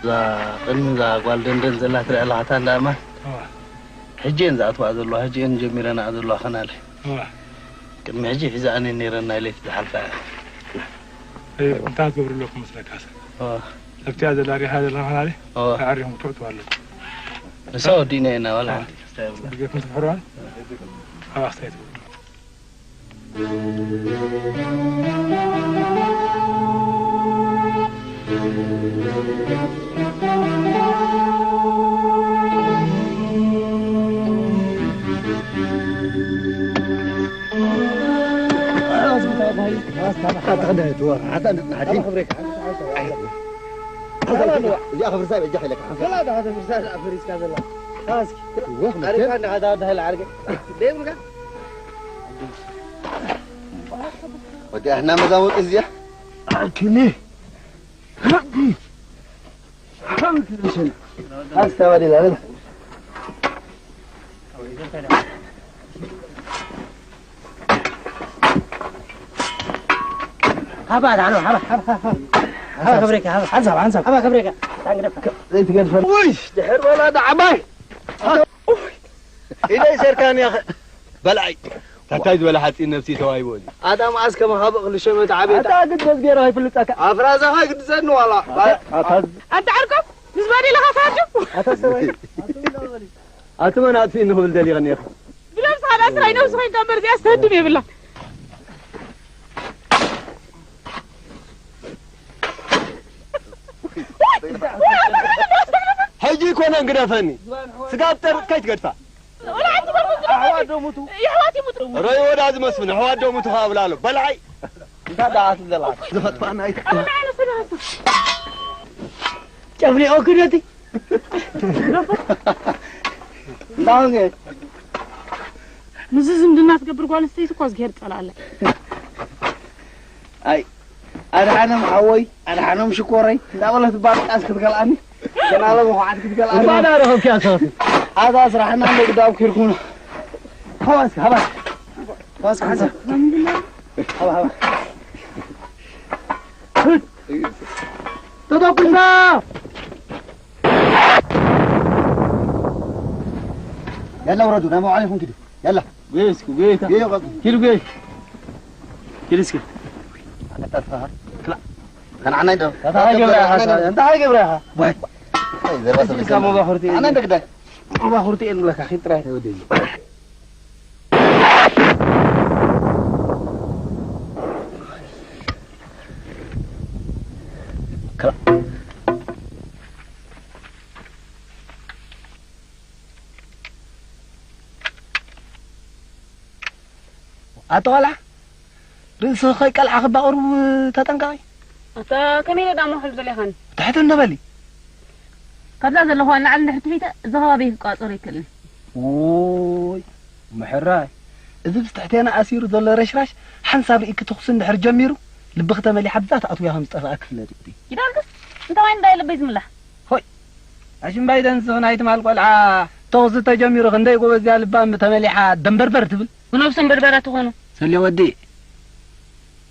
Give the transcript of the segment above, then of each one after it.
እዛ ቅድሚ እዛ ጓል ደንደን ዘላ ትርአ ኣለኻ፣ እታ እንዳ ኣማን። እዋ። ሕጂ እየን ዝኣትዋ ዘለዋ፣ ሕጂ እየን ጀሚረንኣ ዘለዋ ከናለ። እዋ። ቅድሚ ሕጂ ሒዛኣን እየን ነይረን፣ ናይ ለይቲ ዝሓልፋ እያ። እየ፣ እንታይ ትገብሩ ኣለኩም መስለካ ሰብ? እዋ። ኣብቲኣ ዘላ ሪኻ ዘላ ከናለ? እዋ። ኣዕሪኹም ክትወጥዋ ኣለኩም። ንሳ ወዲእና ኢና፣ ዋላ ሓንቲ ክስታይ የብላ። ብጌርኩም ትምሕርዋን? ኣብ ኣኽስታይ ትብሉ። ወዲ ኣህና መዛወቂ እዚኣ ኣክኒ ሓንቲ ሓንቲ ሽን ኣስተባዲላ በላ። ሃባ ዳዕሮ ሃባ ሃባ ሃባ ሃባ ክብሬካ ሃባ ሓንሳብ ሓንሳብ ሃባ ክብሬካ ታንግደፋ ዘይትገድፈ ውይ ድሕር በላ ዳዕባይ ኢለይ ሰርካን ያኸ በልዓይ ታታይ ዝበለ ሓፂን ነብሲ ተዋሂቦ እዩ ኣታ መዓስ ከማኻ ብእኽሊ ሸመት ዓቤታ ኣታ ግድ መዝጌራ ኣይፍልጠካ ኣፍራዛኻ ግድሰኒ ዋላ ኣታ ኣታ ኣንተ ዓርቆም ምስ ባዴለኻ ታርጆ ኣታ ሰበይ ኣቲ መን ኣጥፊእኒ ክብል ደሊኸኒ ኢኻ ብነብስኻ ዳስራይ ነብሲ ኮይንካ እምበር እዚኣ ዝተህድም የብላ ሕጂ ይኮነ እንግደፈኒ ስጋብ ጠርጥካ ይትገድፋ ኣሕዋት ዶ ሙቱ ይሕዋት ይሙቱ ረይ ወዳ ዝመስፍን ኣሕዋት ዶ ሙቱ ካብ ብላሎ በልዓይ እንታይ ደኣ ትብል ዘለኻ ዝኸጥፋና ኣይትከ ጨፍሊቆ ክደቲ ዳንገ ምስዚ ዝምድና ትገብር ጓል ኣንስተይቲ እኮ እዝግሄር ጸላእላ ኣይ ኣድሓኖም ሓወይ ኣድሓኖም ሽኮረይ እንዳበለት ባርቃስ ክትገልኣኒ ገናለ መኹዓት ክትገልኣኒ ባዳ ረኸብኪ ኣሰኸፊ ኣዛ ስራሕና እንደግዳብ ኪርኩምና ሃባስ ሃባስ ሃባስ ሓንሳ ሃባ ሃባ ተተኩሳ ያላ ውረዱ ናይ መውዓሊኹም ኪዱ ያላ ጉየይ እስኪ ጉየይ እታ ጉየይ ቀጡ ኪዱ ጉየይ ኪዱ እስኪ ኣቀጣጥፋ ክላ ከነዓናይ ዶ እንታይ ገብረ ኢኻ እንታይ ገብረ ኢኻ ወይ ዘርባ ሰብ ካብ መባኹርቲ ኣና እንደግዳይ መባኹርቲ እየን ብለካ ኺድ ጥራይ ወደይ ኣቶ ቆልዓ ርእስኺ ከይቀልዓ ክባ ቁሩብ ተጠንቀቒ ኣታ ከመይ ኢለ ዳሞ ሕል ዘለኻኒ ትሕት እንዶ በሊ ካብዛ ዘለኹዋ ንላዕሊ እንድሕር ትሒተ እዚ ከባቢ ክቋፀሮ ኣይክእልን ኦይ ምሕራይ እዚ ምስ ትሕቴና ኣሲሩ ዘሎ ረሽራሽ ሓንሳብ ርኢኪ ተኹሲ እንድሕር ጀሚሩ ልብኺ ተመሊሓ ብዛ ትኣትውያ ከም ዝጠፍኣኪ ፍለጢ ኪዳልክስ እንታይ እንታይ ልበይ ዝምላሕ ሆይ ኣሽምባይ ደንስኺ ናይ ትማል ቆልዓ ተኹሲ ተጀሚሩ ክንደይ ጎበዝያ ልባም ተመሊሓ ደንበርበር ትብል ብነብሶም በርበራ ትኾኑ ሰሌ ወዲ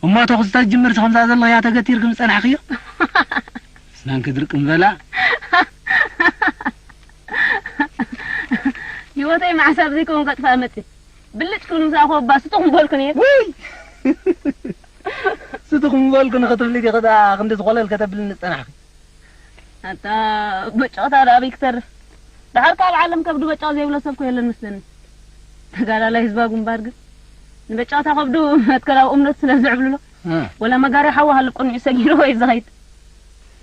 እሞ ተኹሲ ተትጅምርሲ ከምዛ ዘለኽያ ተገቲርኪ ምጸናሕኽዮ ስናንኪ ድርቅ ምበላ ህይወተይ መዓስ ኣብ ዘይከውን ከጥፋእ መጽእ ብልጭ ክብል ምስ ኣኾ እባ ስጡኹም በልኩ ነይር ውይ ስቱኹም በልኩ ንኽትብሊ ዲኺ ደኣ ክንዲ ዝኾለል ከተብልኒ ዝጸናሕኺ ኣታ በጨቕታ ደኣ ኣበይ ክተርፍ ደሓር ካብ ዓለም ከብዱ በጨቕ ዘይብሎ ሰብ ኮ የለን መስለኒ ተጋዳላይ ህዝባዊ ግንባር ግን ንበጨቕታ ከብዱ መትከላዊ እምነቱ ስለ ዝዕብልሎ ወላ መጋሪ ሓዋ ሃልብ ቅንዑ ሰጊሩ ወይ ዝኸይድ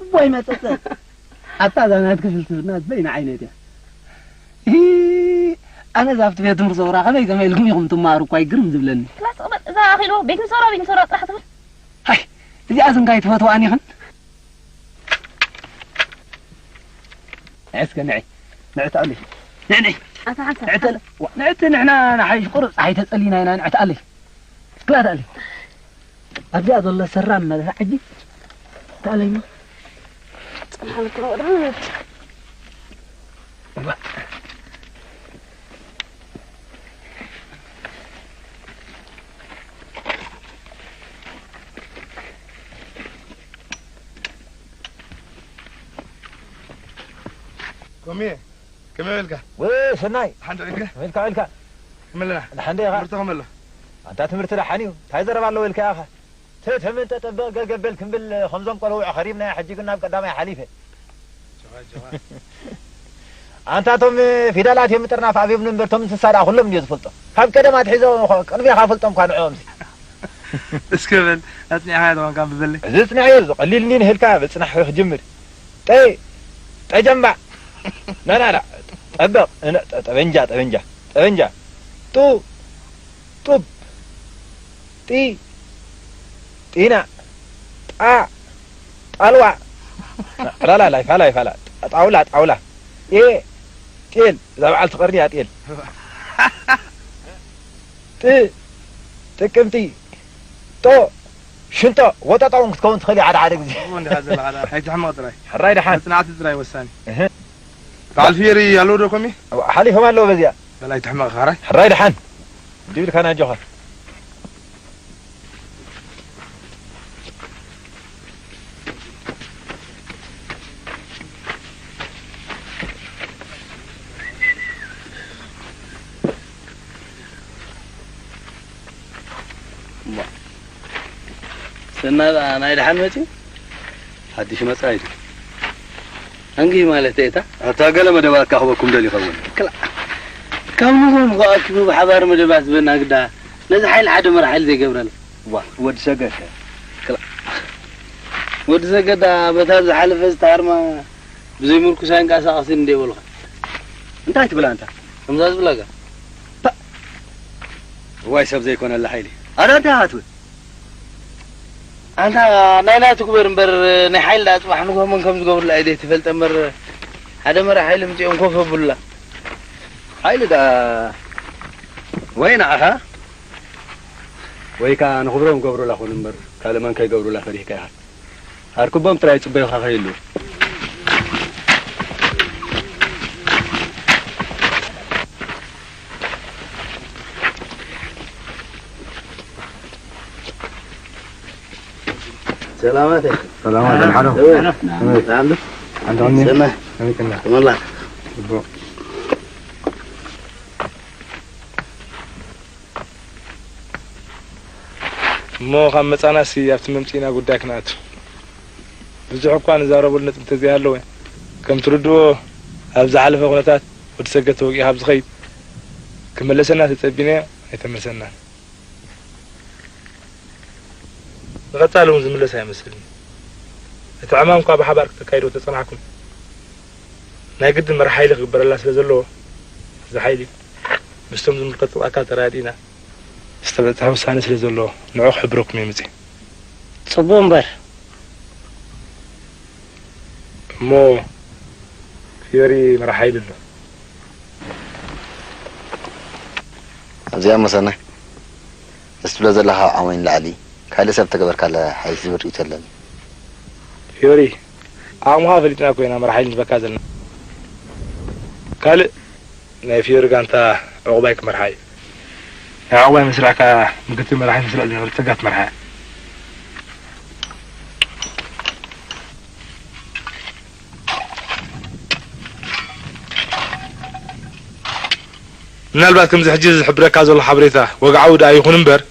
እዋይ መጠጠ ኣታ እዛ ናትኪ ፍልስፍና በይና ዓይነት እያ ኣነ እዛ ኣብቲ ቤት ትምህርቲ ሰውራ ከመይ ከመይ ኢልኩም ኢኹም ትመሃሩ እኳ ይግርም ዝብለኒ ክላስ ቅበል እዛ ኣኺሉ ቤት ምሰውራ ቤት ምሰውራ ጥራሕ ትብል ሃይ እዚኣ ዝንጋይ ትፈትዋን ኢኽን እስከ ንዒ ንዒ ተኣሊ ንዒ ንዒ ኣታ ሓንሳብ ንዕተ-፣ ዋ፣ ንዕቲ ንሕና ንሓይሽ ቁሩብ ጸሓይ ተጸሊና ኢና ንዕቲ ኣለይ። ክላ ተኣለይ። ኣብዚኣ ዘሎ ሰራም መለሳ ሕጂ ተኣለይማ። ጽንሓልኩም ወደ ኮሜ፣ ከመይ ውዒልካ? ወይ ሰናይ። ሓንቲ ውዒልካ? ከመይ ኢልካ ውዒልካ? ከመይ ኣለና? ደሓን ዶ ኢኻ? ትምህርቲ ከመይ ኣሎ? ኣንታ ትምህርቲ ደሓን እዩ። እንታይ ዘረባ ኣለዎ ኢልካ ኢኻ? ትህምን ተጠበቕ ገገበል ክንብል ከምዞም ቆልዑ ኸሪብና ሕጂ ግን ናብ ቀዳማይ ሓሊፈ። ጀባ፣ ጀባ። ኣንታ እቶም ፊደላት እዮም ምጥርናፍ ኣብዮም እምበር እቶም እንስሳ ደኣ ኩሎም እንድዮ ዝፈልጦም። ካብ ቀደም ኣትሒዞም እኮ ቅድሜኻ ፈልጦም እኳ ንዕኦም። እስከ በል፣ ኣጽኒዕኻዮ ተኾንካ ኣንብበለይ። እዚ ጽንሕ እዩ፣ እዚ ቀሊል እንድዩ ንህልካ፣ በጽናሕ ክጅምር። ጠ-፣ ጠጀምባ። ና፣ ና፣ ና። ጠበቕ፣ እነ-፣ ጠ-፣ ጠበንጃ፣ ጠበንጃ፣ ጠበንጃ። ጡ-፣ ጡብ። ጢ-፣ ጢና። ጣ-፣ ጣልዋ። ላላ፣ ላይፋ፣ ላይፋ፣ ላ-፣ ጣውላ፣ ጣውላ። ጤ-፣ ጤል። እዛ በዓልቲ ቀርኒ እያ ጤል። ጥ-፣ ጥቅምቲ። ጦ-፣ ሽንጦ። ወጠጦ እውን ክትከውን ትኽእል እያ ሓደ ሓደ ግዜ። ከምኡ እንዲኻ ዘለኻ ደኣ፣ ኣይትሕመቕ ጥራይ። ሕራይ ደሓን። መጽናዕቲ ጥራይ ወሳኒ። እህ። በዓል ፍየሪ ኣለዉ ዶ ኮሚ? ሓሊፎም ኣለዉ በዚኣ። በል ኣይትሕመቕ ኻራይ። ሕራይ ደሓን። እንዲህ ኢልካና ኣጆኻ። እሞ፣ ሰና ናይ ደሓን መጺኡ? ሓድሽ መጻኢ ድዩ? ኣንጊ ማለት እታ? ኣታ ገለ መደባት ካኽበኩም ደሊ ይኸውን። ክላ-፣ ካብ ንጎም ከኣኪቡ ብሓባር መደባት ዝበና ግዳ ነዚ ሓይሊ ሓደ መራ ሓይሊ ዘይገብረና። ዋ፣ ወዲ ሰገድ ከ? ክላ-፣ ወዲ ሰገዳ በታ ዝሓለፈ ዝተሃርማ ብዘይ ምርኩስ ኣይንቀሳቐስን እንደ በልኻ። እንታይ ትብል ኣንታ? ከምዛ ዝብላጋ። ፓ! እዋይ ሰብ ዘይኮነላ ሓይሊ። ኣረ እንታይ ኢኻ ትብል? ኣንታ ናይ ናቱ ግበር እምበር ናይ ሓይሊ ደኣ ጽባሕ ንግሆ መን ከም ዝገብሩላ እዩ ዘይትፈልጠ እምበር ሓደ መራ ሓይሊ ምጺኦም ኮፍ ኣብሉላ። ሓይሊ ደኣ ወይ ንዓኻ ወይ ከኣ ንኽብሮም ገብሩላ ኩን እምበር ካልእ መን ከይገብሩላ ፈሪህካ ኢኻ። ኣርክቦም ጥራይ ጽበዩኻ ከይህልዉ። ሰላማት ኢኻ? ሰላማት፣ ደሓን ዶ? እወ። ከመይ? ደሓን ዶ? ሓንቲ ቐኒ? ሰናይ። ከመይ ከና? ከመላ? ጽቡቕ። እሞ ካብ መጻናሲ ኣብቲ መምጽኢና ጉዳይ ክንኣቱ። ብዙሕ እኳ ንዛረበሉ ነጥቢ እንተዘይሃለወ፣ ከም ትርድእዎ ኣብ ዝሓለፈ ኩነታት ወዲ ሰገድ ተወጊኡ ካብ ዝኸይድ ክመለሰና ተጸቢናዮ ኣይተመልሰናን። ንቐጻሊ እውን ዝምለስ ኣይመስልን። እቲ ዕማም እኳ ብሓባር ክተካይዶ ተጸናሕኩም፣ ናይ ግድን መራሕ ሓይሊ ክግበረላ ስለ ዘለዎ፣ እዚ ሓይሊ ምስቶም ዝምልከቶ ኣካል ተረዳዲእና ዝተበጽሐ ውሳነ ስለ ዘሎ፣ ንዑ ክሕብረኩም እየ መጺኤ። ጽቡቕ እምበር። እሞ ፊዮሪ መራሕ ሓይሊ ኣሎ። ኣብዚኣ እሞ ሰናይ፣ ደስ ትብሎ ዘለኻ ዓቕመይ ንላዕሊ ካልእ ሰብ ተገበርካለ ሓይሽ ዝብል ርእይቶ ኣለኒ። ፊዮሪ፣ ዓቕምኻ ፈሊጥና እኮ ኢና መራሕ ሓይሊ ንበካ ዘለና። ካልእ ናይ ፊዮሪ ጋንታ ዕቑባይ ክመርሓ እዩ። ናይ ዕቑባይ መስርዕካ ምክትል መራሒ መስርዕ ዝነበረ ጸጋት መርሓ። ምናልባት ከምዚ ሕጂ ዝሕብረካ ዘሎ ሓበሬታ ወግዓዊ ደኣ ይኹን እምበር፣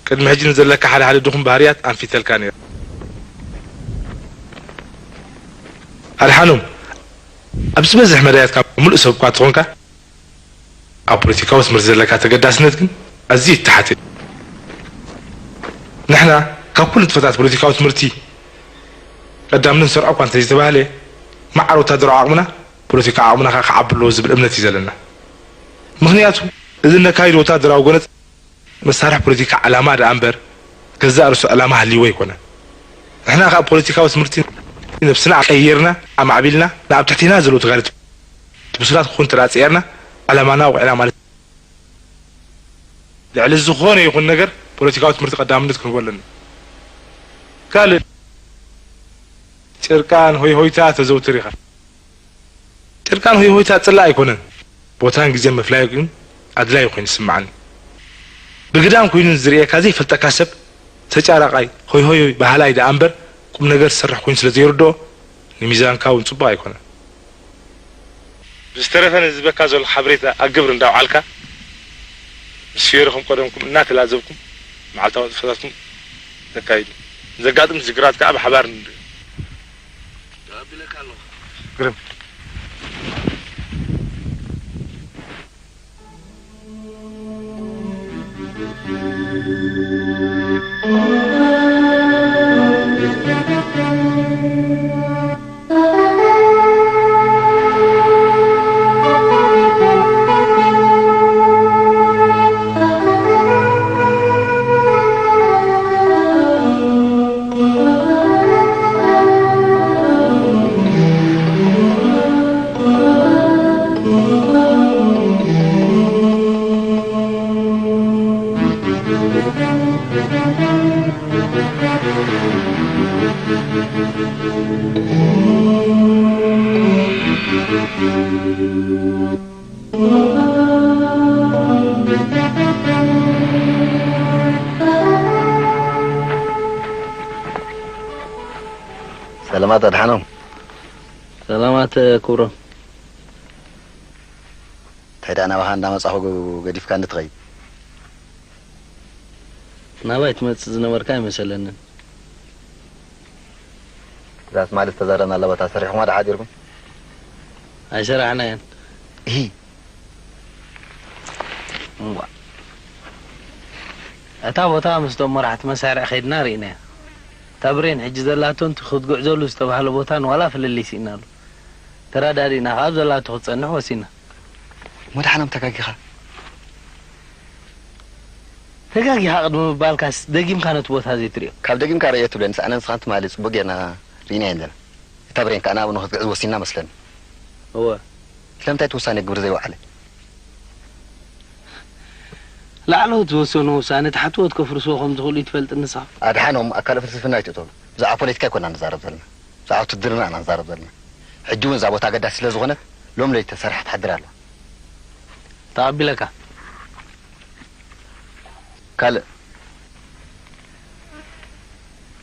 ቅድሚ ሕጂ ንዘለካ ሓደ ሓደ ድኹም ባህርያት ኣንፊተልካ ነይረ። ኣድሓኖም፣ ኣብ ዝበዝሕ መዳያትካ ምሉእ ሰብ እኳ ተኾንካ፣ ኣብ ፖለቲካዊ ትምህርቲ ዘለካ ተገዳስነት ግን ኣዝዩ ይተሓተ እዩ። ንሕና ካብ ኩሉ ንጥፈታት ፖለቲካዊ ትምህርቲ ቀዳምነት ንሰርዖ እኳ እንተዘይተባህለ፣ ማዕረ ወታደራዊ ዓቕምና ፖለቲካዊ ዓቕምና ከኣ ክዓቢ ኣለዎ ዝብል እምነት እዩ ዘለና። ምኽንያቱ፣ እዚ እነካይዶ ወታደራዊ ጎነጽ መሳርሒ ፖለቲካ ዕላማ ደኣ እምበር፣ ገዛእ ርእሱ ዕላማ ሃልይዎ ኣይኮነን። ንሕና ካብ ፖለቲካዊ ትምህርቲ ነብስና ቀይርና፣ ኣማዕቢልና፣ ንኣብ ትሕቴና ዘለዉ ተጋደልቲ ብሱላት ክኾኑ እንተ ደኣ ጸየርና፣ ዓላማና ኣውቂዕና ማለት። ልዕሊ ዝኾነ ይኹን ነገር ፖለቲካዊ ትምህርቲ ቀዳምነት ክንህቦ ኣለና። ካልእ ጭርቃን ሆይ ሆይታ ተዘውትር ኢኻ። ጭርቃን ሆይ ሆይታ ጽላእ ኣይኮነን። ቦታን ግዜን ምፍላይ ግን ኣድላይ ኮይኑ ይስምዓኒ። ብግዳም ኮይኑ ዝርእየካ ዘይፈልጠካ ሰብ ተጫራቃይ ሆይ ሆይ በሃላይ ደኣ እምበር ቁም ነገር ዝሰርሕ ኮይኑ ስለ ዘይርድኦ ንሚዛንካ እውን ጽቡቅ ኣይኮነን። ብዝተረፈ ነዚ ዝህበካ ዘሎ ሓበሬታ ኣብ ግብሪ እንዳውዓልካ ምስ ፊዮሪ ከም ቀደምኩም እናተላዘብኩም መዓልታዊ ንጥፈታትኩም ተካይዱ። ዘጋጥም ሽግራት ከኣ ብሓባር ንርእዮ። ግርም። ሰላማት ኣድሓኖም። ሰላማት ክብሮም። እንታይ ደኣ ናባኻ እንዳመጻኹ ገዲፍካኒ ትኸይድ? ናባይ ትመጽእ ዝነበርካ ኣይመሰለንን። እዛ ትማሊ ዝተዛረብናላ ቦታ ሰሪሕኹማ ዶ ሓዲርኩም? ኣይሰራሕናያን። እሂ። እዋ። እታ ቦታ ምስቶም መራሕቲ መሳርዕ ከይድና ርኢናያ። እታ ብሬን ሕጂ ዘላቶ፣ እቲ ክትጉዕዘሉ ዝተባህለ ቦታን ዋላ ፍልልይ ስኢናሉ። ተረዳዲእና ከኣ ኣብ ዘላቶ ክትጸንሕ ወሲና። መድሓኖም ተጋጊኻ። ተጋጊኻ ቅድሚ ምባልካስ ደጊምካ ነቲ ቦታ ዘይትርእዮ? ካብ ደጊምካ ርእዮ ትብለኒ፣ ኣነ ንስኻን ትማሊ ጽቡቕ ጌርና ርኢናዮ ኣለና። እታ ብሬን ከኣ ናብኡ ንኽትግዕዝ ወሲንና መስለኒ። እወ። ስለምንታይ እቲ ውሳኔ ግብሪ ዘይወዓለ? ላዕለዎት ዝወሰንዎ ውሳነ ታሕተዎት ከፍርስዎ ከም ዝኽእሉ ይትፈልጥ ንስኻ? ኣድሓኖም፣ ኣብ ካልእ ፍልስፍና ኣይትእተሉ። ብዛዕባ ፖለቲካ ኣይኮና ንዛረብ ዘለና። ብዛዕባ ውትድርና ኢና ንዛረብ ዘለና። ሕጂ እውን እዛ ቦታ ኣገዳሲ ስለ ዝኾነት፣ ሎም ለይቲ ተሰሪሓ ትሓድር ኣላ። ተቐቢለካ። ካልእ፣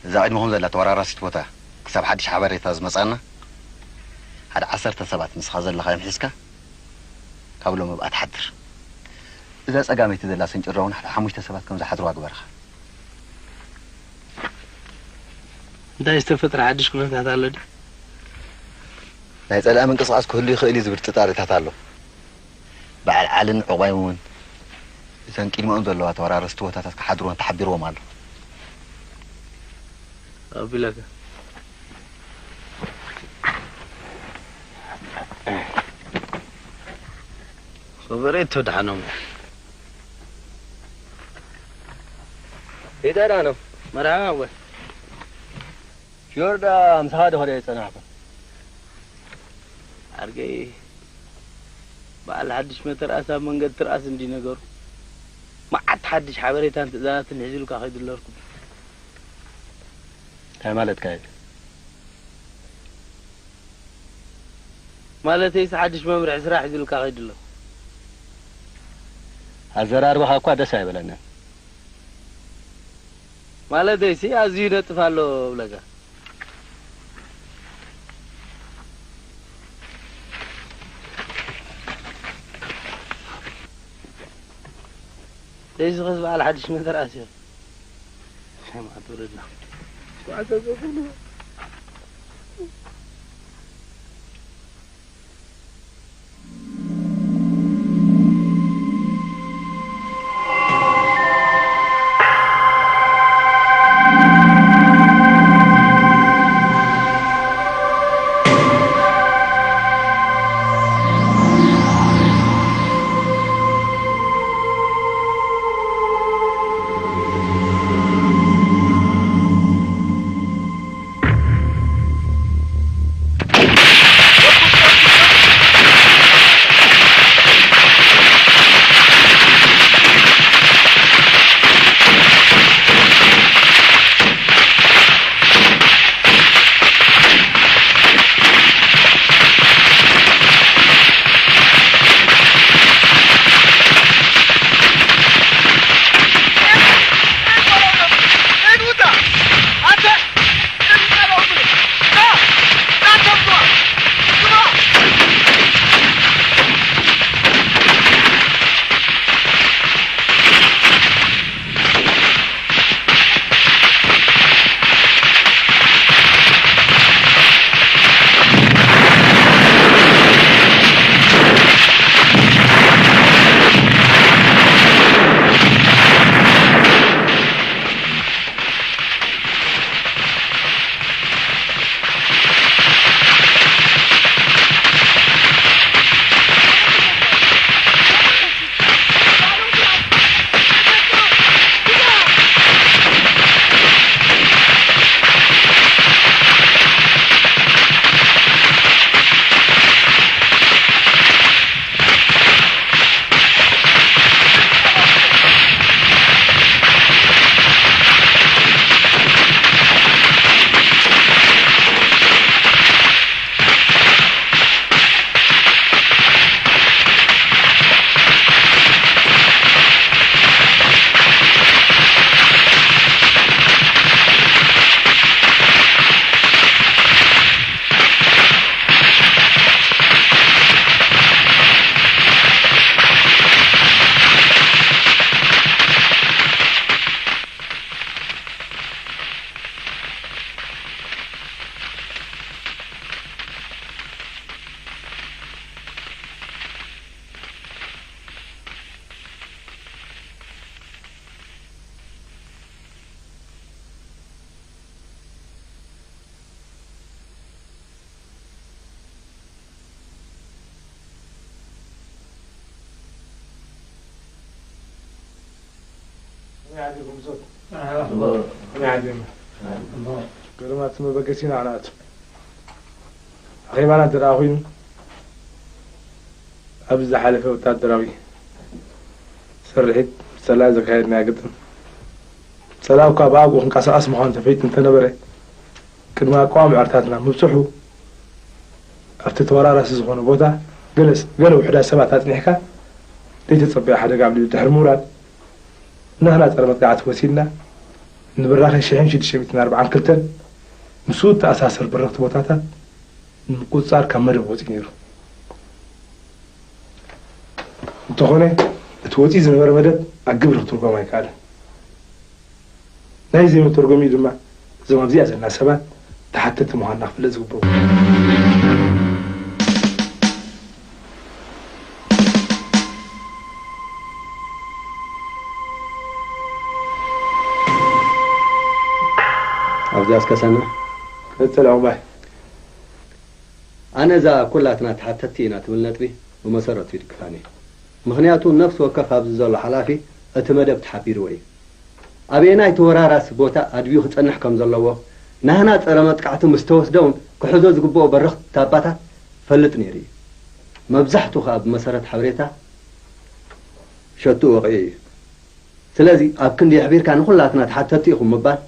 እዛ ቅድሚኹም ዘላ ተወራራሲት ቦታ ክሳብ ሓድሽ ሓበሬታ ዝመጻና፣ ሓደ ዓሰርተ ሰባት ንስኻ ዘለኻዮም ሒዝካ ካብ ሎሚ ኣብኣ ትሓድር። እዛ ጸጋመይቲ ዘላ ስንጭሮ እውን ሓደ ሓሙሽተ ሰባት ከም ዝሓድርዋ ግበርኻ። እንታይ ዝተፈጥረ ሓድሽ ኩነታት ኣሎ ድዩ? ናይ ጸላኢ ምንቅስቓስ ክህሉ ይኽእል እዩ ዝብል ጥርጣሬታት ኣሎ። በዓል ዓልን ዕቑባይን እውን እተን ቅድሚኦም ዘለዋ ተወራረስቲ ቦታታት ክሓድርወን ተሓቢርዎም ኣሎ። ኣቢለካ። ከበሬቶ ደሓኖም። ይታ ደሓኖም። መርሓባ ኣወል። ፊዮሪ ደኣ ምሳኻ ዶ ከደ ጸናሕኩም? ዓርከይ፣ በዓል ሓድሽ መተርኣስ ኣብ መንገዲ ትርኣስ እንዲ ነገሩ። መዓት ሓድሽ ሓበሬታን ትእዛዛትን ሒዙልካ ከይዱ ኣለርኩም። እንታይ ማለትካ እዩ? ማለተይስ ሓድሽ መምርሒ ስራሕ ሒዙልካ ከይዱ ኣሎ። ኣዘራርባኻ እኳ ደስ ኣይበለንን። ማለተይሲ ኣዝዩ ይነጥፍ ኣሎ እብለካ። ተይስኸስ በዓል ሓድሽ መተርኣስ እዮም። ሸማ ትውረድና። ገለማት መበገሲና ናት ኣኼባና እንተ ደኣ ኮይኑ ኣብዚ ዝሓለፈ ወታደራዊ ስርሒት ብጸላኢ ዘካየድናዮ ግጥም ጸላኢ እኳ ብኣግኡ ክንቀሳቐስ ምዃኑ ተፈይጡ እንተነበረ ቅድሚ ኣቋምዕርታትና ምብጽሑ ኣብቲ ተወራራሲ ዝኾነ ቦታ ገለ ውሑዳት ሰባት ኣጽኒሕካ ዘይተጸበዮ ሓደጋ ኣብ ልዕሊ ድሕሪ ምውራድ ናህና ጸረ መጥቃዕቲ ወሲድና ንብራኸ ሽሕን ሽዱሽተ ሚእትን ኣርባዓን ክልተን ምስኡ እተኣሳሰር በረኽቲ ቦታታት ንምቁጽጻር ካብ መደብ ወጺኡ ነይሩ። እንተኾነ እቲ ወጺኡ ዝነበረ መደብ ኣብ ግብሪ ክትርጎም ኣይከኣለን። ናይ ዘይመተርጎሚኡ ድማ እዞም ኣብዚኣ ዘለና ሰባት ተሓተቲ ምዃንና ክፍለጥ ዝግብኦ። ኣብዚኣ እስከ ሰምዕ። ቀጽል ዑቕባይ። ኣነ እዛ ኩላትና ተሓተቲ ኢና ትብል ነጥቢ ብመሰረቱ ይድግፋን እየ። ምኽንያቱ ነፍሲ ወከፍ ኣብዚ ዘሎ ሓላፊ እቲ መደብ ተሓቢርዎ እዩ። ኣበየናይ ተወራራሲ ቦታ ኣድብዩ ክጸንሕ ከም ዘለዎ፣ ናህና ጸረ መጥቃዕቲ ምስ ተወስደ እውን ክሕዞ ዝግብኦ በረኽቲ ታባታት ፈልጥ ነይሩ እዩ። መብዛሕትኡ ከኣ ብመሰረት ሓበሬታ ሸትኡ ወቒዑ እዩ። ስለዚ ኣብ ክንዲ የሕቢርካ ንኹላትና ተሓተቲ ኢኹም ምባል፣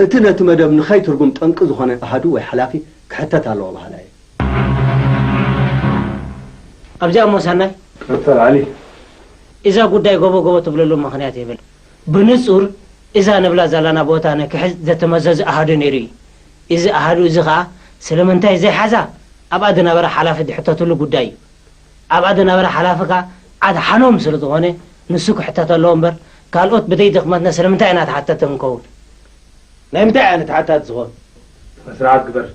እቲ ነቲ መደብ ንኸይትርጉም ጠንቂ ዝኾነ ኣሃዱ ወይ ሓላፊ ክሕተት ኣለዎ በሃላይ እየ። ኣብዚኣ እሞ ሰናይ፣ ቀጽል ዓሊ። እዛ ጉዳይ ጎቦ ጎቦ ትብለሉ ምኽንያት የብላን። ብንጹር እዛ ንብላ ዘለና ቦታ ንክሕዝ ዘተመዘዘ ኣሃዱ ነይሩ እዩ። እዚ ኣሃዱ እዚ ኸኣ ስለምንታይ ዘይሓዛ ኣብኣ ዝነበረ ሓላፊ ዝሕተትሉ ጉዳይ እዩ። ኣብኣ ዝነበረ ሓላፊ ከኣ ኣድሓኖም ስለ ዝኾነ ንሱ ክሕተት ኣለዎ እምበር ካልኦት ብዘይ ድኽመትና ስለምንታይ ኢና ተሓተቲ ክንከውን? ናይ ምንታይ ዓይነት ተሓታቲ ዝኾን? ስነ ስርዓት ግበር።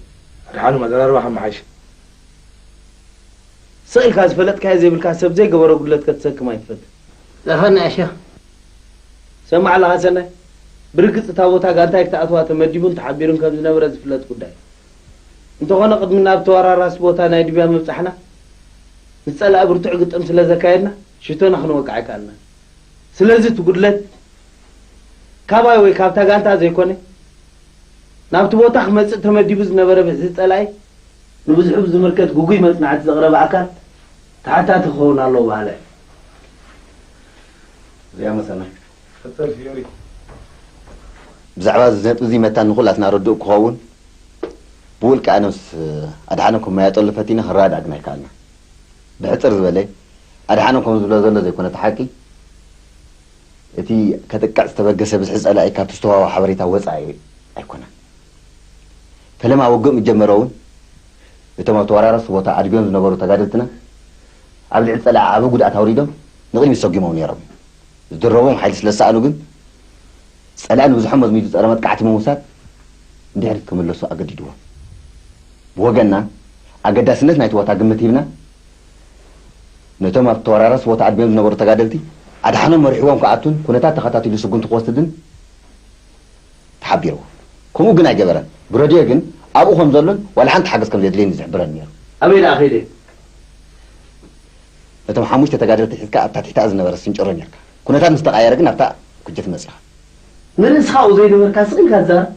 ኣድሓኖም ኣዘራርባኻ ኣመሓይሽ። ስቕ ኢልካ ዝፈለጥካዮ ዘይብልካ ሰብ ዘይገበሮ ጉድለት ከትሰክም ኣይትፈትን። ጸፈና እሺ። ሰማዕ ኣለኻ ሰናይ፣ ብርግጽ እታ ቦታ ጋንታይ ክትኣትዋ ተመዲቡን ተሓቢሩን ከም ዝነበረ ዝፍለጥ ጉዳይ እዩ። እንተኾነ ቅድሚ ናብ ተወራራሲ ቦታ ናይ ድብያ ምብጻሕና ምስ ጸላኢ ብርቱዕ ግጥም ስለ ዘካየድና ሽቶና ክንወቅዕ ኣይከኣልናን። ስለዚ እቲ ጉድለት ካባይ ወይ ካብታ ጋንታ ዘይኮነ ናብቲ ቦታ ክመጽእ ተመዲቡ ዝነበረ ብዝሒ ጸላኢ ንብዝሑ ብዝምልከት ግጉይ መጽናዕቲ ዘቕረበ ኣካል ተሓታቲ ክኸውን ኣለዎ በሃላይ። እዚኣ መሰና። ቀጽል ፊዮሪ። ብዛዕባ እዚ ነጥቢ እዚ መታን ንኹላትና ርዱእ ክኸውን ብውልቂ ኣነ ምስ ኣድሓነ ክመያየጠሉ ፈቲነ ክረዳዳእ ግን ኣይከኣልና። ብሕጽር ዝበለ ኣድሓነ ከም ዝብሎ ዘሎ ዘይኮነ እቲ ሓቂ እቲ ከጥቅዕ ዝተበገሰ ብዝሒ ጸላኢ ካብቲ ዝተዋህቦ ሓበሬታ ወጻኢ ኣይኮነን። ፈለማ ውግእ ምስ ጀመረ እውን እቶም ኣብ ተወራራሲ ቦታ ኣድብዮም ዝነበሩ ተጋደልትና ኣብ ልዕሊ ጸላኢ ዓቢ ጉድኣት ኣውሪዶም ንቕድሚት ሰጒሞም ነይሮም እዮም። ዝድረቦም ሓይሊ ስለ ዝሰኣኑ ግን ጸላኢ ንብዝሖም መዝሚዙ ጸረ መጥቃዕቲ ምውሳድ ንድሕሪት ክምለሱ ኣገዲድዎም። ብወገንና ኣገዳስነት ናይቲ ቦታ ግምት ሂብና ነቶም ኣብ ተወራራሲ ቦታ ኣድብዮም ዝነበሩ ተጋደልቲ ኣድሓኖም መሪሕዎም ክኣቱን ኩነታት ተኸታቲሉ ስጉምቲ ክወስድን ተሓቢርዎ። ከምኡ ግን ኣይገበረን። ብረድዮ ግን ኣብኡ ከም ዘሎን ዋላ ሓንቲ ሓገዝ ከም ዘድልየን እዩ ዝሕብረኒ ነይሩ። ኣበይ ደኣ ከይደ? ነቶም ሓሙሽተ ተጋደልቲ ሒዝካ ኣብታ ትሕቲ እዝኒ ዝነበረ ስንጭሮ ነርካ። ኩነታት ምስ ተቓየረ ግን ናብታ ኩጀት መጺኻ። ንርእስኻ ኣብኡ ዘይነበርካ ስቕ ኢልካ ትዛረብ?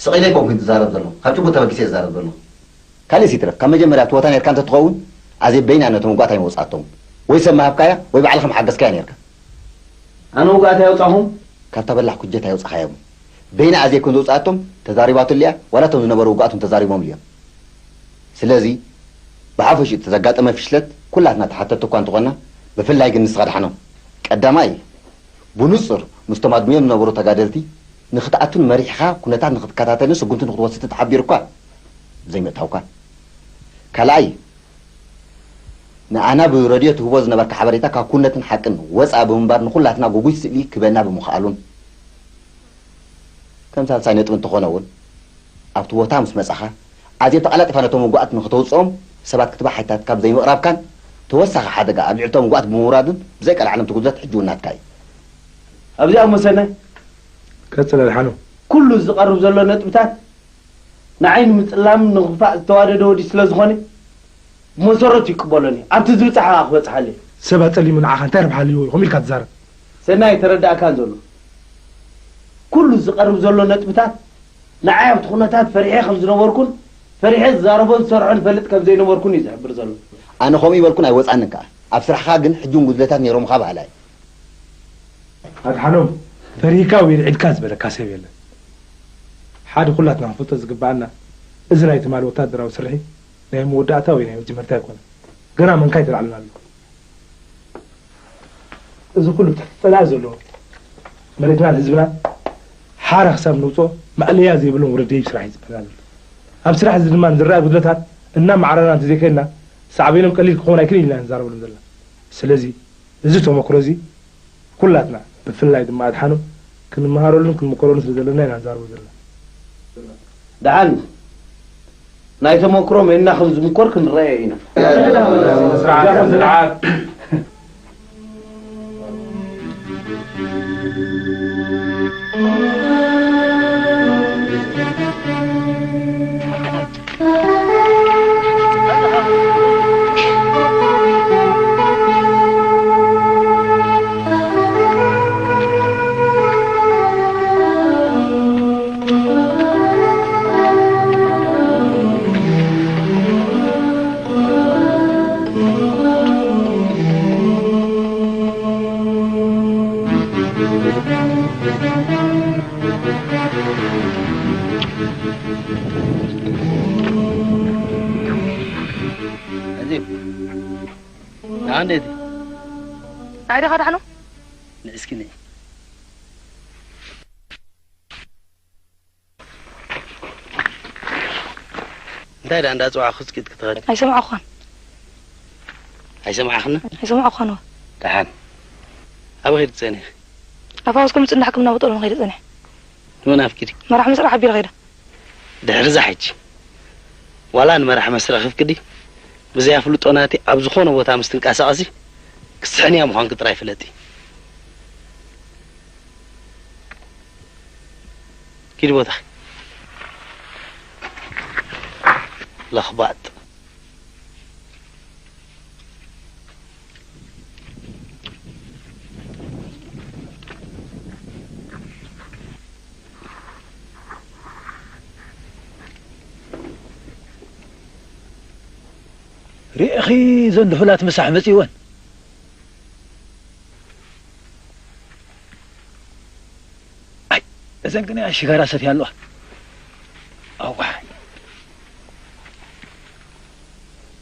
ስቕ ኢለ ኣይኮንኩን ዝዛረብ ዘለኹ። ካብ ጭቡጥ ተበጊሰ እየ ዝዛረብ ዘለኹ። ካልእስ ይትረፍ፣ ካብ መጀመርያ ኣብቲ ቦታ ነርካ እንተትኸውን ኣዜብ በይና ነቶም ውጉኣት ኣይመውጽኣቶምን። ወይ ሰብ ምሃብካያ ወይ ባዕልኻ ምሓገዝካያ ነርካ። ኣነ ውጉኣት ኣየውጻኹን? ካብታ በላሕ ኩጀት ኣየውጻኻዮምን። በይና ኣዜብ ከም ዘውጽኣቶም ተዛሪባትሉ እያ፣ ዋላ እቶም ዝነበሩ ውጉኣት እውን ተዛሪቦምሉ እዮም። ስለዚ ብሓፈሽኡ እቲ ዘጋጠመ ፍሽለት ኩላትና ተሓተቲ እኳ እንተኾንና፣ ብፍላይ ግን ንስኻ ኣድሓኖም ቀዳማይ ብንጹር ምስቶም ኣድምዮም ዝነበሩ ተጋደልቲ ንኽትኣቱን መሪሕኻ ኩነታት ንኽትከታተልን ስጉምቲ ንኽትወስድን ተሓቢሩ እኳ ብዘይምእታውካ። ካልኣይ ንኣና ብረድዮ ትህቦ ዝነበርካ ሓበሬታ ካብ ኩነትን ሓቅን ወጻኢ ብምንባር ንኹላትና ግጉይ ስእሊ ክበና ብምኽኣሉን። ከም ሳልሳይ ነጥቢ እንተኾነ እውን ኣብቲ ቦታ ምስ መጻኻ ኣዜብ ተቐላጢፋ ነቶም ውጉኣት ንኽተውጽኦም ሰባት ክትባሓታት ካብ ዘይምቕራብካን ተወሳኺ ሓደጋ ኣብ ልዕሊ እቶም ውጉኣት ብምውራዱን ብዘይቀልዓሎም እቲ ጉድለት ሕጂ እውን ናትካ እዩ። ኣብዚኣ እሞ ሰናይ ቀጽል ኣድሓኖም። ኩሉ ዝቐርብ ዘሎ ነጥብታት ንዓይ ንምጽላምን ንኽፋእ ዝተዋደደ ወዲ ስለ ዝኾነ ብመሰረቱ ይቅበሎን እየ። ኣብቲ ዝብጻሕ ከኣ ክበጽሓሉ እየ። ሰብ ኣጸሊሙ ንዓኻ እንታይ ረብሓ ኣለዎ ከምኡ ኢልካ ትዛረብ? ሰናይ ኣይተረዳእካን ዘሎ። ኩሉ ዝቐርብ ዘሎ ነጥብታት ንዓይ ኣብቲ ኩነታት ፈሪሐ ከም ዝነበርኩን ፈሪሐ ዝዛረቦን ዝሰርሖን ፈልጥ ከም ዘይነበርኩን እዩ ዝሕብር ዘሎ። ኣነ ከምኡ ይበልኩን ኣይወጻንን ከኣ። ኣብ ስራሕኻ ግን ሕጂ እውን ጉድለታት ነይሮምኻ በሃላይ። ኣድሓኖም፣ ፈሪህካ ወይ ርዒድካ ዝበለካ ሰብ የለን። ሓደ ኩላትና ክንፈልጦ ዝግብኣና፣ እዚ ናይ ትማሊ ወታደራዊ ስርሒት ናይ መወዳእታ ወይ ናይ መጀመርታ ኣይኮነን። ገና መንካይ ተላዕልና ኣሎ። እዚ ኩሉ ትሕቲ ጸላኢ ዘሎ መሬትናን ህዝብናን ሓራ ክሳብ ንውጾ ማእለያ ዘይብሎም ውረድ ደይብ ስራሕ እዩ ዝበና ዘሎ። ኣብ ስራሕ እዚ ድማ ንዝረኣ ጉድለታት እናማዕረና እንተዘይከድና ሳዕቤኖም ቀሊል ክኸውን ኣይክእል ኢና ንዛረበሎም ዘለና። ስለዚ እዚ ተመክሮ እዚ ኩላትና ብፍላይ ድማ ኣድሓኖም ክንመሃረሉን ክንምከረሉን ስለ ዘለና ኢና ንዛረቦ ዘለና። ደሓን ናይ ተመክሮ መይና ከም ዝምኮር ክንረኣዮ ኢና። ስርዓት ስርዓት ኣዜብ፣ ደሓን ዲኺ? ናይ ዲኻ ደሓኑ? ንእስኪ ነይ። እንታይ ደኣ እንዳጸዋዕኩ ስኪት ክትኸዲ? ኣይሰማዕኳን። ኣይሰማዕኽን? ኣይሰማዕኳን። ደሓን። ኣበይ ኸይዲ ጸኒኺ? ኣፋውስ ከም ጽንሕ ሕክምና ቦጦሎኒ ኸይደ ጸኒሐ። ንመን ኣፍቂዲ? መራሕ መስርሕ ኣቢለ ኸይደ። ድሕሪ እዛ ሕጂ ዋላ ንመራሕ መስርሕ ክፍቅዲ ብዘይ ኣፍልጦ ናቲ ኣብ ዝኾነ ቦታ ምስ ትንቀሳቐሲ ክስሕንያ ምዃንኪ ጥራይ ፍለጢ። ኪዲ ቦታ ለኽባጥ። ርኢኺ፣ ዘን ድሑላት ምሳሕ መጺወን። ኣይ፣ እዘን ግን ሽጋራ ሰትያ ኣለዋ። ኣዋይ።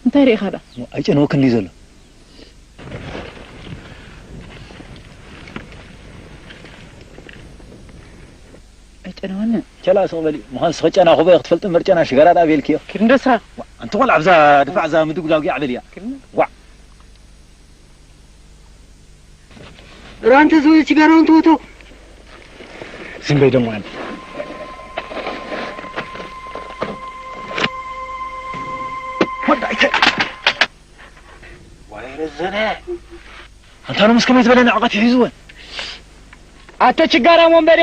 እንታይ ርኢኻ ደኣ? ኣይጨነወክን ድዩ ዘሎ? ኣይጨነወንን። ቸላ ስቕ በሊ። ምዃን ስኸ ጨና ኩበ ክትፈልጥ ምርጨና ሽጋራ ደኣ ቤልክዮ። ኪድ እንዶ ስራ። ዋ፣ ኣንቲ ቆልዓ ኣብዛ ድፋዕ እዛ ምድጉዳጉ ኣዕበልያ። ኪድ እንዶ። ዋ። ራንተ ዝውይ ሲጋራውን ትወቶ። ዝም በይ ደሞ ኣንቲ። ወዳይተ። ዋይ ረዘነ። ኣንታ ሎምስ ከመይ ዝበለ ንዕቐት እዩ ሒዝወን? ኣተ ችጋራም ወንበዴ፣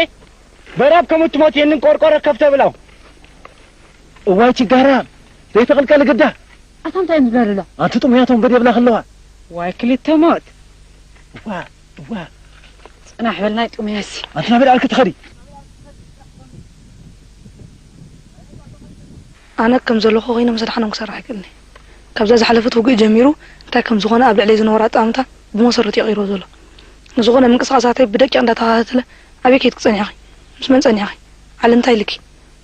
በራብ ከም እትሞት የንን ቆርቆሮ ከፍ ተብላው። እዋይ ችጋራም፣ ዘይተቐልቀል ግዳ። ኣታ እንታይ እዮም ዝበሉ ኣሎ? ኣንቲ ጥሙያቶም በድ የብላ ከለዋ። ዋይ ክልተ ሞት። እዋ፣ እዋ። ጽናሕ በል ናይ ጥሙያሲ። ኣንቲ ናበይ ደኣ ክትኸዲ? ኣነ ከም ዘለኹ ኮይነ ምስ ኣድሓኖም ክሰርሕ ኣይክእልን እየ። ካብዛ ዝሓለፈት ውግእ ጀሚሩ እንታይ ከም ዝኾነ ኣብ ልዕለይ ዝነበሮ ኣጠማምታ ብመሰረቱ እዩ ቀይርዎ ዘሎ። ንዝኾነ ምንቅስቓሳተይ ብደቂቕ እንዳተኸታተለ ኣበይ ከይድኪ ጸኒሕኺ? ምስ መን ጸኒሕኺ? ዓሊ እንታይ ኢልኪ?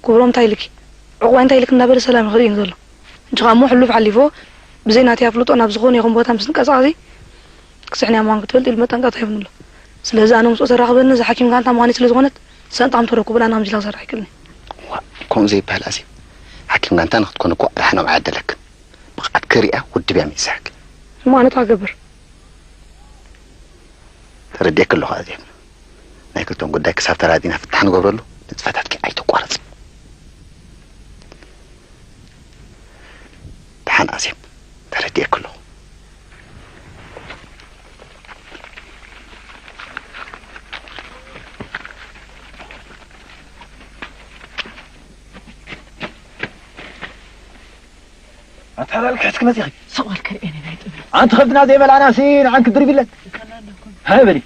ክብሮም እንታይ ኢልኪ? ዕቑባይ እንታይ ኢልኪ? እንዳበለ ሰላም ይኸድ እዩ ዘሎ። ሕጂ ኸኣ እሞ ሕሉፍ ሓሊፍዎ ብዘይ ናተይ ኣፍልጦ ናብ ዝኾነ ይኹን ቦታ ምስ ንቀሳቐሲ ክስሕንያ ምዃን ክትፈልጥ ኢሉ መጠንቀቕታ ሂቡኒ ኣሎ። ስለዚ ኣነ ምስኡ ተራኽበኒ እዛ ሓኪም ጋንታ ምዃነይ ስለ ዝኾነት ሳንጣ ከም ተረኩቡ ኣነ ከምዚ ኢላ ክሰርሕ ኣይክእልን እየ። ዋእ፣ ከምኡ ዘይበሃል ኣዜብ፣ ሓኪም ጋንታ ንኽትኮን እኮ ኣድሓኖም ኣይዓደለክን። ብቕዓት ክሪኣ ውድብ እያ ሚእዛክ። እሞ ኣነ እንታይ ክገብር? ተረዲኤኪ ኣለኹ ኣዜብ። ናይ ክልቶም ጉዳይ ክሳብ ተራዲእና ፍታሕ ንገብረሉ ንጥፈታትኪ ኣይተቋርጺ። ደሓን ኣዜብ፣ ተረዲኤኪ ኣለኹ። ኣንታ ላል ክሕዝኪ መጺኺ። ስቕ በል ከርእየኒ ናይ ጥበብ። ኣንቲ ከብድና ዘይበላዕናሲ ንዓን ክድርብለን። ሃይ በሊ።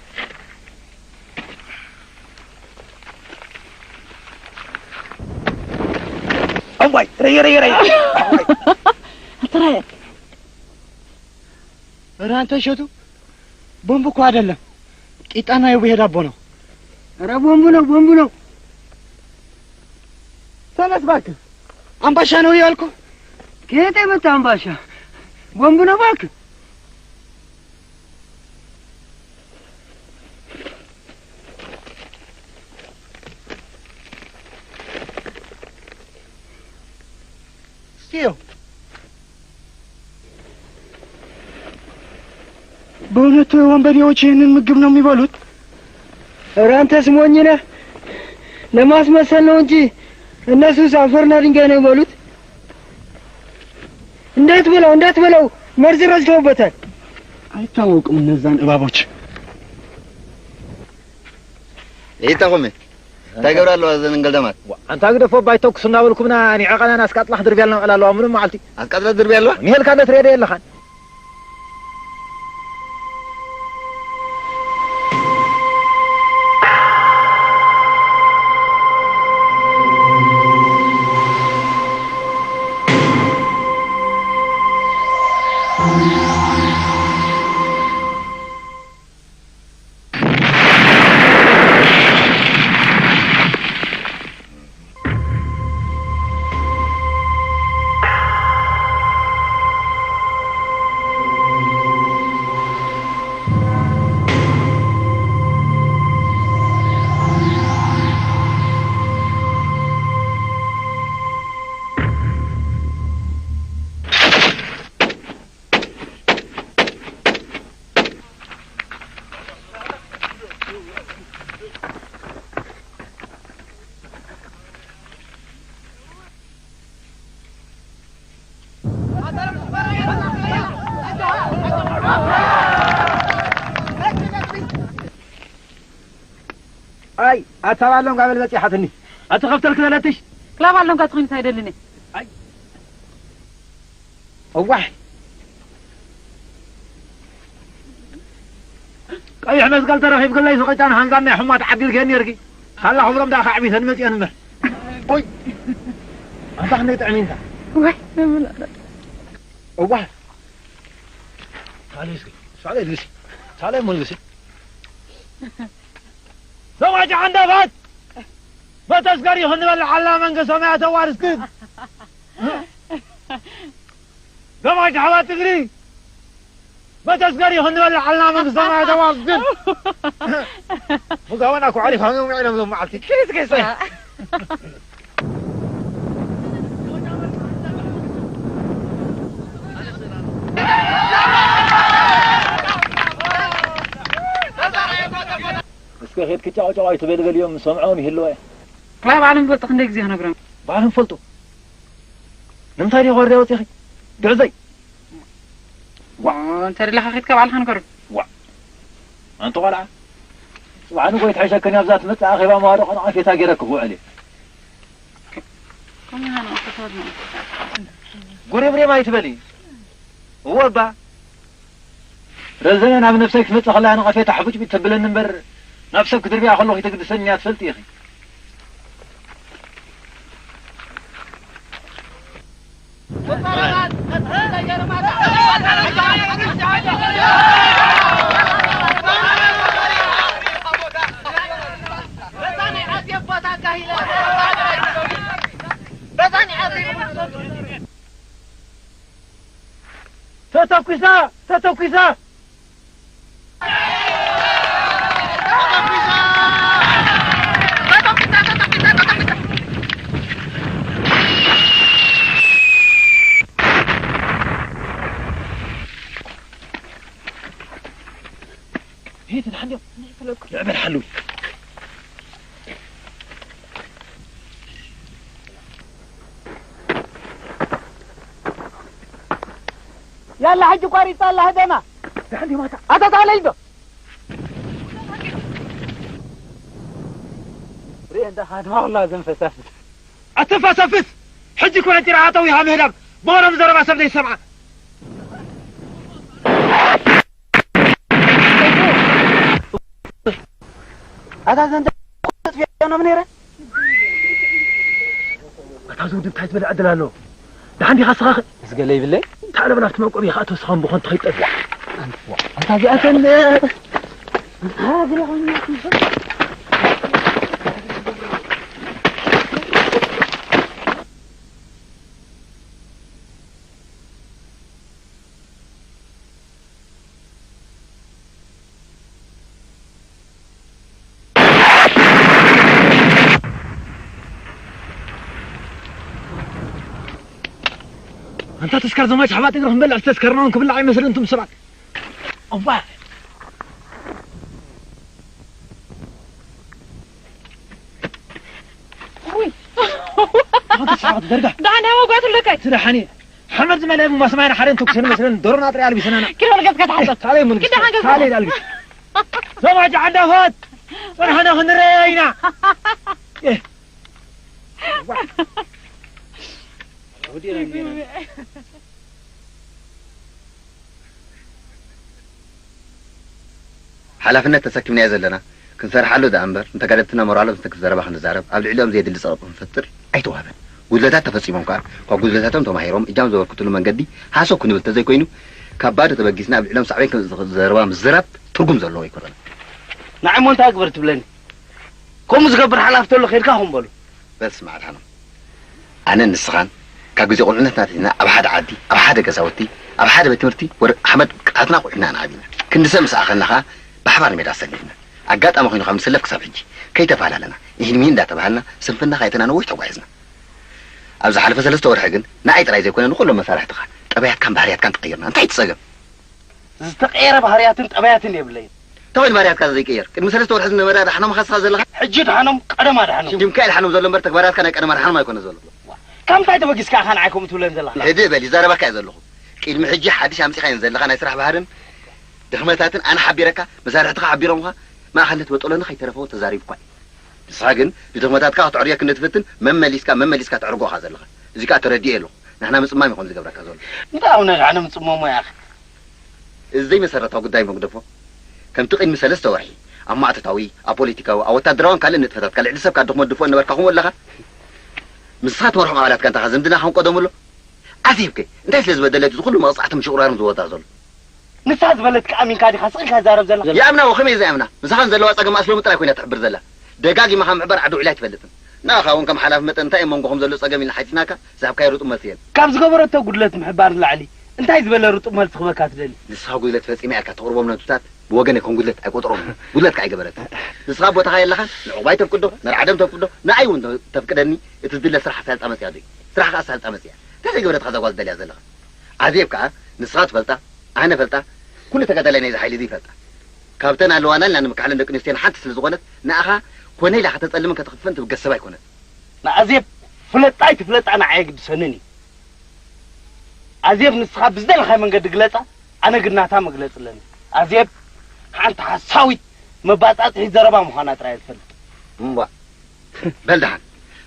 ዋይ፣ ረየ፣ ረየ፣ ረየ። ኣትራየ። ኧረ አንተ እሸቱ፣ ቦምብ እኮ አይደለም፣ ቂጣና የቡሄ ዳቦ ነው። ኧረ ቦምብ ነው፣ ቦምብ ነው። ተነስ እባክህ። አምባሻ ነው ያልኩህ። ከየት የመጣ አምባሻ? ቦምብ ነው እባክህ። እስቲ ይኸው። በእውነት ወንበዴዎች ይህንን ምግብ ነው የሚበሉት? ኧረ አንተስ ሞኝ ነህ። ለማስመሰል ነው እንጂ እነሱስ አፈርና ድንጋይ ነው የሚበሉት። እንዳትበላው፣ እንዳትበላው፣ መርዝ ረጭተውበታል። አይታወቁም እነዛን እባቦች። ይታኹም እንታይ ገብራ ኣለዋ ዘን እንገልደማት? ዋ፣ ኣንታ ግደፎ፣ ባይተኩስ እናበልኩምና ኒዕቐናን ኣስቃጥላ ክድርብያ ኣለና ውዕል ኣለዋ ምንም መዓልቲ። ኣስቃጥላ ድርብያ ኣለዋ? ሚሄልካ እንደ ትሬደ የለኻን። ኣይ ኣታ ባሎንጋ በል በጺሓትኒ። ኣቲ ከፍተል ክበለትሽ። ክላብ ኣሎንጋ ትኾይንስ ኣይደልን እየ። ኣይ እዋሕ። ቀይሕ መስቀል ተረኺብክለይ ስቕጫን ሃንጋን ናይ ሕማት ዓዲልክየን ነርኪ። ሳላ ክብሮም ደኣ ከዕቢተን መጽየን እምበር። ኦይ። ኣንታ ክንደይ ጥዕሚንካ። ወይ ነምን። እዋሕ። ሳሌ እስኪ፣ ሳሌ ልግሲ፣ ሳሌ ሞ ልግሲ። ሰማይ ጃሓንዳፋት! በተስገር ይኹን ንበልዓልና መንግስት ሰማያት ኣዋርስክን። ሰማይ ጃሓባት ትግሪ! በተስገር ይኹን ንበልዓልና መንግስት ሰማያት ኣዋርስክን። ሙጋወና ኩዓሊ ፋሚዮም ኢሎም ዞም መዓልቲ። ኪስ ኪስ። እስከ ኬድኪ ጫውጫው ኣይትበሊ በልዮም፣ ሰምዖም ይህልዋ እየ። ክላይ ባዕሎም ይፈልጡ፣ ክንደይ ግዜ ክነግሮም? ባዕሎም ይፈልጡ። ንምንታይ ዲኺ ወርዳ ወፂኺ? ግዕዘይ። ዋ። እንተ ደለኻ ኬድካ ባዕልኻ ንገሩ። ዋ። ኣንቲ ቆልዓ። ጽባሕ ንጎይ ትሕሸክን ኣብዛ ትመጽእ ኣኼባ መዋድቕ ንቐፌታ ገይረኪ ክውዕል እየ። ከምኡ ኢና ንቐፈታት ንቐፈታት። ጉሬምሬም ኣይትበሊ። እወ እባ። ረዘነ ናብ ነብሰይ ክትመጽእ ከላ ንቐፌታ ሕቡጭ ቢት ተብለኒ እምበር ናብ ሰብ ክድርብያ ከለኹ ይተግድሰኒ እያ ትፈልጢ ኢኺ። ተተኩሳ! ተተኩሳ! ሄት ንሓንዲዮ ልዕበል ሓሉይ። ያላ ሕጂ ቋሪጻ ኣላ ህደማ። ደሓን ዲማታ። ኣታ ታለይ ዶ? ርኤ እንዳ ሃድማ ወላ ዘንፈሳፍስ። ኣትንፈሰፍስ! ሕጂ እኮ ነጢራ ኣጠዊኻ ምህዳም፣ ብቐደም ዘረባ ሰብ ዘይሰምዓ። ኣታ ዘንዳ ተጥፊኦም ነይረ። ኣታ ዝውድብ እንታይ ዝበለ ዕድል ኣሎ? ደሓን ዲኻ ስኻ? ምስ ገለ ይብለይ? ታለበ ናብቲ መቆቢ ከኣ ተወስኻም ብኾን ትኸይጠብ። ኣንታ እዚኣተን ኣንታ ተስካር ዘማች ሓባት እግሪ ክንበልዕ ዝተስከርናውን ክብላዕ ኣይመስልን እንቱም ሰባት። እዋ። ኣንታ ሰዓት ደርጋ። ዳን ያወጓት ለካይ። ስራሕኒ። ሓመድ ዝመልአ ማስማይና ሓደን ተኩሰን መስለን ዶሮና ጥራይ ኣልቢሰናና። ኪሎ ልገጽካ ትሓስብ። ታበይ ምን? ኪዳ ሓገዝ። ታበይ ኣልቢስ። ዘማች ዓንዳፋት። ጽንሕና ክንረያ ኢና። ሓላፍነት ተሰኪምናዮ ዘለና ክንሰርሓሉ ደኣ እምበር፣ ንተጋደልትና ሞራሎም ዝትንክፍ ዘረባ ክንዛረብ፣ ኣብ ልዕሊኦም ዘየድሊ ጸቕጢ ክንፈጥር ኣይተዋህበን። ጉድለታት ተፈጺሞም ከኣ፣ ካብ ጉድለታቶም ተማሂሮም እጃም ዘበርክትሉ መንገዲ ሃሰው ክንብል ተዘይኮይኑ፣ ካብ ባዶ ተበጊስና ኣብ ልዕሊኦም ሳዕቤን ከምጽእ ዝኽእል ዘረባ ምዝራብ ትርጉም ዘለዎ ኣይኮነን። ንዓይ እሞ እንታይ ግበር ትብለኒ? ከምኡ ዝገብር ሓላፊ ተሎ ኬድካ ኹም በሉ። በል ስማዕ ኣድሓኖም፣ ኣነን ንስኻን ካብ ግዜ ቁልዕነትና ኣትሒዝና ኣብ ሓደ ዓዲ፣ ኣብ ሓደ ገዛውቲ፣ ኣብ ሓደ ቤት ትምህርቲ ወረ ሓመድ ቃትና ቁዒና ኢና ዓቢና። ክንዲ ሰብ ምስ ኣኸልና ኸኣ ብሓባር ንሜዳ ኣሰሊፍና። ኣጋጣሚ ኮይኑ ካብ ንስለፍ ክሳብ ሕጂ ከይተፈላለና፣ ኢሂን ሚሂን እንዳተባሃልና ስንፍና ከይተናነወ ተጓዒዝና። ኣብ ዝሓለፈ ሰለስተ ወርሒ ግን ንዓይ ጥራይ ዘይኮነ ንኹሎም መሳርሕትኻ፣ ጠባያትካን ባህርያትካን ተቐይርና። እንታይ እቲ ጸገም? ዝተቐየረ ባህርያትን ጠባያትን የብለይን። እንታይ ኮይኑ ባህርያትካ ዘይቅየር? ቅድሚ ሰለስተ ወርሒ ዝነበረ ኣድሓኖም ኻስኻ ዘለኻ? ሕጂ ኣድሓኖም ቀደም ኣድሓኖም። ሽም ሚካኤል ኣድሓኖም ዘሎ እምበር ተግባራትካ ናይ ቀደም ኣድሓኖም ኣይኮነ ዘሎ። ካብ ምንታይ ተበጊስካ ኢኻ ንዓይ ከምኡ ትብለን ዘለኻ? ህድእ በል፣ ይዛረበካ እየ ዘለኹ። ቅድሚ ሕጂ ሓድሽ ኣምጺኻየን ዘለኻ ናይ ስራሕ ባህርን ድኽመታትን ኣነ ሓቢረካ፣ መሳርሕትኻ ሓቢሮምኻ፣ ማእኸልነት በጠሎኒ ከይተረፈዎ ተዛሪብኳ እዩ። ንስኻ ግን ንድኽመታትካ ከተዕርዮ ክንዲ ትፍትን መመሊስካ መመሊስካ ተዕርጎ ኢኻ ዘለኻ። እዚ ከኣ ተረዲኤ ኣለኹ። ንሕና ምጽማም እዩ ከምዚ ገብረካ ዘሎ። እንታይ ኣብ ነድሓኖም ጽመሞ ኢኻ? እዚ ዘይመሰረታዊ ጉዳይ እሞ ግደፎ። ከምቲ ቅድሚ ሰለስተ ወርሒ ኣብ ማእቶታዊ፣ ኣብ ፖለቲካዊ፣ ኣብ ወታደራውን ካልእን ንጥፈታትካ ልዕሊ ሰብካ ድኽመት ድፍኦ ነበርካ፣ ከምኡ ኣለኻ? ምስኻ ትመርሖም ኣባላት ጋንታኻ ዝምድናኻ ቀደሙ ኣሎ። ኣዜብ ከ እንታይ ስለ ዝበደለት እዚ ኩሉ መቕጻዕትን ምሽቑራርን ዝወርዳ ዘሎ? ንሳ ዝበለትካ ኣሚንካ ዲኻ ስቕ ኢልካ ትዛረብ ዘለኻ? ይኣምና፣ ከመይ ዘይኣምና? ምሳኻን ዘለዋ ጸገም ኣስሎሚ ጥራይ ኮይና ትሕብር ዘላ። ደጋጊማ ካብ ምሕባር ዓዲ ውዒላ ኣይትፈልጥን። ንኣኻ እውን ከም ሓላፊ መጠን እንታይ ኣብ መንጎኹም ዘሎ ጸገም ኢልና ሓቲትናካ፣ ዝሃብካዮ ርጡብ መልሲ የለን። ካብ ዝገበረቶ ጉድለት ምሕባር ንላዕሊ እንታይ ዝበለ ርጡብ መልሲ ክህበካ ትደሊ? ንስኻ ጉድለት ፈጺመ ኢልካ ተቕርቦም ነጥብታት ብወገነይ ከም ጉድለት ኣይቆጽሮምን። ጉድለት ከኣ ኣይገበረትን። ንስኻ ኣብ ቦታኻ የለኻን፣ ንዕቑባይ ተፍቅዶ፣ ንርዓዶም ተፍቅዶ፣ ንኣይ እውን ተፍቅደኒ፣ እቲ ዝድለ ስራሕ ኣሳልጣ መጺኣ ዶ እዩ? ስራሕ ከኣ ኣሳልጣ መጺኣ። እንታይ ዘይገበረት እዛ ጓል ትደልያ ዘለኻ? ኣዜብ ከኣ ንስኻ ትፈልጣ፣ ኣነ ፈልጣ፣ ኩሉ ተጋዳላይ ናይዚ ሓይሊ እዚ ይፈልጣ። ካብተን ኣለዋና ኢልና ንምክሓለን ደቂ ኣንስትዮና ሓንቲ ስለ ዝኾነት፣ ንኣኻ ኮነ ኢላ ከተጸልምን ከተኽፍእን ትብገስ ሰብ ኣይኮነትን። ንኣዜብ ፍለጣ ኣይትፍለጣ ንዓይ ኣይግድሰንን እዩ። ኣዜብ ንስኻ ብዝደለኻዮ መንገዲ ግለጻ፣ ኣነ ግን ናታ መግለጺ ኣለኒ። ኣዜብ ሓንቲ ሓሳዊት መባጻጽሒት ዘረባ ምዃና ጥራይ እየ ዝፈልጥ። እምቧ። በል ደሓን።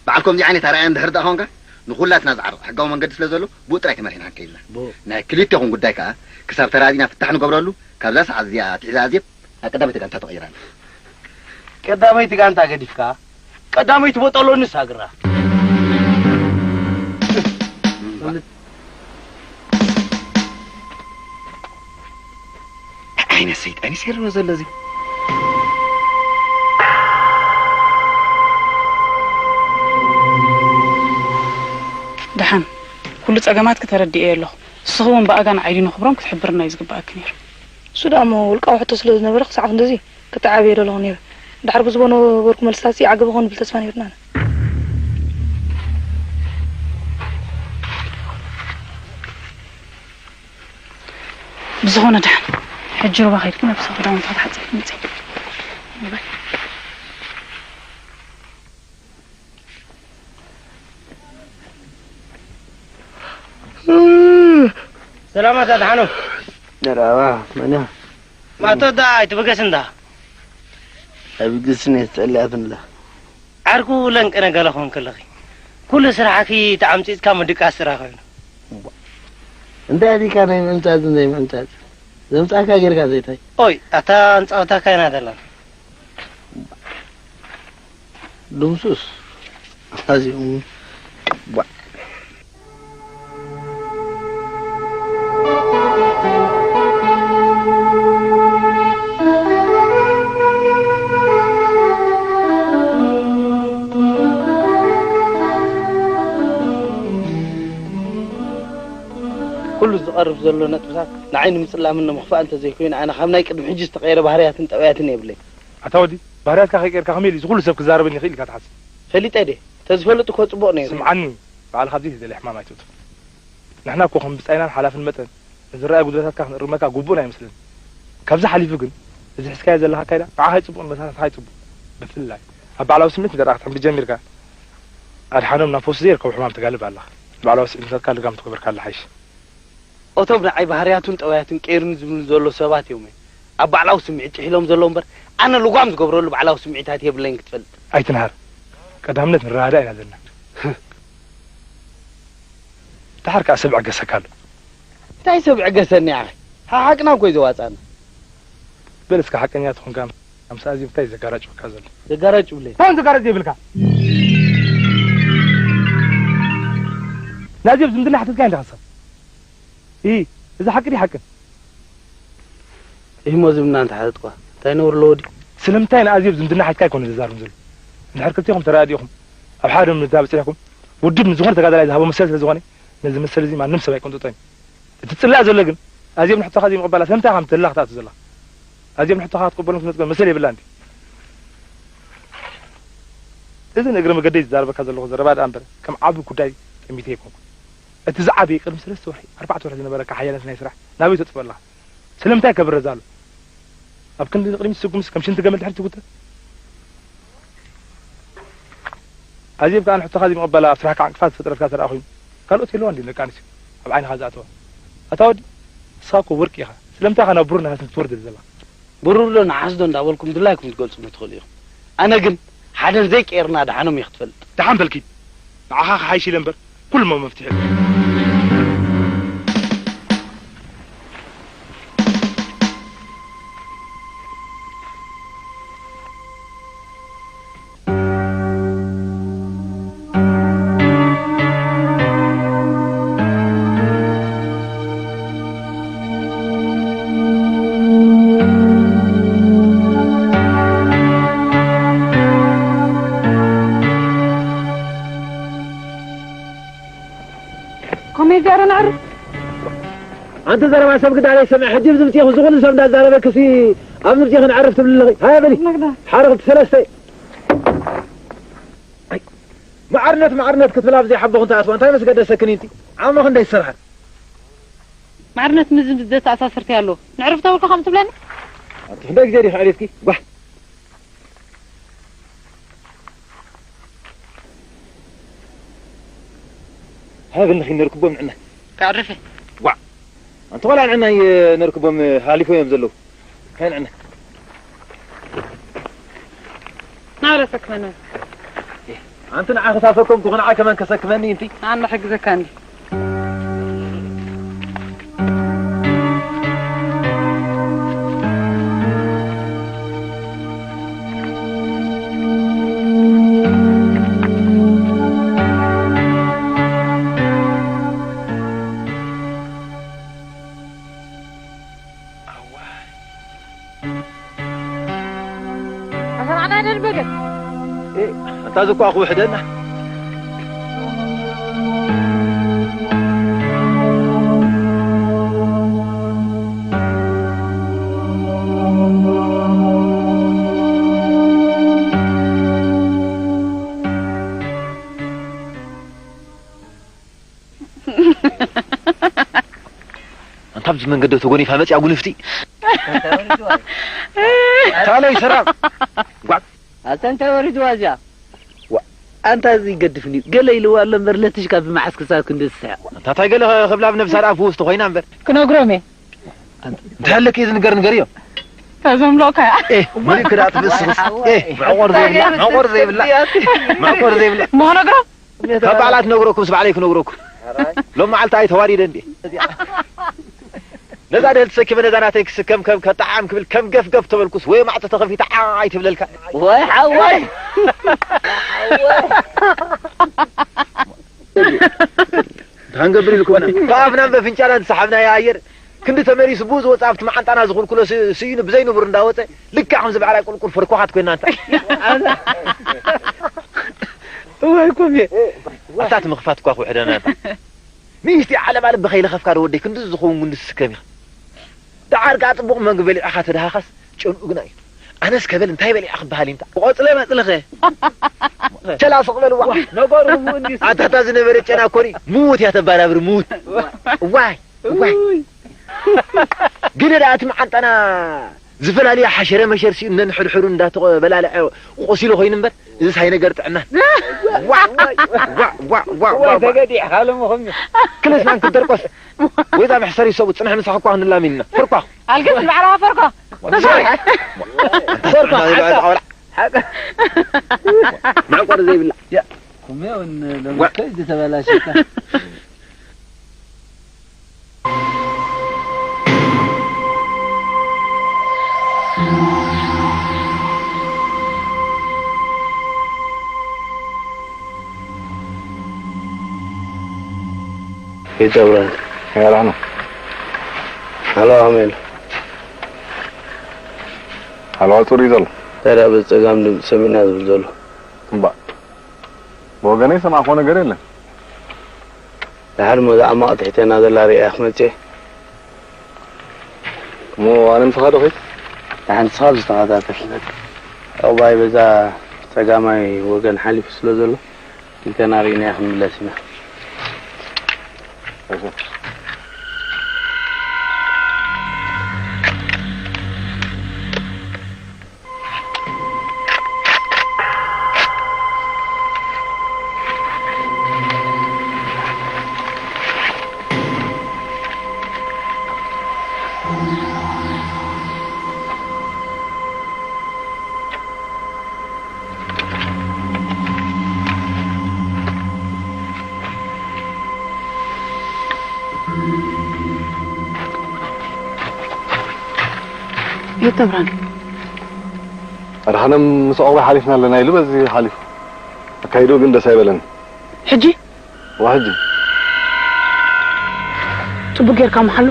በዓል ከምዚ ዓይነት ኣርኣያ እንድሕር ደኣ ኾንካ፣ ንኹላትና ዝዓርቕ ሕጋዊ መንገዲ ስለ ዘሎ፣ ብኡ ጥራይ ተመሪሕና ክንከይድ ኢና። ብኡ። ናይ ክልቴኹም ጉዳይ ከኣ፣ ክሳብ ተራዚና ፍታሕ ንገብረሉ፣ ካብዛ ሰዓት እዚኣ ኣትሒዛ ኣዜብ፣ ናብ ቀዳመይቲ ጋንታ ተቐይራ ኣላ። ቀዳመይቲ ጋንታ ገዲፍካ፣ ቀዳመይቲ ቦጠሎ ንሳ ግራ። እንታይ ዓይነት ሰይጣን እዩ ሰሪዎ ዘሎ እዚ? ደሓን፣ ኩሉ ጸገማትኪ ተረዲኤ ኣለኹ። ንስኺ እውን ብኣጋ ንዓይ ዲኑ ክብሮም ክትሕብርና እዩ ዝግብኣኪ ነይሩ። እሱ ደኣ እሞ ውልቃዊ ሕቶ ስለ ዝነበረ ክሳዕ ክንድዚ ክተዓብዮ ደለኹ ነይረ። ድሓር ብዝቦ ነበርኩ መልስታትሲ ዓገብ ይኸውን ብል ተስፋ ነይሩና። ብዝኾነ ደሓን፣ ሕጂ ሩባ ከይድኪ ነብስኺ ክዳውንትኺ ተሓጺብኪ ምጺ። ሰላማት ኣድሓኖም። መርሓባ፣ መን ኢኻ? ማእቶት ደኣ ኣይትበገስ እንዳ። ኣይብገስን እየ፣ ተጸሊኣትኒ ኣላ። ዓርኩ ለንቅነ ገለ ኾንኪ ኣለኺ። ኩሉ ስራሕኪ ተዓምጺጽካ ምድቃስ ጥራይ ኮይኑ። እንታይ ዲካ ናይ ምዕምጻጽን ዘይምዕምጻጽን? ዘምጻእካ ጌርካ ዘይታይ? ኦይ፣ ኣታ ኣንጻውታካ ኢና ዘለና። ድምሱስ። ኣዚኦም ቧዕ። ኩሉ ዝቐርብ ዘሎ ነጥብታት ንዓይ ንምጽላምን ንምኽፋእ እንተዘይኮይኑ፣ ኣነ ካብ ናይ ቅድሚ ሕጂ ዝተቐየረ ባህርያትን ጠባያትን የብለይ። ኣታ ወዲ፣ ባህርያትካ ከይቀየርካ ከመይ ኢሉ እዚ ኩሉ ሰብ ክዛረበኒ ይኽእል ኢልካ ትሓስብ? ፈሊጠ ድየ? ተዝፈልጥ እኮ ጽቡቕ ነይሩ። ስምዓኒ፣ ባዕልኻ ኣብዚ ዘይተደልየ ሕማም ኣይትእቱ። ንሕና እኮ ከም ብጻይናን ሓላፍን መጠን ንዝረኣዩ ጉድለታትካ ክንእርመካ ግቡእና ኣይመስልን። ካብዚ ሓሊፉ ግን፣ እዚ ሒዝካዮ ዘለኻ ኣካይዳ ንዓኻ ኣይጽቡቕን መሳርሕትኻ ኣይጽቡቕ። ብፍላይ ኣብ ባዕላዊ ስምዒት እንተ ደኣ ክትሕምብድ ጀሚርካ፣ ኣድሓኖም ናብ ፈውሲ ዘይርከቦ ሕማም ትጋልብ ኣለኻ። ንባዕላዊ ስምዒታትካ ልጋም ትገብርካ ኣላ ሓይሽ። እቶም ንዓይ ባህርያቱን ጠባያቱን ቀይሩኒ ዝብሉኒ ዘለዉ ሰባት እዮም ኣብ ባዕላዊ ስምዒት ጥሒሎም ዘለዉ እምበር፣ ኣነ ልጓም ዝገብረሉ ባዕላዊ ስምዒታት የብለይን ክትፈልጥ። ኣይትንሃር። ቀዳምነት ንረዳዳእ ኢና ዘለና። ደሓር ከኣ ሰብ ዕገሰካ ኣሎ። እንታይ ሰብ ዕገሰኒ ኣኺ? ሓሓቅና እኮ እዩ ዘዋጻና። በል እስከ ሓቀኛ ተኾንካ፣ ኣምሳ ኣዜብ እንታይ ዘጋራጭወካ ዘሎ? ዘጋራጭ ብለይ። እንታይ ዘጋራጭ ዘይብልካ? ናዜብ ዝምድና ሓተትካ እንዲኻ ክሳብ። ኢ፣ እዚ ሓቂ ድዩ ሓቅን? ኢሂሞ ዝምድና እንተሓተትኳ እንታይ ነውሪ ኣለዎ ድዩ? ስለምንታይ ንኣዜብ ዝምድና ሓትካ ኣይኮነ ዘዛርብን ዘሎ? እንድሕር ክልቴኹም ተረዳዲእኹም ኣብ ሓደ ምድምዳም በጺሕኩም፣ ውድብ ንዝኾነ ተጋዳላይ ዝሃቦ መሰል ስለ ዝኾነ፣ ነዚ መሰል እዚ ማንም ሰብ ኣይቅንጥጦን እዩ። እቲ ዝጽላእ ዘሎ ግን፣ ኣዜብ ንሕቶኻ ዘይምቕባላ ስለምንታይ ኢኻ ምትልላኽ ትኣቱ ዘለኻ? ኣዜብ ንሕቶኻ ክትቅበሎ ክትነጽጎ መሰል የብላን ድዩ? እዚ ንእግሪ መገደይ ዝዛረበካ ዘለኹ ዘረባ ደኣ እምበር፣ ከም ዓቢ ጉዳይ ጠሚተ ኣይኮንኩን። እቲ ዝዓበየ ቅድሚ ሰለስተ ወርሒ፣ ኣርባዕተ ወርሒ ዝነበረካ ሓያልነት ናይ ስራሕ ናበይ ተጥፍኦ ኣለኻ? ስለምንታይ ከ ብረዝ ኣሎ? ኣብ ክንዲ ንቕድሚት ትስጉምስ ከም ሽንቲ ገመል ድሕሪት ትጉተ? ኣዜብ ከኣ ንሕቶኻ ዘይምቕባላ ኣብ ስራሕካ ዕንቅፋት ዝፈጥረልካ እንተ ደኣ ኮይኑ፣ ካልኦት የለዋን ድየን ደቂ ኣንስትዮ ኣብ ዓይንኻ ዝኣተዋ? ኣታ ወዲ፣ ንስኻ እኮ ወርቂ ኢኻ። ስለምንታይ ኢኻ ናብ ብሩር ነሃስ ትወርድ ዘለኻ? ብሩር ዶ ነሓስ ዶ እንዳበልኩም ድላይኩም ክትገልጹኒ ትኽእሉ ኢኹም። ኣነ ግን ሓደን ዘይቀየርና ደሓኖም እየ ክትፈልጥ። ደሓን በልኪ። ንዓኻ ክሓይሽ ኢለ እምበር ኩሉ እሞ መፍትሒ ኣሎ። ኮሜዲ ኣረ ነዕርፍ። ኣንቲ ዘረባ ሰብ ግዳ ዘይሰምዕ፣ ሕጂ ብዝምጽእኹ ዝኹሉ ሰብ እንዳዛረበክሲ ኣብ ዝምጽእኺ ነዕርፍ ትብሊ ኣለኺ። ሃያ በሊ። ነግዳ። ሓደ ክልተ ሰለስተ። ኣይ፣ ማዕርነት፣ ማዕርነት ክትብል ኣብ ዘይሓቦኹ እንተ ኣትዋ እንታይ ምስ ገደሰክኒ እንቲ? ዓቕምኺ እንደ ይሰርሓ። ማዕርነት ምስ ዘተኣሳስርቲ ኣሎ። ነዕርፍ ተብልካ ከም ትብለኒ? ኣንቲ ክንደይ ግዜ ዲኺ ኣዕሪፍኪ? ጓሕ። ሃብን ንኺድ ነርክቦም ንዕና። ከዕርፍ እየ። ዋዕ! ኣንቲ ቆልዓ ንዕና እየ ነርክቦም፣ ሃሊፎም እዮም ዘለዉ። ካይ ንዕና። ናብረ ሰክመና። ኣንቲ ንዓ ክሳፈኮም ክኹ ንዓ ከመን ከሰክመኒ እንቲ? ኣነ ሕግዘካ እንዲ። ኣሰማዕና ደርበገ። እ፣ ኣታ ዝኳ ክውሕደና። ኣንታ ኣብዚ መንገዲ ተጎኒፋ መጽያ ጉንፍቲ። ታለይ ሰራም። ጓዕ። ኣታ እንታይ ወሪድዋ እዚኣ? ዋ፣ ኣንታ እዚ ይገድፍኒ እዩ። ገለ ኢልዋ ኣሎ እምበር ለትሽ ካብ መዓስ ክሳብ ክንዲ ዝስሕቕ። ኣንታ እንታይ ገለ ክብላ ብነብሳ ደኣ ፍውስቲ ኮይና እምበር። ክነግሮም እየ። እንታይ ኣለኪ እዚ ንገር ንገር እዮም። ተዘምሎካ። ኤ፣ ሙሉእ ክዳ ትብስኽስ። ኤ፣ መዕቆር ዘይብላ፣ መዕቆር ዘይብላ። መዕቆር ዘይብላ። እሞ ክነግሮም? ካብ ባዕላ ትነግረኩምስ ባዕለይ ክነግረኩም። ሎም መዓልቲ ኣይተዋሪደ እንዴ? ነዛ ድህል ተሰኪመ ነዛ ናተይ ክስከም ከም ከጣዓም ክብል ከም ገፍገፍ ተበልኩስ ወይ ማዕጾ ተኸፊታ ዓይ ትብለልካ። ወይ ሓወይ። ሓወይ። እንታይ ክንገብር ኢልኩምና? ብኣፍናን በፍንጫናን ዝሰሓብናዮ ኣየር ክንዲ ተመሊሱ ብኡ ዝወፅእ ኣብቲ መዓንጣና ዝኹልኩሎ ስ-፣ ስኢኑ ብዘይ ንቡር እንዳወፀ ልክዕ ከምዚ በዕራይ ቁልቁል ፈርኳኻት ኮይና እንታ። እዋይ ኮሜ። ኣታ እቲ ምኽፋት እኳ ክውሕደና እንታ። ሚስቲ ዓለባ ልቢ ከይለኸፍካ ዶ ወደይ ክንዲ ዝኸውን ጉንዲ ትስከም ኢኻ። ደሓር ከኣ ጽቡቕ መግቢ በሊዕኻ ተደሃኻስ ጨንኡ ግና እዩ። ኣነስ ከበል እንታይ በሊዐ ክበሃል እዩ እንታ? ቆጽለ መጽልኸ። ቸላ ስቕ በል ዋ። ነገሩ ህቡእ እንዲስ። ኣታ እታ ዝነበረ ጨና እኮ ርእ ምዉት እያ ተባራብር ምዉት። ዋይ፣ ዋይ። እውይ። ግን ደኣ እቲ መዓንጣና ዝፈላልያ ሓሸረ መሸር ሲኡ ነንሕድሕዱ እንዳተበላልዐ ቆሲሉ ኮይኑ እምበር እዚስ ኣይነገር ጥዕናን። ዋ፣ ዋ፣ ዋ፣ ዋ፣ ዋ፣ ዋ። ተገዲዕካ ሎሚ ኸም ክልስናን ክደርቆስ። ወይዛ መሕሰሪ ሰብኡ ጽንሕ ምሳኻ እኳ ክንላም ኢልና። ፈርኳ። ኣልገስ በዕላ ፈርኳ። ፈርኳ። ሓቃ። ሓቃ። መዕቆሪ ዘይብላ። ያ፣ ኩሜ እውን ዋ። ለመስተይ ዝተበላሸካ። ይገብረን። ያራኑ። ሃሎ ኣሜል። ሃሎ፣ ጽሩይ ዘሎ። ታዲያ በዚ ጸጋም ድምፂ ሰሚዕና ዝብል ዘሎ። እምባ። ብወገነይ ሰማዕኮ ነገር የለን። ድሓር ሞ እዛ ዓማቕ ትሕቴና ዘላ ርእያ ክመጽእ። እሞ ኣነ ምሳኻ ዶ ኸይድ? ደሓን ንስኻ ኣብዚ ተኸታተል። ዕቑባይ በዛ ጸጋማይ ወገን ሓሊፉ ስለ ዘሎ፣ ክልቴና ርኢናዮ ክንምለስ ኢና። እሺ። የተብራን ኣድሓኖም ምስ ዕቑባይ ሓሊፍና ኣለና ኢሉ በዚ ሓሊፉ። ኣካይድኡ ግን ደስ ኣይበለኒ። ሕጂ? ዋ ሕጂ። ጽቡቅ ጌርካ መሓሉ።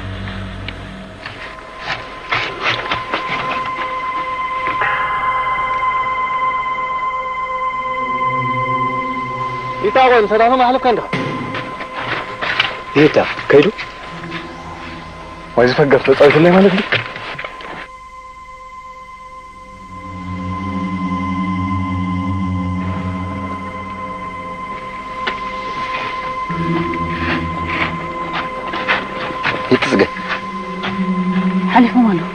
ይታ ቆይ፣ ምሰዳኑ ማሕለፍካ እንዲኻ? ይታ፣ ከይዱ? ወይ ዝፈገር ተጻዊትለይ ማለት ድዩ? ይትዝገ። ሓሊፎም ኣለዉ።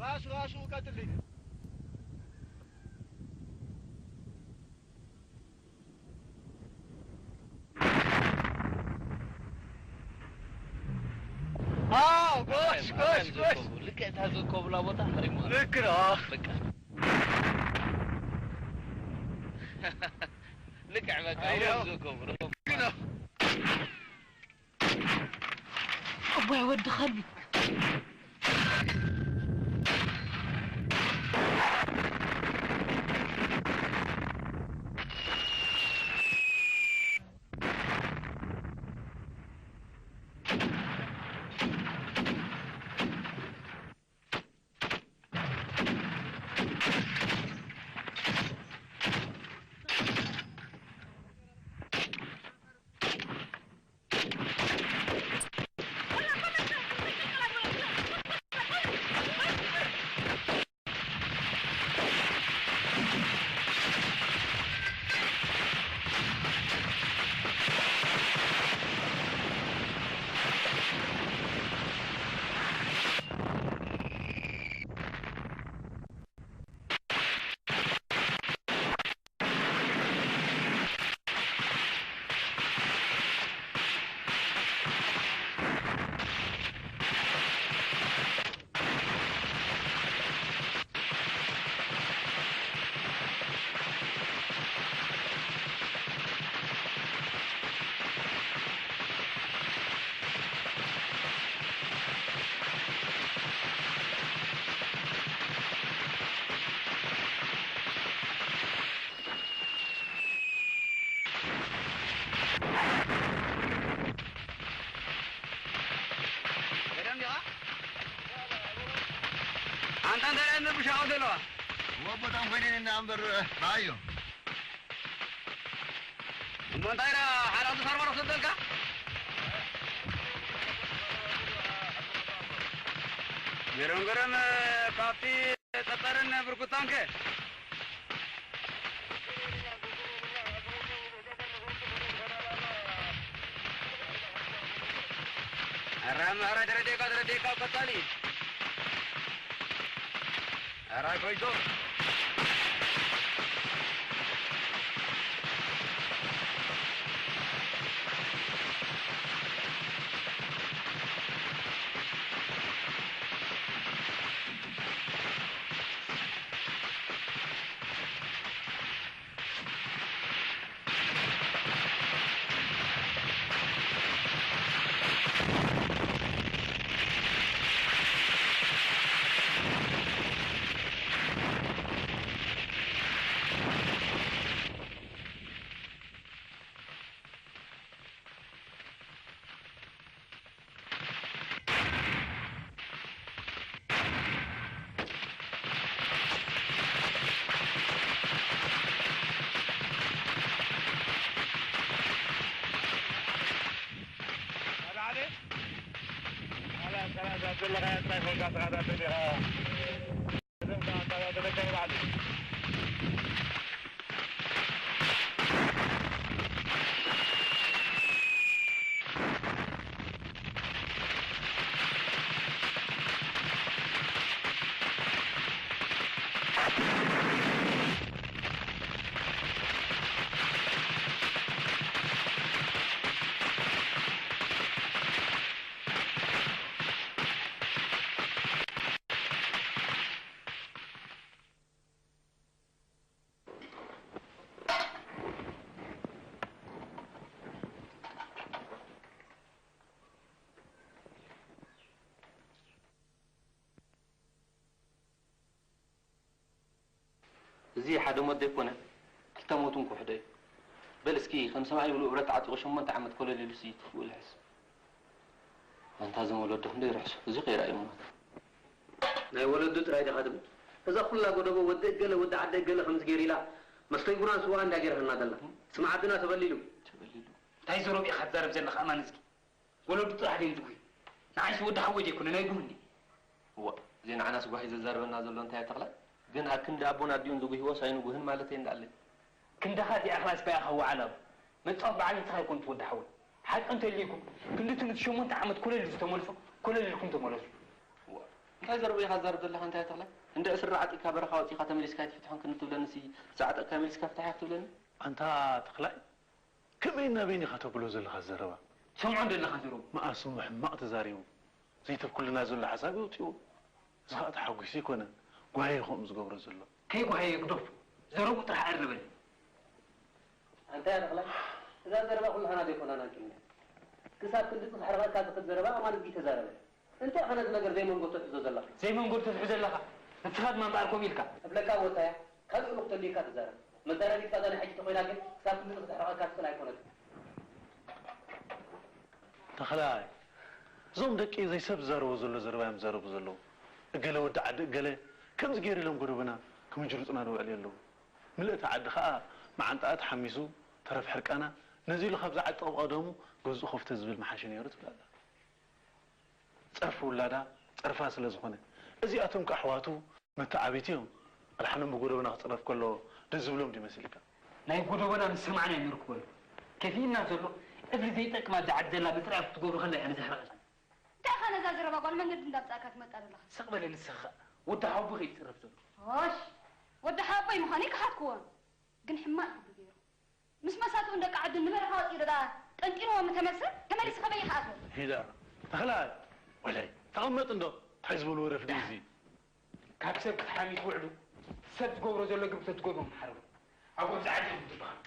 ራሱ ራሱ ቀጥል። ኣዎ፣ ጎሽ፣ ጎሽ፣ ጎሽ። ልክዕ እታ ዝእከቡላ ቦታ ሓሪሙዋ። ልክ ነው። በቃ። ልክዕ በቃ፣ ኣዮ። ዝእከቡ። ልክ ነው። እዋይ ወዲ ከልቢ። እንታይ እየን ዝብሻቑ ዘለዋ? እሞ ቦታም ኮይነን እና እምበር፣ ብኣዮ። እሞ እንታይ ኢላ ሓላል ዝፈርመሮ ክሰደልካ? ገረም ገረም፣ ካብቲ ጠጠርን ብርኩታንከ? ኣራም፣ ኣራይ፣ ተረዲእካ፣ ተረዲእካ፣ ቀጻሊ። ኣራይ፣ ኮይቶ። እዚ ሓደ ሞት ዘይኮነ፣ ክልተ ሞት እውን ክውሕዶ እዩ። በል እስኪ፣ ከም ሰብኣይ ብልኡ ብረት ተዓጢቑ ሸሞንተ ዓመት ኮለል ኢሉሲ ትፍኡ ልሕስ። ኣንታ እዞም ወለዶ ክንደይ ይርሕሱ፣ እዚ ከይረኣዩ ሞት። ናይ ወለዱ ጥራይ ዲኻ ትብል? እዛ ኩላ ጎደቦ ወዲ እገለ ወዲ ዓዲ እገለ ከምዚ ገይሩ ኢላ፣ መስተይ ቡናን ስዋ እንዳ ገይርሃና ዘላ። ስም ዓድና ተበሊሉ። ተበሊሉ። እንታይ ዘረባ ኢኻ ትዛረብ ዘለኻ ኣማን እዝጊ? ወለዱ ጥራሕ ድዮም ዝጉሂ? ንዓይስ ወዲ ሓወይ ዘይኮነ ናይ ጉህኒ። እዋ፣ እዚ ንዓናስ ጓሂ ዘዛርበና ዘሎ እንታይ ተኽላይ? ግን ኣክንዲ ኣቦን ኣዲኡን ዝጉሂዎስ ኣይንጉህን ማለተይ እንዳኣለይ። ክንዳኻ እዚኣ ክላስ ባያኻ ወዓላ መጻወት በዓል ንስኻ ኣይኮንት ወዲ ሓወይ። ሓቂ እንተልይኩም ክንዲ ትምህርቲ ሸሞንተ ዓመት ኮለል ዝተመልሶ ኮለል ኢልኩም ተመለሱ። እዋ፣ እንታይ ዘረባ ኢኻ ትዛረብ ዘለኻ እንታይ ተኽላይ? እንደ እስራ ዓጢካ በረኻ ወጺኻ ተመሊስካ ኣይትፍትሖን ክንዲ ትብለንሲ፣ ዝዓጠቅካ መሊስካ ፍታሕ ኢኻ ክትብለኒ? ኣንታ ተኽላይ፣ ከመይን ናበይን ኢኻ ተብሎ ዘለኻ ዘረባ? ትሰምዖ እንደለኻ ዘረቡ። መኣስ እሞ ሕማቕ ተዛሪቡ? ዘይተብኩልና ዘሎ ሓሳብ የውፅኡ። እዚ ኸኣ ተሓጒሱ ኣይኮነን፣ ጓሂ እዩ ከምኡ ዝገብሮ ዘሎ። ከይጓሃየ ግደፎ፣ ዘረቡ ጥራሕ ኣርበኒ። ኣንታ ያ ተኽላይ፣ እዛ ዘረባ ኩላህና ዘይኮናን ኣንቂልና። ክሳብ ክንዲ ክሕርቐካ ዝኽእል ዘረባ ኣማን እዝጊ ተዛረበ። እንታይ ኢኻ ነዚ ነገር ዘይመንጎ ተትሕዞ ዘለኻ? ዘይመንጎ ተትሕዞ ዘለኻ? ንስኻ ድማ እምበኣር ከምኡ ኢልካ። እብለካ ወታያ፣ ካልእ ልኡኽ ተልዩካ ትዛረብ። መዛረቢትካ እዛ ናይ ሕጂ ተኾይና ግን ክሳብ ክንዲ ክትሕርቐካ ትኽእል ኣይኮነትን። ተኽላይ፣ እዞም ደቂ ዘይሰብ ዝዛረቡ ዘሎ ዘረባ እዮም ዝዛረቡ ዘለዉ። እገለ ወዲ ዓዲ እገለ ከምዚ ገይሩ ኢሎም ጎደቦና ክምጅሩጥና ዝውዕሉ ኣለዉ። ምልእቲ ዓዲ ኸኣ መዓንጣኣ ተሓሚሱ ተረፍ ሕርቃና፣ ነዚ ኢሉ ካብ ዝዓጥቕ ብቐደሙ ገዝኡ ከፍተ ዝብል ምሓሸ ነይሩ ትብል ኣላ። ጸርፊ ውላዳ ጸርፋ ስለ ዝኾነ፣ እዚኣቶም ከኣ ኣሕዋቱ መተዓብይቲ እዮም። ኣድሓኖም ብጎደቦና ክጽረፍ ከሎ ደስ ዝብሎም ድዩ መሲልካ? ናይ ጎደቦና ምስ ሰማዕና እዩ ንርክበሉ። ከፊእና ዘሎ እግሪ ዘይጠቅም ኣብዛ ዓዲ ዘላ ምጽራፍ ክትገብሩ ከላ እያ ነዚ ሕርቐት። እንታይ ኢኻ ነዛ ዘረባ ጓል መንገዲ እንዳምጻእካ ትመጣ ዘለኻ? ስቕ በሊ ንስኺ ኸኣ። ወዲ ሓወቦኺ እዩ ዝጽረፍ ዘሎ። ኦሽ! ወዲ ሓወቦይ ምዃነይ ከሓድክዎን። ግን ሕማቕ ግብሪ ገይሩ። ምስ መሳትኡን ደቂ ዓዱን ንበረኻ ወጺኡ ደኣ ጠንጢንዎም ምተመልሰ፣ ተመሊሱ ከበይ ይኽኣል? ሂዳ፣ ተኽላይ፣ ወላይ፣ ተቐመጥ እንዶ፣ እንታይ ዝበሉ ወረፍ ድዩ እዚ? ካብ ሰብ ክትሓሚ ትውዕሉ፣ ሰብ ዝገብሮ ዘሎ ግብሪ ተትገብሩ ምሓሩ። ኣብ ወግዚ ዓዲ ኢኹም ትበሃሉ።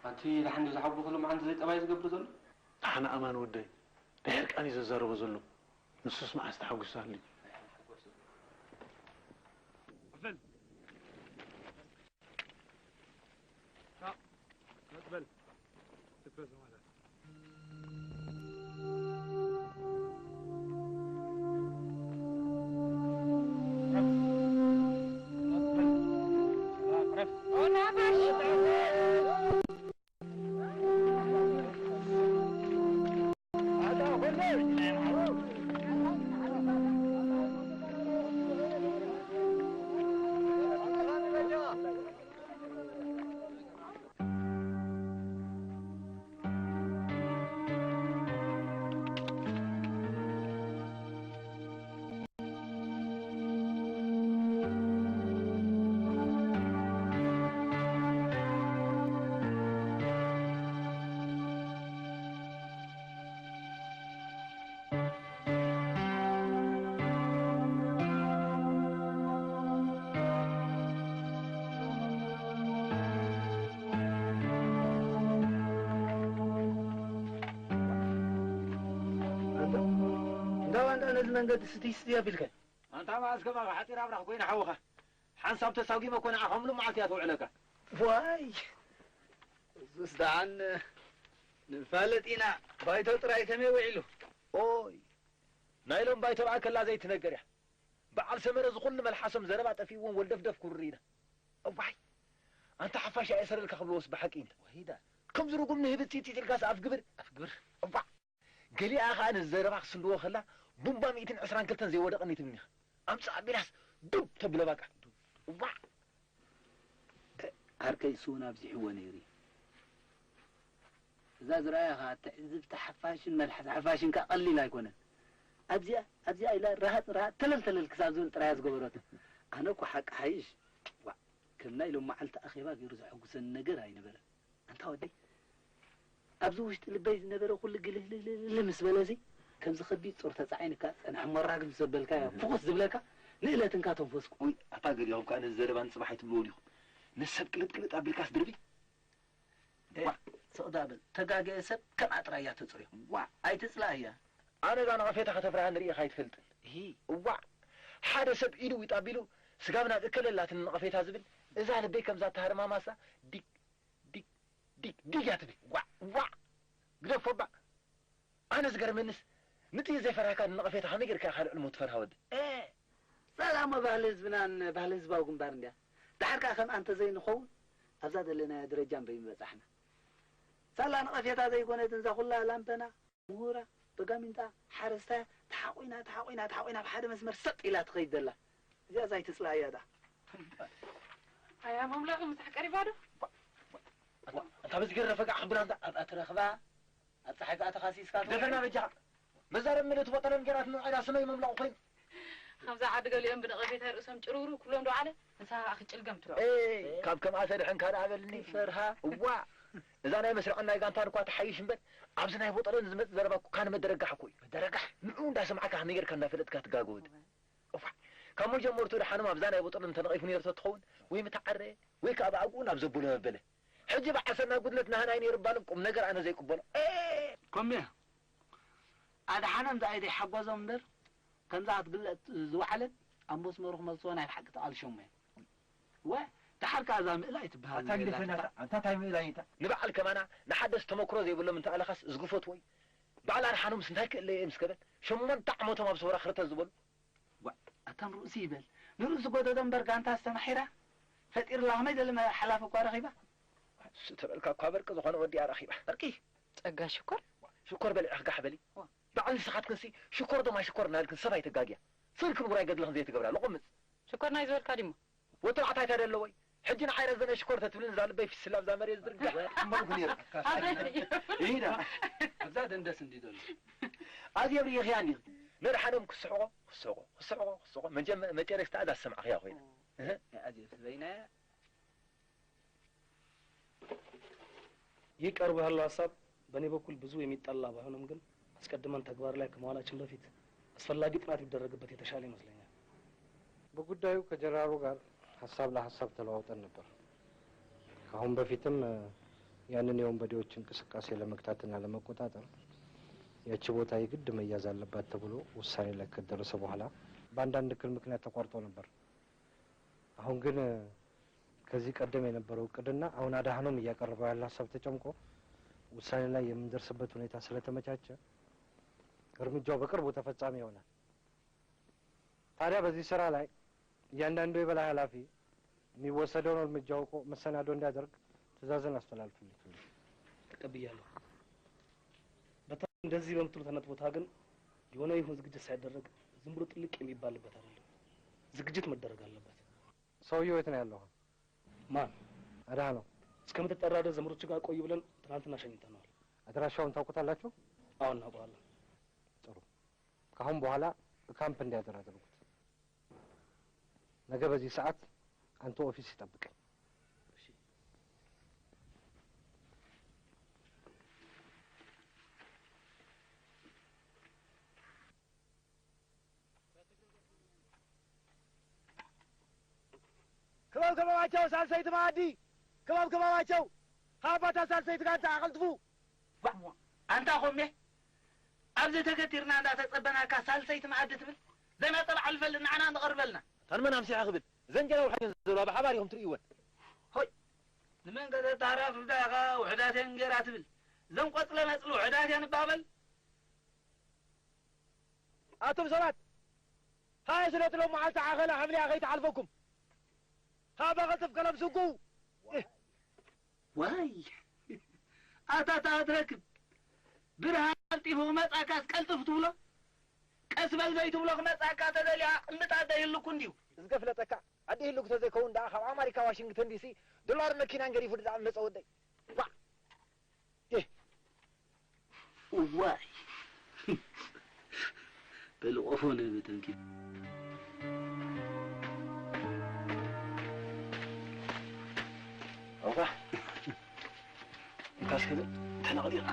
ኣንቲ ደሓን ድዩ ዝሓቦ ክሉ መዓንቲ ዘይጠባይ ዝገብር ዘሎ? ደሓን ኣማን ወደይ፣ ድሕር ቃኒ ዘዛረቦ ዘሎ። ንሱስ መዓስ ተሓጒሱ ሃልዩ? ክፈል። ታ፣ መቅበል። ትክፈል ማለት። እዚ መንገዲ ስትይ ስትይ ኣቢልካ። ኣንታ መዓስ ከማኻ ሓጺር ኣብራኽ ኮይና ሓውኻ። ሓንሳብ ተሳጒመ እኮ ንዓኻ ምሉእ መዓልቲ እያ ተውዕለካ። ዋይ፣ እሱስ ደሓን ንፋለጥ ኢና። ባይቶ ጥራይ ከመይ ውዒሉ? ኦይ፣ ናይ ሎም ባይቶ ብኣከላ ዘይትነገር እያ። በዓል ሰመረ ዝኹሉ መልሓሶም ዘረባ ጠፊእዎም ወልደፍደፍ ኩርር ኢና። እዋይ፣ ኣንታ ሓፋሽ ኣየሰረልካ ክብልዎስ ብሓቂ እንተ። ወሂዳ። ከምዚ ርጉም ንህብቲ ቲት ኢልካስ ኣፍ ግብር። ኣፍ ግብር። እዋ። ገሊኣ ኸኣ ነዚ ዘረባ ክስልዎ ከላ ቡምባ ሚእትን ዕስራን ክልተን ዘይወደቐኒ ትብልኒ ኢኻ። ኣምጽእ ኣቢላስ ዱብ ተብሎ በቃ። እዋ። ዓርከይ እሱ እውን ኣብዚሕዎ ነይሩ እዩ። እዛ ዝረኣያ ኸኣ ትዕዝብቲ ሓፋሽን መልሓስ ሓፋሽን ከኣ ቀሊል ኣይኮነን። ኣብዚኣ ኣብዚኣ ኢላ ረሃጽ ረሃጽ ተለል ተለል ክሳብ ዝብል ጥራይ እያ ዝገበረቶ። ኣነ እኮ ሓቂ ሓይሽ ዋእ ከም ናይ ሎም መዓልቲ ኣኼባ ገይሩ ዘሐጉሰኒ ነገር ኣይነበረን። ኣንታ ወደይ ኣብዚ ውሽጢ ልበይ ዝነበረ ኩሉ ግልህልህልህ ምስ በለሲ ከምዚ ከቢድ ጾር ተጻዒንካ ጸንሐ ሞራግ ምስ ዘበልካ ፍኹስ ዝብለካ ንእለትንካ ተንፈስኩ። ውይ ኣታ ገዲኹም ከኣ ነዚ ዘረባ ንጽባሕ ኣይትብልዎ ዲኹም? ነሰብ ቅልጥ ቅልጥ ኣቢልካስ ድርቢ። ዋ። ስቕ ዳ በል ተጋገየ ሰብ ከምኣ ጥራይ እያ ተጽርዮ። ዋ። ኣይትጽላእያ። ኣነ እዛ ነቐፌታ ከተፍርሃኒ ርኢኻ ኣይትፈልጥን። እሂ። እዋዕ ሓደ ሰብ ኢዱ ዊጥ ኣቢሉ ስጋብ ናብ እከለ ኣላትኒ ነቐፌታ ዝብል እዛ ልበይ ከምዛ ተሃርማማሳ ዲግ ዲግ ዲግ ዲግ እያ ትብል። ዋዕ ዋዕ ግደፎ እባ። ኣነ ዝገርመንስ ንጥይት ዘይፈራህካ ንነቐፌታ ከመይ ጌርካ ኢኻ ልዕሊ ሞት ትፈርሃ ወዲ? ኤ፣ ጸላሞ ባህሊ ህዝብናን ባህሊ ህዝባዊ ግንባር እንድያ። ደሓር ከኣ ከምኣ እንተዘይንኸውን ኣብዛ ዘለናያ ደረጃ እምበይ ምበጻሕና። ሳላ ነቐፌታ ዘይኮነትን እዛ ኩላ ላምበና፣ ምሁራ፣ በጋሚንታ፣ ሓረስታያ ተሓቑና ተሓቑና ተሓቑና ኣብ ሓደ መስመር ሰጥ ኢላ ትኸይድ ዘላ። እዚኣ እዛ ኣይትጽላእያ ደኣ። ኣያ መምላኺ ምሳሕ ቀሪባ ዶ? ኣታ በዚ ገረፈ ጋዕ ክብላ እንዳ ኣብ ኣትረኽባ ኣብ ጸሓይ ከኣ ተኻሲስካ ትውዕል። ደፈና በጃኻ። መዛረብ ምልእቲ ቦጠለን ገይራት ንውዕላ ስመይ መምላቑ ኮይኑ። ከምዛ ዓዲ ገሊኦም ብነቐፌታ ርእሶም ጭርውርው ክብሎም ዶ ዓለ? ንስኻ ከኣ ክጭልገም ትርዖ። ኤይ፣ ካብ ከምኣ ተድሕንካ ደኣ በልኒ። ፈርሃ። እዋ፣ እዛ ናይ መስርዕን ናይ ጋንታን እኳ ትሓይሽ እምበር፣ ኣብዚ ናይ ቦጠለን ዝመጽእ ዘረባ እኮ ካን መደረጋሕ እኮ እዩ። መደረጋሕ? ንዑ እንዳሰማዕካ ከመይ ጌርካ እንዳፈለጥካ ትጋገ ወዲ። እዋ፣ ካብ መጀመርቱ ደሓኖም ኣብዛ ናይ ቦጠለን እንተነቒፉ ነይሩ ተትኸውን፣ ወይ ምተዓረየ፣ ወይ ከኣ ብኣግኡ ናብ ዘበሎ መበለ። ሕጂ በዓል ሰናይ ጉድለት ናህና እዩ ነይሩ እባ ሎም ቁም ነገር ኣነ ዘይቅበሎ። ኤ! ኮሜ፣ ኣድሓኖም ዝኣይ ዘይሓጎዞም እምበር፣ ከምዛ ክትግለጽ ዝወዓለት ኣብ መስመሩ ክመልስዎ ናይ ብሓቂ ተቓልሾሞ እዮም። ወ፣ ደሓር ከኣ እዛ ምእላይ ትበሃል ኣታ ግደፈና፣ የላትካ። ኣታ እንታይ ምእላይ እታ? ንበዓል ከማና ንሓደስ ተመክሮ ዘይብሎም እንተኣለኻስ ዝግፈትዎ እዩ። በዓል ኣድሓኖምስ እንታይ ክእለየ ምስ ከበል፣ ሸሞንተ ዓመቶም ኣብ ሰውራ ክርተ ዝበሉ። ዋእ፣ ኣታ ንርእሱ ይበል። ንርእሱ ጎደዶ እምበር ጋንታ ኣስተማሒራ ፈጢርላ ከመይ ደለ ሓላፊ እኳ ረኺባ። እሱ ተበልካ እኳ በርቂ ዝኾነ ወዲ እያ ረኺባ። በርቂ? ጸጋ ሽኮር? ሽኮር በሊዕኺ ጋሕ በሊ። ዋ። በዓል ንስኻትክንሲ ሽኮር ዶ ማይ ሽኮር እናበልክን ሰብ ኣይተጋግያ። ስንክን ውራይ ገድልኽን ዘይትገብራ። ልቑምጽ። ሽኮር ናይ ዝበልካ ዲሞ? ወዲ ተባዕታይ እንታይ ደለዎ? ሕጂ ንዓይ ረዘነ ሽኮር ተትብልኒ እዛ ልበይ ፊስላ ኣብዛ መሬት ዝርግሕ። እምበልኩ ነይረ። ኣበይ? ይሂዳ። ኣብዛ ደንደስ እንዲ ዘሎ። ኣዝየ ብርኢኽያ እንዲኺ። ነድሓኖም ክስሕቆ፣ ክስሕቆ፣ ክስሕቆ፣ ክስሕቆ። መጀመ-፣ መጨረሽታ እዛ ዝሰማዕኽያ ኮይና። እህ። ኣዝየ በይናያ። ይህ ቀርቦ ያለው ሐሳብ በእኔ በኩል ብዙ የሚጠላ ባይሆንም ግን አስቀድመን ተግባር ላይ ከመዋላችን በፊት አስፈላጊ ጥናት ቢደረግበት የተሻለ ይመስለኛል። በጉዳዩ ከጀነራሉ ጋር ሐሳብ ለሐሳብ ተለዋውጠን ነበር። ከአሁን በፊትም ያንን የወንበዴዎች እንቅስቃሴ ለመግታትና ለመቆጣጠር ያቺ ቦታ የግድ መያዝ አለባት ተብሎ ውሳኔ ላይ ከደረሰ በኋላ በአንዳንድ እክል ምክንያት ተቋርጦ ነበር። አሁን ግን ከዚህ ቀደም የነበረው እቅድና አሁን አድሃኖም እያቀረበው ያለ ሐሳብ ተጨምቆ ውሳኔ ላይ የምንደርስበት ሁኔታ ስለተመቻቸ እርምጃው በቅርቡ ተፈጻሚ ይሆናል። ታዲያ በዚህ ስራ ላይ እያንዳንዱ የበላይ ኃላፊ የሚወሰደውን እርምጃ አውቆ መሰናዶ እንዲያደርግ ትዕዛዝን አስተላልፉልኝ። ተቀብያለሁ። በተለይ እንደዚህ በምትሉት አይነት ቦታ ግን የሆነ ይሁን ዝግጅት ሳይደረግ ዝም ብሎ ጥልቅ የሚባልበት አይደለም። ዝግጅት መደረግ አለበት። ሰውየው የት ነው ያለው? ማን? አድሃኖም። እስከምትጠራ ድረስ ዘመዶቹ ጋር ቆይ ብለን ትናንትና ሸኝተነዋል። አድራሻውን ታውቁታላችሁ? አዎ፣ እናውቀዋለን። ጥሩ። ከአሁን በኋላ ካምፕ እንዲያድር አድርጉት። ነገ በዚህ ሰዓት አንተ ኦፊስ ይጠብቀኝ። እሺ። ክበብ ክበባቸው ሳልሰይቲ መኣዲ፣ ክበብ ክበባቸው፣ ሃባታ ሳልሰይቲ ጋንታ ኣቐልጥፉ። ዋ፣ ኣንታ ኾሜ፣ ኣብዚ ተገቲርና እንዳተጸበናካ ሳልሰይቲ መኣዲ ትብል? ዘይመጸ በዓል ፈልጥ ንዓና ንቐርበልና። ታን መን ኣምሲሐ ክብል? ዘን ጀላቡ ሓይን ዘለዋ ብሓባር ኢኹም ትርእይወን። ሆይ፣ ንመን ከተታራፍዳ ኢኻ ውሕዳት እየን ጌራ ትብል? ዘን ቆጽለ መጽሊ ውሕዳት እየን እባ በል። ኣቱም ሰባት፣ ሃየ ስለ ትሎም መዓልቲ ዓኸላ ሓምሊኣ ከይትሓልፈኩም። ሃባ ቅልጥፍ ቀለም ስጉ። ዋይ! ኣታ ተኣትረክብ። ብርሃን ቀልጢፉ ክመጻካስ ቀልጥፍ ትብሎ? ቀስ በል ዘይትብሎ ክመጻካ ተደልያ ቅምጣ ደይህልኩ እንድዩ። እዚ ከፍለጠካ፣ ዓዲ ህልኩ ተዘይከውን ደኣ ካብ ኣማሪካ ዋሽንግተን ዲሲ ዶላር መኪናን ገዲፉ ድኣ መጸ ወደይ። ዋ! እህ። እዋይ! በሊ ቆፎ ንህቢ ተንኪፍ። ኣውራ! እንካስ ክብል ተነቕሊቕ።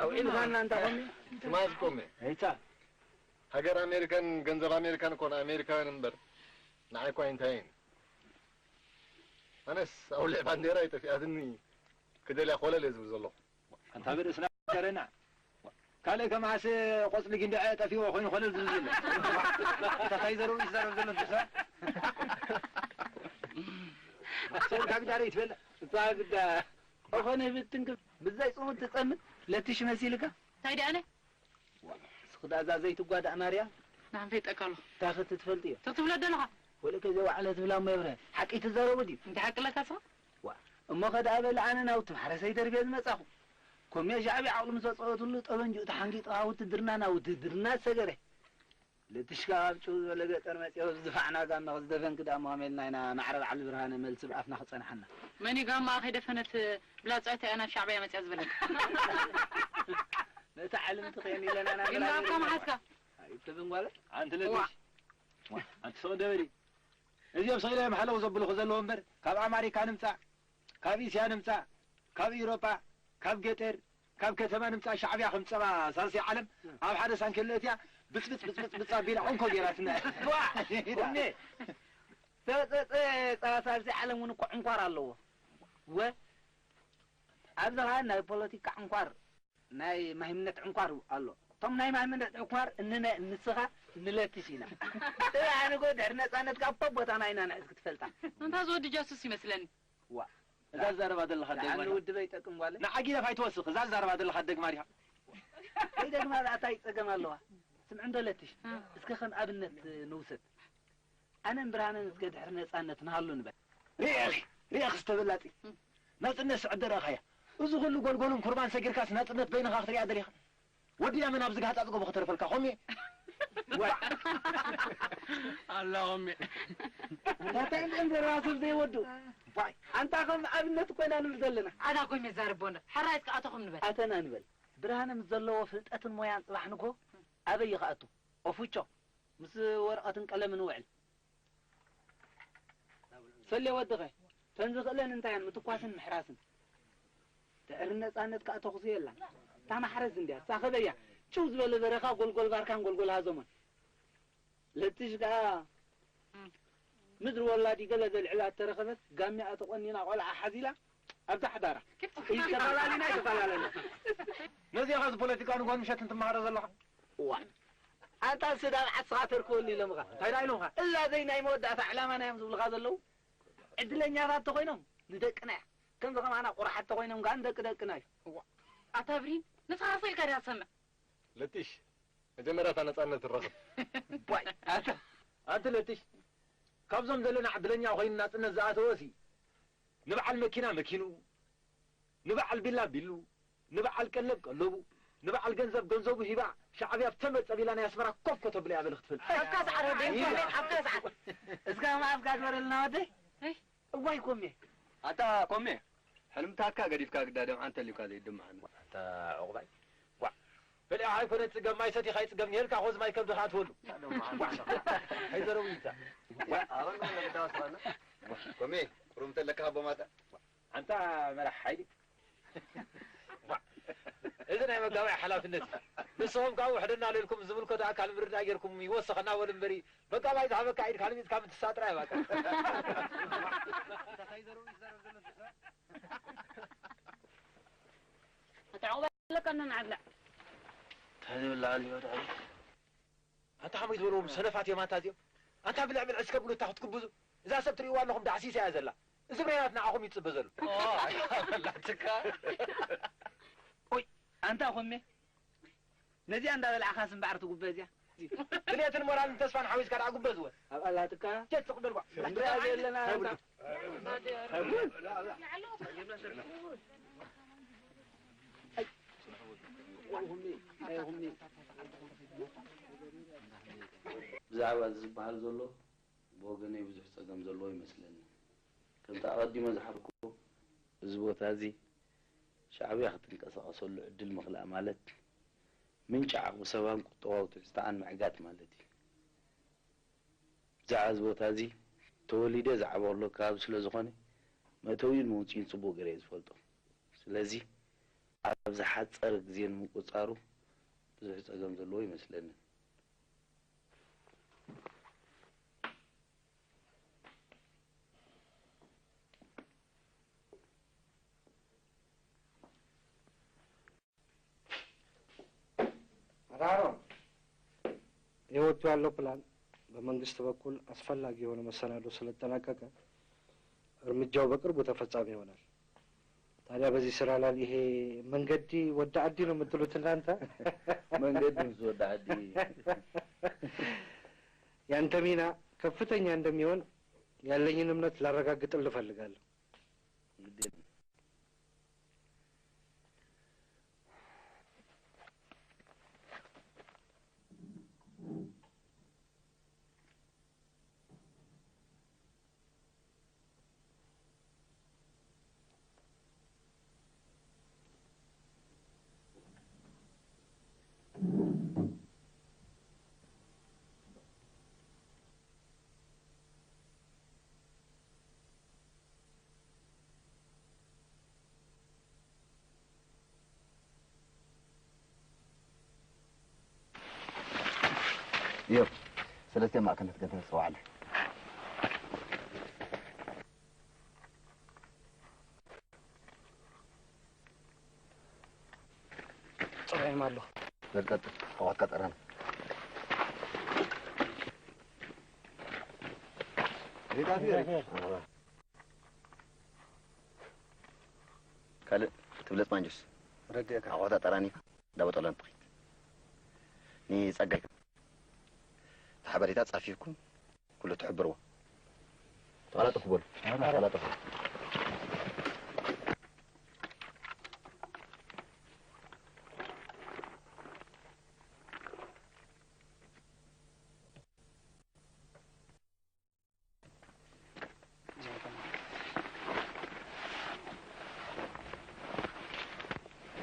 ኣውዒልካና እንታ ኾኒ? ስማስ ኮሜ። ኣይታ። ሃገር ኣሜሪካን ገንዘብ ኣሜሪካን እኮ ንኣሜሪካውያን እምበር ንዓይ እኳ ኣይንታየን። ኣነስ ኣውሊዕ ባንዴራ ይጠፊኣትኒ ክደልያ ኮለል እየ ዝብል ዘለኹ። ኣንታ ብርእስና ገረና። ካልእ ከማስ ቆጽሊ ጊንዳዕ ጠፊእዎ ኮይኑ ኮለል ዝብል ዘሎ። ኣንታ ታይ ዘረቡ ይዛረብ ዘሎ እንተ ሰብ? ሰብ ካብ ዳረ ይትበላ። እታ ግዳ ኦኾነ ብትንክ ብዛይ ጽሙት ትጸምት ለትሽ መሲልካ። እንታይ ደኣነ? ስኽዳ እዛ ዘይትጓዳእ ማርያ። ንዓንተ ይጠቃሎ። ታኽቲ ትፈልጥዮ? ትትብሎ ደለኻ? ወለከ ዘይ ዋዕለ ትብላ እሞ የብረ። ሓቂ ትዛረቡ ድዩ? እንተ ሓቂ ለካ ስኻ? ዋ፣ እሞ ኸደኣ በለ ኣነ ናብ ትምሓረሰይ ደርብየ ዝመጻኹ። ኮምየ ሻዕብያ ዓቕሉ ምስ ኣጸወትሉ ጠበንጅኡ ተሓንጊጡ ካብ ውትድርና ናብ ውትድርና ዝሰገረ። ለትሽካ ኣብ ጭው ዝበለ ገጠር መጺኦ ዝፋዕና ጋማ ክዝደፈንኪ ደኣ መቐመልና ኢና ማዕረ በዓል ብርሃነ መልሲ ብኣፍና ክጸንሓና። መን እዩ ጋማ ከይደፈነት ብላጻይታ እያ ናብ ሻዕብያ መጺኣ ዝበለካ? ነቲ ዓለም ትኸየን ኢለና ኢና ግን ብርሃነ ኣካ መሓዝካ? ኣይትብን ጓለ። ኣንቲ ለትሽ። ኣንቲ ሰው ደበሊ። እዚኦም ሰው ኢሎም ሓለው ዘብሉኹ ዘለዉ እምበር ካብ ኣማሪካ ንምጻእ፣ ካብ እስያ ንምጻእ፣ ካብ ኢሮጳ፣ ካብ ገጠር፣ ካብ ከተማ ንምጻእ ሻዕብያ ከም ጸባ ሳልሰይ ዓለም ኣብ ሓደ ሳንኬሎ እትያ ብጽብጽ ብጽብጽ ብጽ ኣቢላ ዑንኮ ጌራትና። ዋ! እኔ ጸ-፣ ጸ-፣ ጸ-፣ ጸባ ሳልሰይ ዓለም እውን እኮ ዕንኳር ኣለዎ። ወ-፣ ኣብዚ ኸኣ ናይ ፖለቲካ ዕንኳር ናይ ማሂምነት ዕንኳር ኣሎ። እቶም ናይ ማሂምነት ዕንኳር እንነ ንስኻ ንለትሽ ኢና። ጥራሕ ንጎ ድሕሪ ነጻነት ካብ ፖ ቦታና ኢና ንሕዝ ክትፈልጣ። እንታ ዝወዲ ጃሱስ ይመስለኒ። ዋ። እዛ ዝዛረባ ዘለኻ ደግማ ኣነ ዲኻ? ውድበ ይጠቅም ጓለ። ንዓጊለፍ ኣይትወስኽ። እዛ ዝዛረባ ዘለኻ ደግማ ዲኻ? ወይ ደግማ ደኣ እንታይ ጸገም ኣለዋ? ስምዕ እንዶ ለትሽ። እ። እስከ ከም ኣብነት ንውሰድ። ኣነን ብርሃነን እስከ ድሕሪ ነጻነት ንሃሉ ንበል። ርኤኺ፣ ርኤኺ ዝተበላጺ። ናጽነት ስዕዲ ረኣኻያ። እዚ ኩሉ ጎልጎልን ኩርባን ሰጊርካስ ናጽነት በይንኻ ክትሪኣ ደሊኻ? ወዲና መን ኣብዚ ጋህጻጽ ጎቦ ክተርፈልካ፣ ኾሜ? ዋ። ኣላ ኾሜ። እንታይ እንድን ዘረባ ሰብ ዘይወዱ። ዋይ። ኣንታ ከም ኣብነት ኮይና ንብል ዘለና። ኣታ ኮይም የዛርቦ እንዳ። ሕራይ እስከ ኣተኹም ንበል። ኣተና ንበል። ብርሃነ ምስ ዘለዎ ፍልጠትን ሞያን ጽባሕ ንግሆ ኣበይ ይኸኣቱ? ኦፉቾ። ምስ ወረቐትን ቀለምን ውዕል። ሰሌ ወድኸ፣ ተን ዝኽእለን እንታይ እየን? ምትኳስን ምሕራስን። ድሕሪ ነጻነት ከኣ ተኹሲ የላን። እታ ማሕረስ እንድያ፣ እሳ ኸበያ። ጭው ዝበለ በረኻ ጎልጎል ባርካን ጎልጎል ሃዘሞን። ለትሽ ከኣ ምድሪ ወላዲ ገለ ዘልዕላ እተረኸበት ጋሚኣ ተቖኒና ቆልዓ ሓዚላ ኣብዛ ሓዳራ። ይተፈላለዩና ይተፈላለዩና። ነዚኣ ኸዚ ፖለቲካ ንጎን ምሸት እንትመሃሮ ዘለኻ? እዋ። ኣንታ ስዳብ ዓስኻ ተርክበሉ ኢሎምኻ። እንታይ ደኣ ኢሎምኻ? እዛ ዘይ ናይ መወዳእታ ዕላማና እዮም ዝብሉኻ ዘለዉ። ዕድለኛታት ተኾይኖም ንደቅና እያ። ከምዚ ከማና ቁርሓት ተኾይኖም ከኣ ንደቂ ደቅና እዩ። እዋ። ኣታ ብሪን፣ ንስኻ ስኢልካ ዲኻ ትሰምዕ? ለትሽ፣ መጀመርያ እታ ነጻነት ትረኽብ። ባይ፣ ኣታ፣ ኣንቲ ለትሽ፣ ካብዞም ዘለና ዕድለኛ ኮይኑ ናጽነት ዝኣተወ ሲ፣ ንበዓል መኪና መኪንኡ፣ ንበዓል ቢላ ቢሉ፣ ንበዓል ቀለብ ቀለቡ፣ ንበዓል ገንዘብ ገንዘቡ ሂባ፣ ሻዕብያ ብተመድ ጸቢላ ናይ ኣስመራ ኮፍ ከተብሎ እያ በሊ ክትፈልጥ። ኣብካ ሰዓረ ደይ ኮሜ፣ ኣብካ ሰዓረ። እስካ ማፍካ ዝበረልና ወደይ? እይ። እዋይ ኮሜ። ኣታ ኮሜ፣ ሕልምታትካ ገዲፍካ ግዳደም ኣንተ ሊካ ዘይድምዓና። ኣታ ዕቑባይ። ጓዕ። በሊዕኻ ኣይኮነ ዝጽገም፣ ማይ ሰቲኻ ይጽገም፣ ንሄልካ ኾዚ ማይ ከብድኻ ኣትወሉ። ኣይዘረቡ ይታ። ኮሜ ቁሩብ እንተለካ ሃቦ ማታ። ኣንታ መራሕ ሓይሊ። እዚ ናይ መጋባይ ሓላፍነት እዩ። ንስኹም ካብ ውሕደና ለልኩም ዝምልከቶ ኣካል ምርድዳእ ጌርኩም ይወሰኸና በሉ እምበሪ፣ መጋባይ ዝሃበካ ኢድ ካልሚጽካ ምትሳጥራ እያ ባካ። ኣታ ዕቑባ ኣለካ እና ንዓብላ። እንታይ ዝብላዕ ኣሎ ወዲ ዓሊ? ኣንታ ከመይ ዝበልዎም ሰነፋት እዮም ኣንታ እዚኦም። ኣንታ ብልዕ ብልዕ እስከ ብሉ እታ ክትግብዙ። እዛ ሰብ ትርእይዋ ኣለኹም ዳሕሲሳ እያ ዘላ። እዚ ብሬናት ንዓኹም ይጽበ ዘሎ። በላትካ። ኦይ ኣንታ ኮሜ ነዚኣ እንዳበላዕኻስ እምበኣር ትጉበ እዚኣ። ድሌትን ሞራልን ተስፋን ሓዊስካ ደኣ ጉበዝወ። ኣብ ኣላትካ ጀት ስቕ በልዋ። እንድሪኣ ዘለና ኣንታ ብዛዕባ እዚ ዝበሃል ዘሎ ብወገነይ ብዙሕ ጸገም ዘለዎ ይመስለኒ። ከምቲ ኣቐዲመ ዝሓልኩዎ፣ እዚ ቦታ እዚ ሻዕብያ ክትንቀሳቐሰሉ ዕድል ምኽላእ ማለት ምንጪ ዓቕሚ ሰባን ቁጠባዊ ትሕዝቶኣን ምዕጋት ማለት እዩ። ብዛዕባ እዚ ቦታ እዚ ተወሊደ ዝዓበኹሉ ከባቢ ስለ ዝኾነ መእተዊኡን መውፅኢኡን ፅቡቕ ገይረ እየ ዝፈልጦ። ስለዚ ኣብ ዝሓፀረ ግዜ ንምቁፅፃሩ ብዙሕ ፀገም ዘለዎ ኣይመስለንን። አዳሮ የወጡ ያለው ፕላን በመንግስት በኩል አስፈላጊ የሆነ መሰናዶ ስለተጠናቀቀ እርምጃው በቅርቡ ተፈጻሚ ይሆናል። ታዲያ በዚህ ስራ ላይ ይሄ መንገዲ ወደ አዲ ነው የምትሉት እናንተ? መንገዲ ምስ ወደ አዲ ያንተ ሚና ከፍተኛ እንደሚሆን ያለኝን እምነት ላረጋግጥልህ እፈልጋለሁ። ግድ የለም። እዮብ፣ ሰለስቲኦም ማእከላት ገንዘብ ጸዋዕለ። ጽባኤም ኣለኹ። በል ቀጥል፣ ኣዋትካ ጠራን። ካልእ ትብለጽ ማንጆስ ረዲእካ ኣቆጣጠራኒ ዳቦ ጠሎን ጥቂት ንጸጋይ እቲ ሓበሬታ ጻፊፍኩም ኩሉ ትሕብርዎ። ተቐላጠፉ በሉ። ተቐላጠፉ።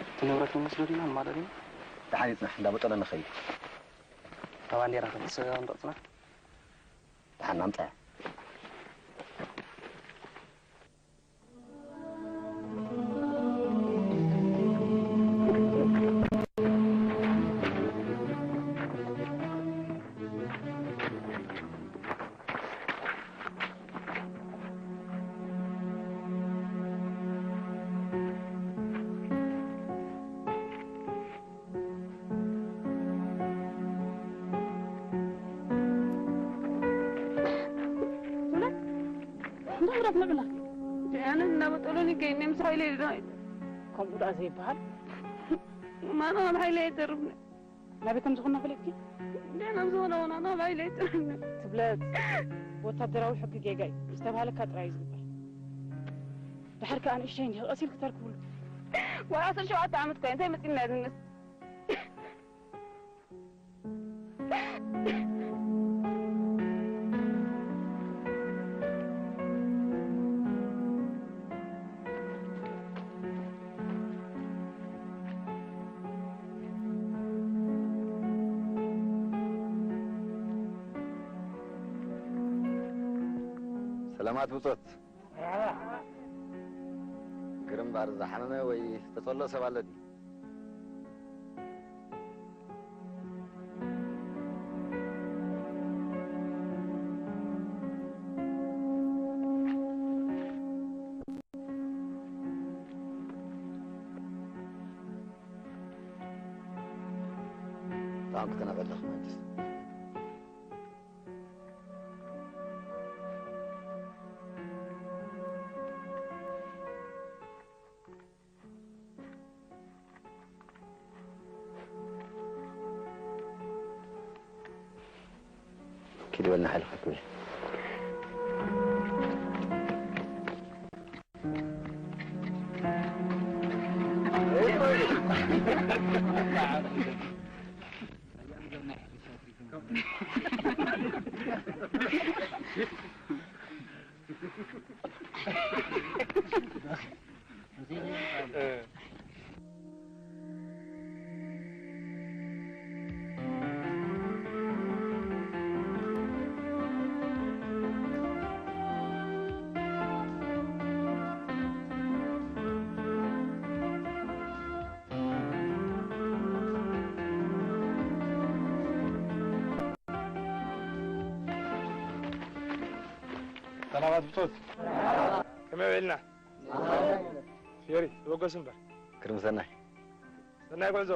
እቲ ንብረት ንወስዶ ዲና ንማዶ ዲና? ደሓን ይጽናሕ፣ እንዳ ቦጠሎ ንኸይድ። እታ ባንዴራ ከ ትስእንዶ ጽናሕ? ደሓን ኣምጽኣ። እንዳምራት ንብላ ኣነ እናበጠሎኒ ከይነ ምስ ሓይለ ኢሉ ከምኡ ደኣ ዘይበሃል ማና ኣብ ሓይለ ኣይተርፍኒ ናበይ ከም ዝኾንና ፈሊጥኪ? ንሕና ምስ ሆነ ሆና ናብ ሃይለ ይጥርነ። ትብለጽ። ብወታደራዊ ሕጊ ጌጋ እዩ ዝተባህለካ ጥራይ እዩ ዝግበር። ድሓር ከኣ ንእሽተይ እንዲኺ ቀሲልኪ ተርክብሉ። ዋላ ዓሰርተ ሸውዓተ ዓመት እኮ እዩ። እንታይ መጺእና ዝንስ? ለማት ብጾት። ግርም እምበኣር ዝሓመመ ወይ ዝተጸልኦ ሰብ ኣሎ ድዩ? ብጣዕሚ ክትነቐለኽ ማለት። ኪድ በልና ሓይልካ ክብል። ሰላማት ብጾት። ከመይ ውዒልና? ፊዮሪ፣ ተበገሱ እምበር። ክርም ሰናይ። ሰናይ ጉዕዞ።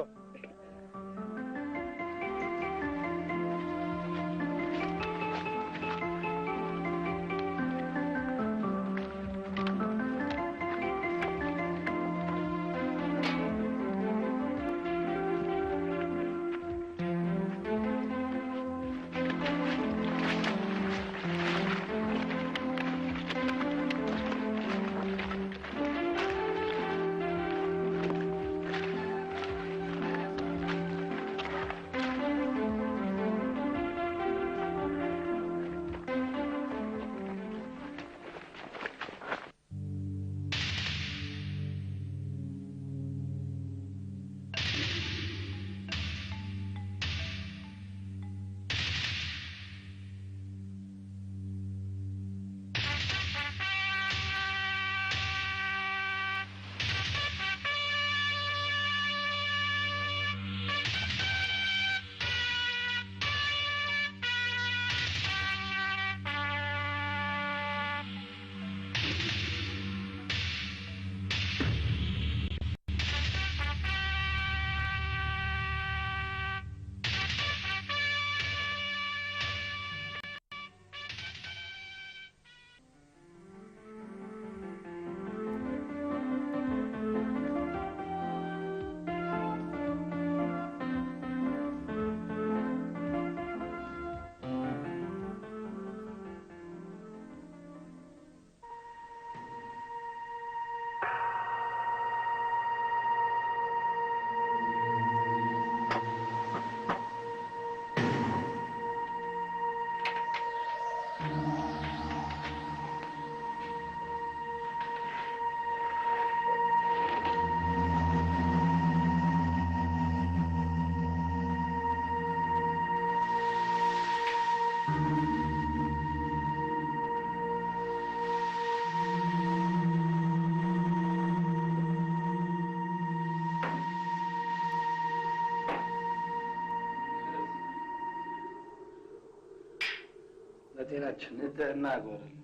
ለጤናችን። ንጥዕና ግበረልና።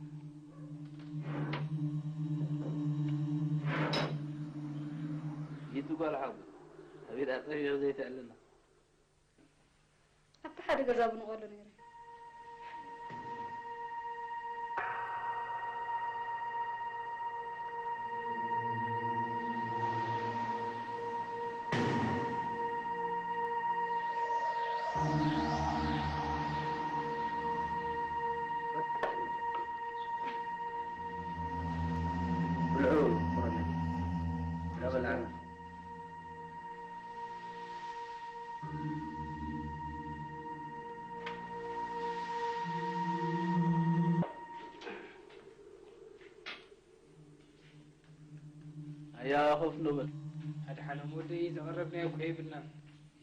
ይቱ ጓል ሓቡ፣ ኣቤት ኣጸቢቑ ዘይተዕልና። ኣብቲ ሓደ ገዛ ብንቐሎ ነይረ። ብልዑ፣ ኮረኔል። እንዳበላዕና። ኣያ ኮፍ ንበል። ኣድሓኖም ወደይ፣ ዘቐረብናዮ እኮ የብልናን።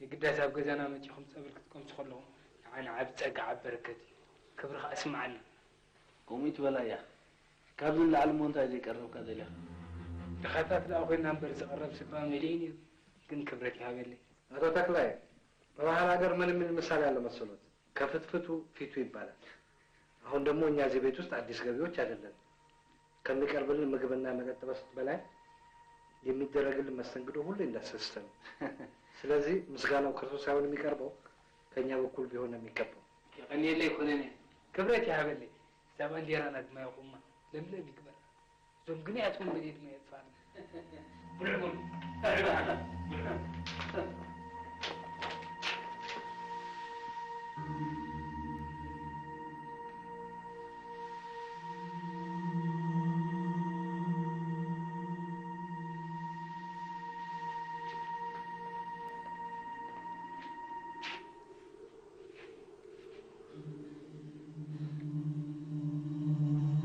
የግዳስ ኣብ ገዛና መጺኹም ጸበል ክትቀምሱ ከለኹም ንዓና ዓቢ ጸጋ፣ ዓቢ በረከት እዩ። ክብሪ ከኣ ይስምዓና። ከምኡ ይትበል ኣያ። ካብዚ ንላዕሊ እሞ እንታይ ዘይቀረብካ ደሊኻ? ድኻታት ደኣ ኮይና እምበር ዝቐረብ ስባ መሊእን እዩ፣ ግን ክብረት ይሃበለይ። ኣቶ ተክላይ፣ በባህል ሀገር ምን የሚል ምሳሌ አለ መሰሎት? ከፍትፍቱ ፊቱ ይባላል። አሁን ደግሞ እኛ እዚህ ቤት ውስጥ አዲስ ገቢዎች አይደለንም። ከሚቀርብልን ምግብና መጠጥ በስ-፣ በላይ የሚደረግልን መስተንግዶ ሁሉ እንዳስደሰተ ነው። ስለዚህ ምስጋናው ከእርሶ ሳይሆን የሚቀርበው ከእኛ በኩል ቢሆን ነው የሚገባው። የቀንየለይ ኮነነ፣ ክብረት ይሃበለይ። እዛ ባንዴራና ድማ ይኹማ ለምለም ይግበራ። እዞም ግንያት ወንበዴ ድማ የጥፋእና። ብልዑ በሉ። ብልዑ።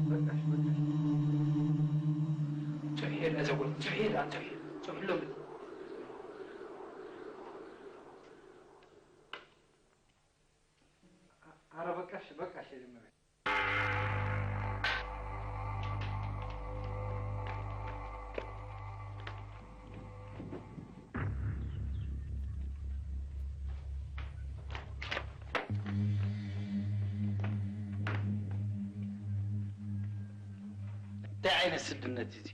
በቃሽ፣ በቃሽ። ጽሑየላ እዛ ጓል፣ ጽሑየላ፣ ጽሑየ-፣ ጽሑሎም። አ-፣ ኧረ በቃሽ፣ በቃሽ፣ የኔ እመቤት። እንታይ ዓይነት ስድነት እዩ እዚ?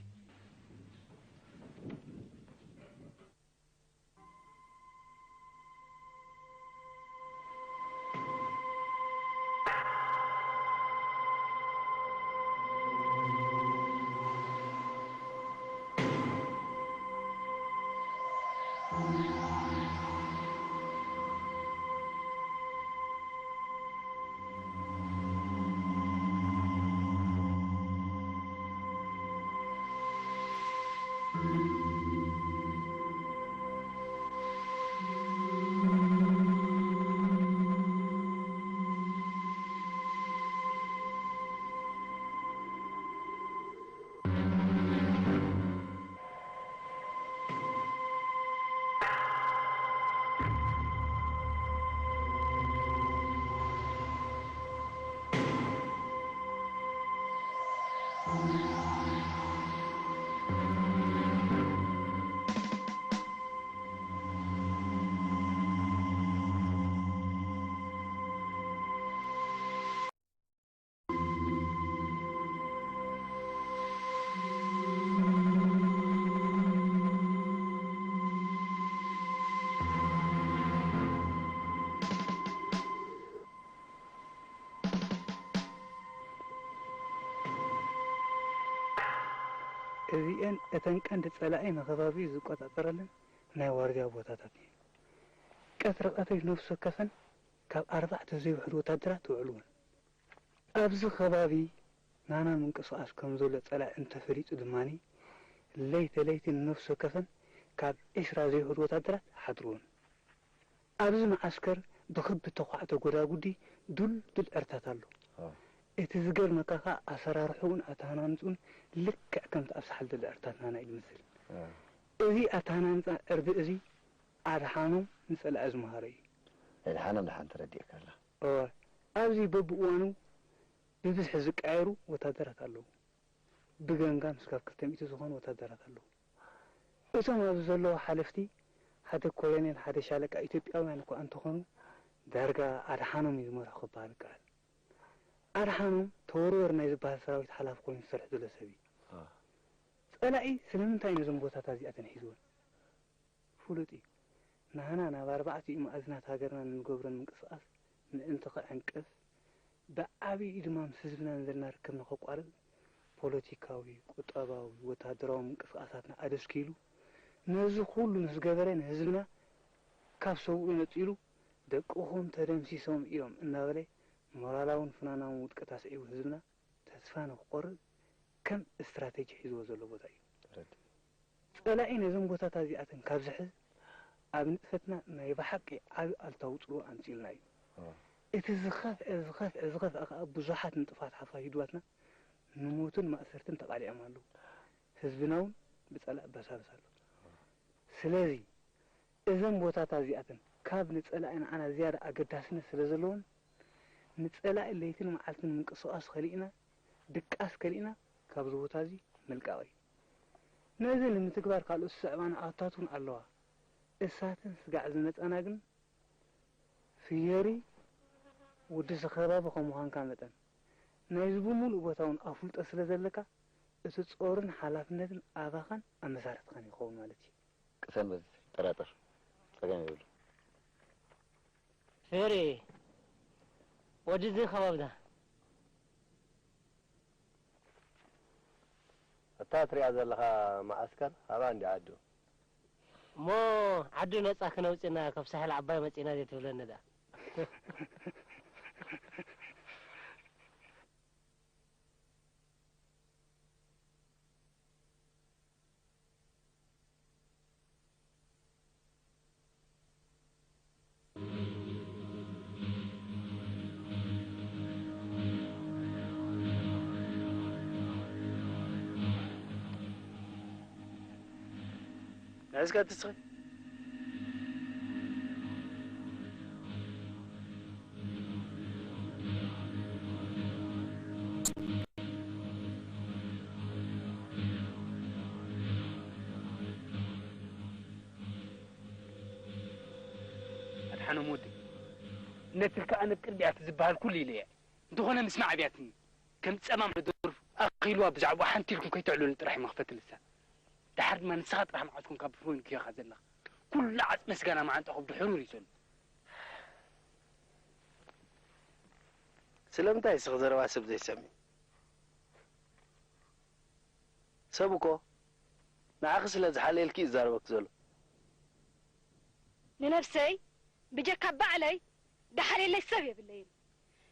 እዚኤን እተን ቀንዲ ጸላኢ ንኸባቢኡ ዝቆጻጸረለን ናይ ዋርድያ ቦታታት እየን። ቀትሪ ቀትሪ ነፍሲ ወከፈን ካብ ኣርባዕተ ዘይውሕዱ ወታደራት ይውዕልወን። ኣብዚ ከባቢ ናና ምንቅስቓስ ከም ዘሎ ጸላኢ እንተፈሊጡ ድማ ለይቲ ለይቲ ንነፍሲ ወከፈን ካብ ዒስራ ዘይውሕዱ ወታደራት ይሓድርወን። ኣብዚ መዓስከር ብኽቢ ተኳዕተ ጎዳጉዲ ዱልዱል ዕርታት ኣሎ። አ። እቲ ዝገርመካ ከኣ ኣሰራርሕኡን ኣተሃናንጽኡን ልክዕ ከምቲ ኣብ ሳሕል ዘሎ ዕርታት ናና እዩ ዝመስል። አ። እዚ ኣተሃናንጻ ዕርዲ እዚ ኣድሓኖም ንጸላኢ ዝመሃሮ እዩ። ኣድሓኖም ድሓን ተረዲእካ ኣላ። እወ፣ ኣብዚ በብእዋኑ ብብዝሒ ዝቀያየሩ ወታደራት ኣለዉ። ብገምጋም ስጋብ ክልተ ሚእቲ ዝኾኑ ወታደራት ኣለዉ። እቶም ኣብዚ ዘለዉ ሓለፍቲ ሓደ ኮሎኔል፣ ሓደ ሻለቃ ኢትዮጵያውያን እኳ እንተኾኑ፣ ዳርጋ ኣድሓኖም እዩ ዝመርሑ ክበሃል ይከኣል። ኣድሓኖም ተወርወር ናይ ዝበሃል ሰራዊት ሓላፊ ኮይኑ ዝሰርሕ ዘሎ ሰብ እዩ። አ። ጸላኢ ስለምንታይ ነዞም ቦታታት እዚኣተን ሒዝወን? ፍሉጥ እዩ። ናህና ናብ ኣርባዕቲኡ መኣዝናት ሃገርና ንንገብሮን ምንቅስቓስ ምእንቲ ክዕንቅፍ፣ ብዓቢኡ ድማ ምስ ህዝብና ንዘለና ርክብ ንኸቋርጽ፣ ፖለቲካዊ፣ ቁጠባዊ፣ ወተሃደራዊ ምንቅስቓሳትና ኣደስኪሉ፣ ነዚ ኩሉ ምስ ገበረ ንህዝብና ካብ ሰውኡ ነጺሉ፣ ደቅኹም ተደምሲሶም እዮም እናበለ ሞራላውን ፍናናውን ውድቀት ኣስዒቡ ህዝብና ተስፋ ንኽቆርጽ ከም ስትራተጂ ሒዝዎ ዘሎ ቦታ እዩ። ተረዲእ። ጸላኢ ነዘን ቦታታት እዚኣተን ካብ ዝሕዝ፣ ኣብ ንጥፈትና ናይ ብሓቂ ዓቢ ኣሉታዊ ጽልዋ ኣምጺኡልና እዩ። እ። እቲ ዝኸፍአ፣ ዝኸፍአ፣ ዝኸፍአ ከኣ ብዙሓት ንጥፋት ሓፋሽ ውድባትና ንሞትን ማእሰርትን ተቓሊዖም ኣለዉ። ህዝብና እውን ብጸላኢ በሳብስ ኣሎ። ስለዚ እዘን ቦታታት እዚኣተን ካብ ንጸላኢ ንዓና ዝያዳ ኣገዳስነት ስለ ዘለወን፣ ንጸላኢ ለይትን መዓልትን ምንቅስቓስ ከሊእና፣ ድቃስ ከሊእና፣ ካብዚ ቦታ እዚ ምልቃቕ እዩ። ነዚ ንምትግባር ካልኦት ዝስዕባ ንኣቶታት እውን ኣለዋ። እሳተን ስጋዕ ዝመጻና ግን ፍዮሪ ወዲ እዚ ከባቢ ከም ምዃንካ መጠን ናይዚ ብምሉእ ቦታ እውን ኣፍልጦ ስለ ዘለካ እቲ ጾርን ሓላፍነትን ኣባኻን ኣብ መሳርሕትኻን ይኸውን ማለት እዩ። ቅሰን በዚ ጠራጠር ጸገም የብሉ። ፍዮሪ ወዲ እዚ ከባብና እታ ትሪኣ ዘለኻ መዓስከር ኣብኣ እንድያ ዓዱ። እሞ ዓዱ ነጻ ክነውጽና ካብ ሳሕል ዓባይ መጺና ዘይትብለኒ ደኣ። ንዕስካ ትስኺ ኣድሓኖም ወደይ፣ ነቲ ከኣ ነብ ቅድሚያ እቲ ዝበሃል ኩሉ ኢለያ። እንተኾነ ምስማዕ ኣብያትኒ። ከም ጸማም ዶርፍ ኣኺልዋ ብዛዕባኡ ሓንቲ ኢልኩም ከይትዕልሉ ጥራሕ እዩ መኽፈቲ ልሳን። ደሓር ድማ ንስኻ ጥራሕ መዓት ኮንካ ብፍሮይን ኪያኻ ዘለኻ። ኩሉ ዓጽመ ስጋና መዓንጣኹ ብድሕሩ እዩ ዘሎ። ስለምንታይ እስኺ ዘረባ ሰብ ዘይሰምዒ? ሰብ እኮ ንዓኺ ስለ ዝሓልየልኪ እዩ ዝዛረበኪ ዘሎ። ንነብሰይ ብጀካ ባዕለይ ደሓልየለይ ሰብ የብለይን።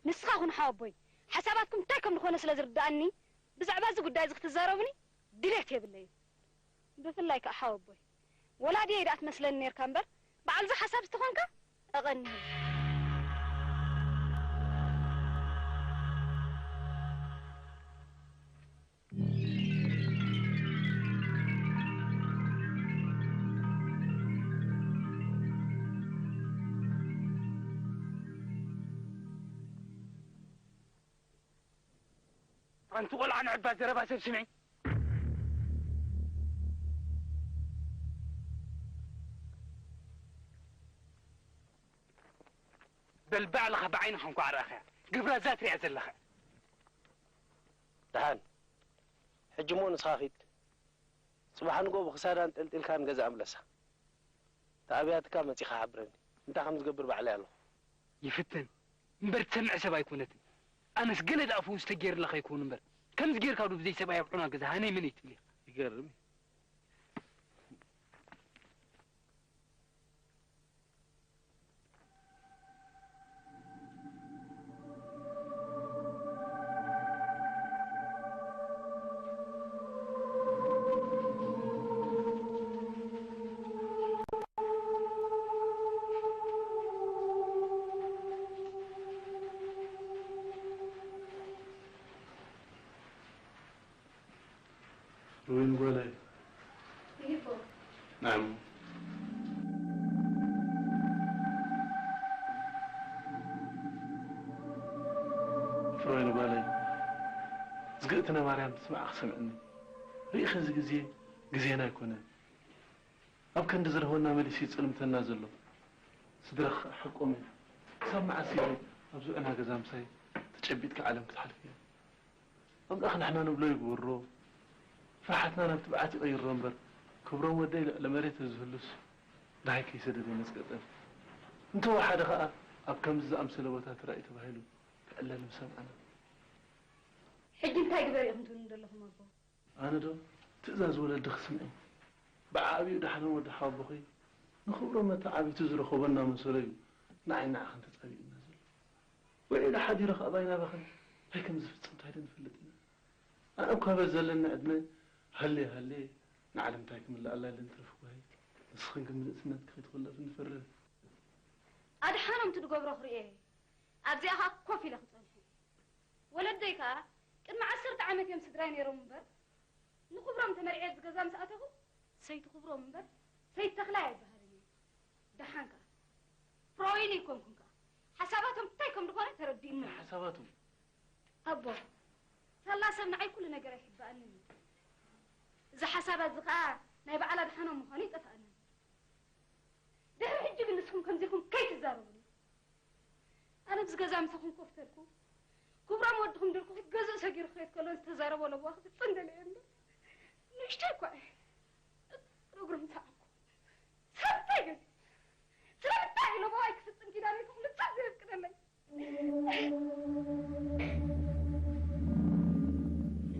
ንስኻ ኹን ሓወቦይ ሓሳባትኩም እንታይ ከም ዝኾነ ስለ ዝርድኣኒ ብዛዕባ እዚ ጉዳይ እዚ ክትዛረቡኒ ድሌት የብለይን። ብፍላይ ከኣ ሓወቦይ ወላዲየይ ደኣ ትመስለኒ ኔርካ እምበር በዓል እዚ ሓሳብ ዝተኾንካ ኣቐንየለይ። ኣንቲ ቆልዓ ንዕባ ዘረባ ሰብ ስምዒ። በል ባዕልኻ ብዓይንኻ እንኳዕ ረኣኻያ ግብራ እዛ ትሪኣ ዘለኻ። ደሓን ሕጂ እሞ ንስኻ ኺድ። ጽባሕ ንግሆ ብኽሳዳ ኣንጠልጢልካ ንገዛእ ምለሳ። ተኣብያትካ መጺኻ ሓብረኒ። እንታይ ከም ዝገብር ባዕለይ ኣለኹ። ይፍትን እምበር ትሰምዕ ሰብ ኣይኮነትን። ኣነስ ገለ ደኣ ፈውስ ተገይርላ ከይከውን እምበር ከምዚ ጌርካ ዶ ብዘይ ሰብኣይ ኣብ ዑና ገዛ ሃነይ መነይ ትብል ኢኻ። ይገርም እዩ። ሩዊን ጓለይ። ይቦ ናም። ፍሮይን ጓለይ። ዝግእትነ ማርያም ትስማዕኺ ስምዕኒ። ርኢኺ እዚ ግዜ ግዜና ኣይኮነን። ኣብ ከንዲ ዝረህወና መሊሱ ይጽልምተና ዘሎ። ስድራኺ ሓቆም እዮም። ክሳብ መዓስ ኢኺ ኣብዚ ዑና ገዛ ምሳይ ተጨቢጥኪ ዓለም ክትሓልፊ እያ? ኣምላኽ ንሕና ንብሎ ይግበሮ። ፍርሓትና ናብ ትብዓት ይቐይሮ እምበር ክብሮም ወደይ ልዕሊ መሬት ተዝህሉስ ደሃይ ከይሰደደ ይመጽቀጠን። እንተወሓደ ኸኣ ኣብ ከምዚ ዝኣምሰለ ቦታ ተራእዩ ተባሂሉ ክዕለል ምሰምዕና። ሕጂ እንታይ ግበር ኢኹም ትብሉኒ ዘለኹም ኣቦ? ኣነ ዶ ትእዛዝ ወለዲ ክስምዒ? ብዓቢኡ ዳሕሮም ወዲ ሓወቦኺ ንኽብሮም መተዓቢቱ ዝረኸቦ እናመሰሎ እዩ ንዓይ ንዓኽን ተጻቢኡና ዘሎ። ውዒሉ ሓዲሩ ከኣ ባይና ባኽን እንታይ ከም ዝፍጽም እንታይ ዶ ንፈልጥ ኢና? ኣነ እኳ በዚ ዘለኒ ዕድመ ሃልየ ሃልየ ንዓለም እንታይ ክምልኣላ ኢለ ንትርፍ ጓሂ ንስኽን ግን ምልእትነትኪ ከይትኹለፍኒ እፈርህ። ኣድሓኖም ትድገብሮ ክርእየ ኣብዚኣ ኸኣ ኮፍ ኢለ ክጸንሕ። ወለደይ ከኣ ቅድሚ ዓሰርተ ዓመት እዮም ስድራይ ነይሮም እምበር ንኽብሮም ተመርዕየ ኣብዚ ገዛ ምስ ኣተኹ ሰይቲ ክብሮም እምበር ሰይቲ ተኽላይ ኣይበሃልን እየ። ደሓን ከኣ ፍሮይን ኣይኮንኩን ከኣ ሓሳባቶም እንታይ ከም ዝኾነ ተረዲኡኒ ኣሎ። ሓሳባቶም? ኣቦ ሳላ ሰብ ንዓይ ኩሉ ነገር ኣይሕበኣንን እዩ። እዚ ሓሳባት እዚ ኸኣ ናይ በዓል ኣድሓኖም ምዃኑ ይጠፍኣንን። ድሕሪ ሕጂ ግን ንስኹም ከምዚ ኢልኩም ከይትዛረቡኒ። ኣነ ኣብዚ ገዛ ምሳኹም ኮፍ ተልኩ፣ ክቡሮም ወድኹም ድርኩ ክትገዝእ ሰጊሩ ክኸይድ ከሎ ዝተዛረቦ ለበዋ ክፍጽም ደልየ እምበር፣ ንእሽተይ እኳ እየ። እግሩ ምሰዓብኩ። ስለምንታይ ግን? ስለምንታይ እዩ ለበዋይ ክፍጽም ኪዳነይ ክፍጽም ዘየፍቅደለይ?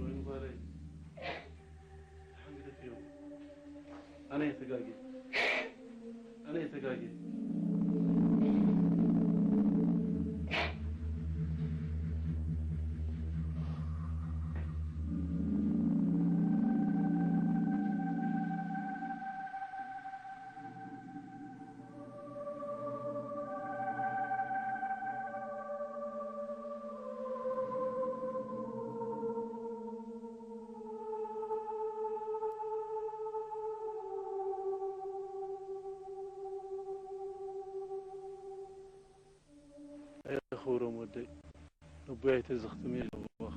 ወይን ጓለይ፣ ደሓን ግደፍዮ። ኣነ እየ ተጋግየ። ኣነ እየ ተጋግየ። ኣየ ክብሮም ወደይ፣ ነቦይ ኣይተዘኽትምዮ ለበዋኻ።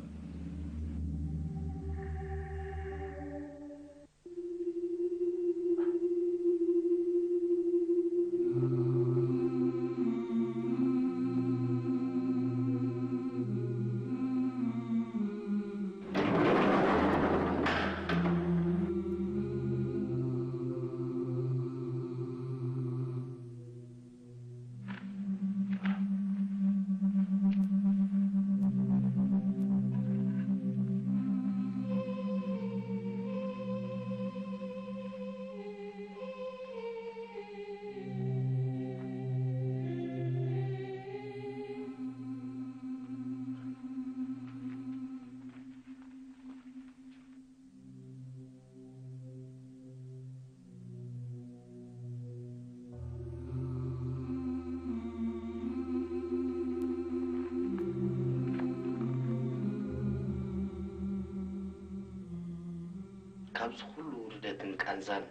ካብዚ ኩሉ ውርደትን ቃንዛን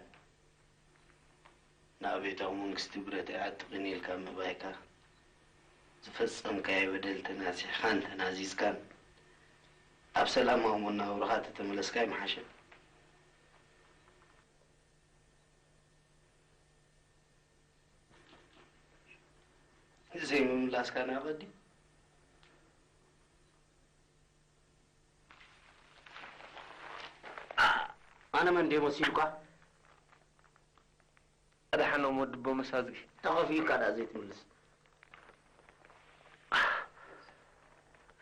ንኣብዮታዊ መንግስቲ ብረተይ ዓጥቕኒ ኢልካ ምእባይካ፣ ዝፈጸምካዮ በደል ተናሲሕካን ተናዚዝካን፣ ኣብ ሰላማዊ መናብሮኻ ተተመለስካ ይምሓሸ። ዘይምምላስካ ናቐዲ። ኣነ መን ድየ መሲልኳ? ኣድሓኖም ወዲ ኣቦ መሳዝጊ። ተኸፊኡካ ደኣ ዘይትምልስ?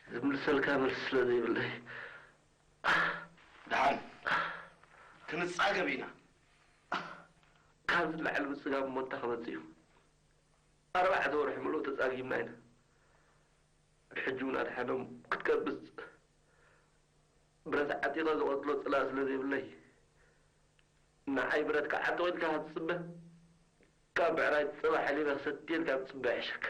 ዝምልሰልካ መልሲ ስለ ዘይብለይ። ደሓን ክንጻገብ ኢና። ካብዚ ንላዕሊ ምጽጋብ እሞ እንታይ ክመጽእ እዩ? ኣርባዕተ ወርሒ ምሉእ ተጻጊምና ኢና። ሕጂ እውን ኣድሓኖም ክትቀብጽ ብረት ዓጢቐ ዝቐጽሎ ጽላእ ስለ ዘይብለይ፣ ንዓይ ብረት ክዓጥቕ ኢልካ ክትጽበ፣ ካብ ብዕራይ ጸባ ሓሊበ ክሰቲ ኢልካ ክትጽበ ይሕሸካ።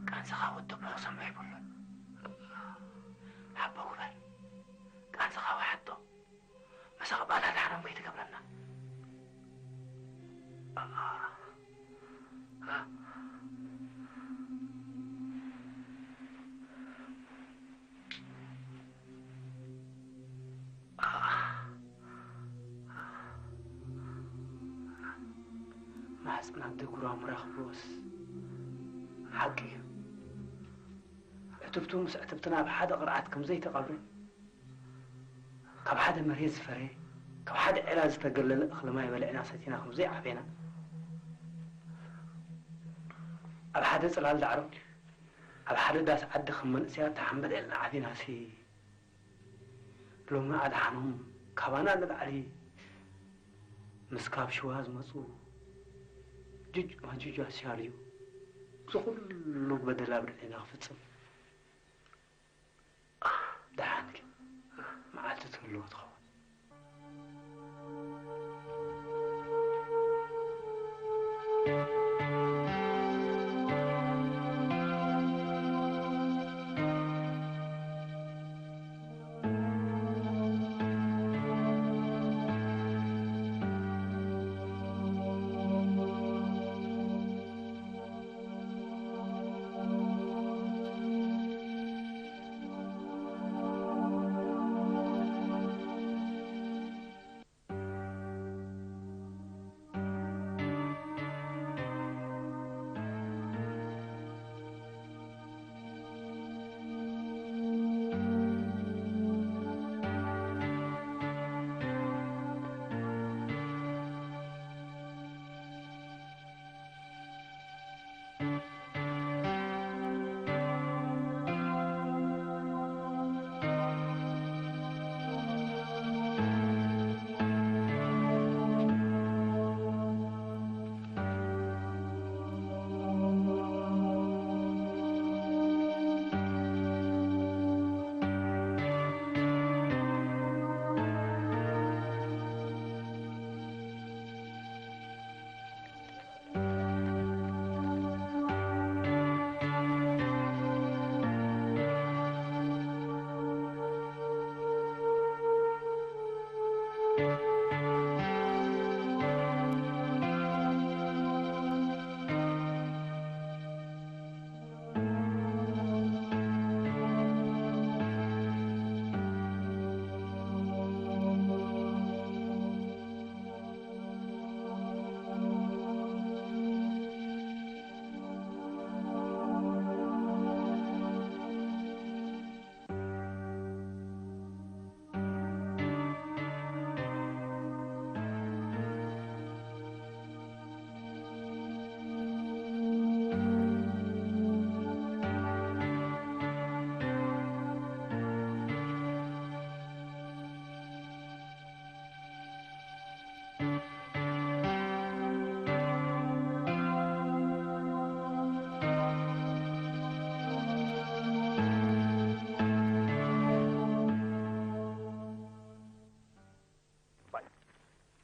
ቃንዛኻ ወዲ ኣቦ ክሰምዕ ይብሉን። ሓቦ ግበር። ቃንዛኻ ወሓጦ። መሳኺ ባላ ዳሕሮም ከይትገብረና። ማሕፀን ኣደ ጉራሙራ ክብልዎስ ሓቂ እዩ። ዕትብቱ ምስ ዕትብትና ኣብ ሓደ ቅርዓት ከም ዘይተቐብረ፣ ካብ ሓደ መሬት ዝፈረየ፣ ካብ ሓደ ዒላ ዝተገለለ እኽሊ ማይ በሊዕና ሰቲና ከም ዘይዓበና፣ ኣብ ሓደ ጽላል ዳዕሮ፣ ኣብ ሓደ ዳስ ዓዲ ከም መንእሰያት ተሓንበጥ ኢልና ዓቢናሲ፣ ሎሚ ኣድሓኖም ካባና ንላዕሊ ምስ ካብ ሽዋ ዝመጹ ጅጅ ማጁጅ ኣስያልዩ እዚ ኩሉ በደል ኣብ ልዕሌና ክፍጽም ደሓን ግን መዓልቲ ትህልዎ ትኸውን።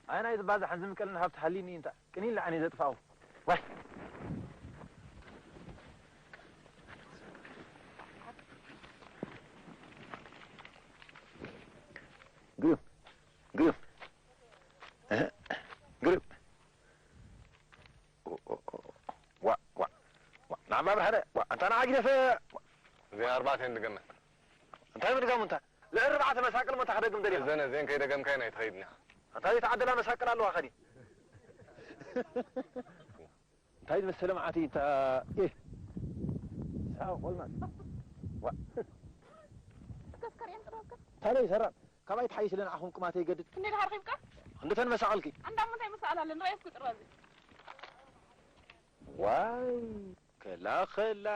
ኣይ ናይ ዝባዛሕን ዝምቀልን ሃብቲ ሃሊኒ እንታ ቅኒን ለዓኒ ዘጥፋው። ዋይ። ግርም፣ ግርም፣ እህ፣ ግርም። ዋ፣ ዋ፣ ዋ፣ ንዓማ ብርሃነ፣ ዋ፣ ኣንታ ንዓ ግደፈ። ዋ። እዚኣ ኣርባዕተ እየን ድገመን። እንታይ ምድጋሙ እንታ? ልዕሊ ኣርባዕተ መሳቅል ሞ እንታይ ክደግም ደሊኻ? እዘን፣ እዘን ከይደገምካየን ኣይትኸይድን ኢኻ። ኣንታ ዘይተዓደላ መሳቅል ኣለዋ ኸዲ። እንታይ ዝመሰለ መዓት እዩ እንታ፣ ኤህ። ሳው ኾልማን። ዋ። ተስከር የንጥረካ። ታዲያ ይሰራ። ካባይ ተሓይሽ ለንዓኹም ቅማተይ ገድድ። ክንደይ ደሓር ኺብካ? ክንደተን መሳቕልኪ? ኣንዳ እሞ እንታይ መሳቕል ኣለ? ንረኣየስ ክጥረዚ። ዋይ፣ ከላ፣ ከላ።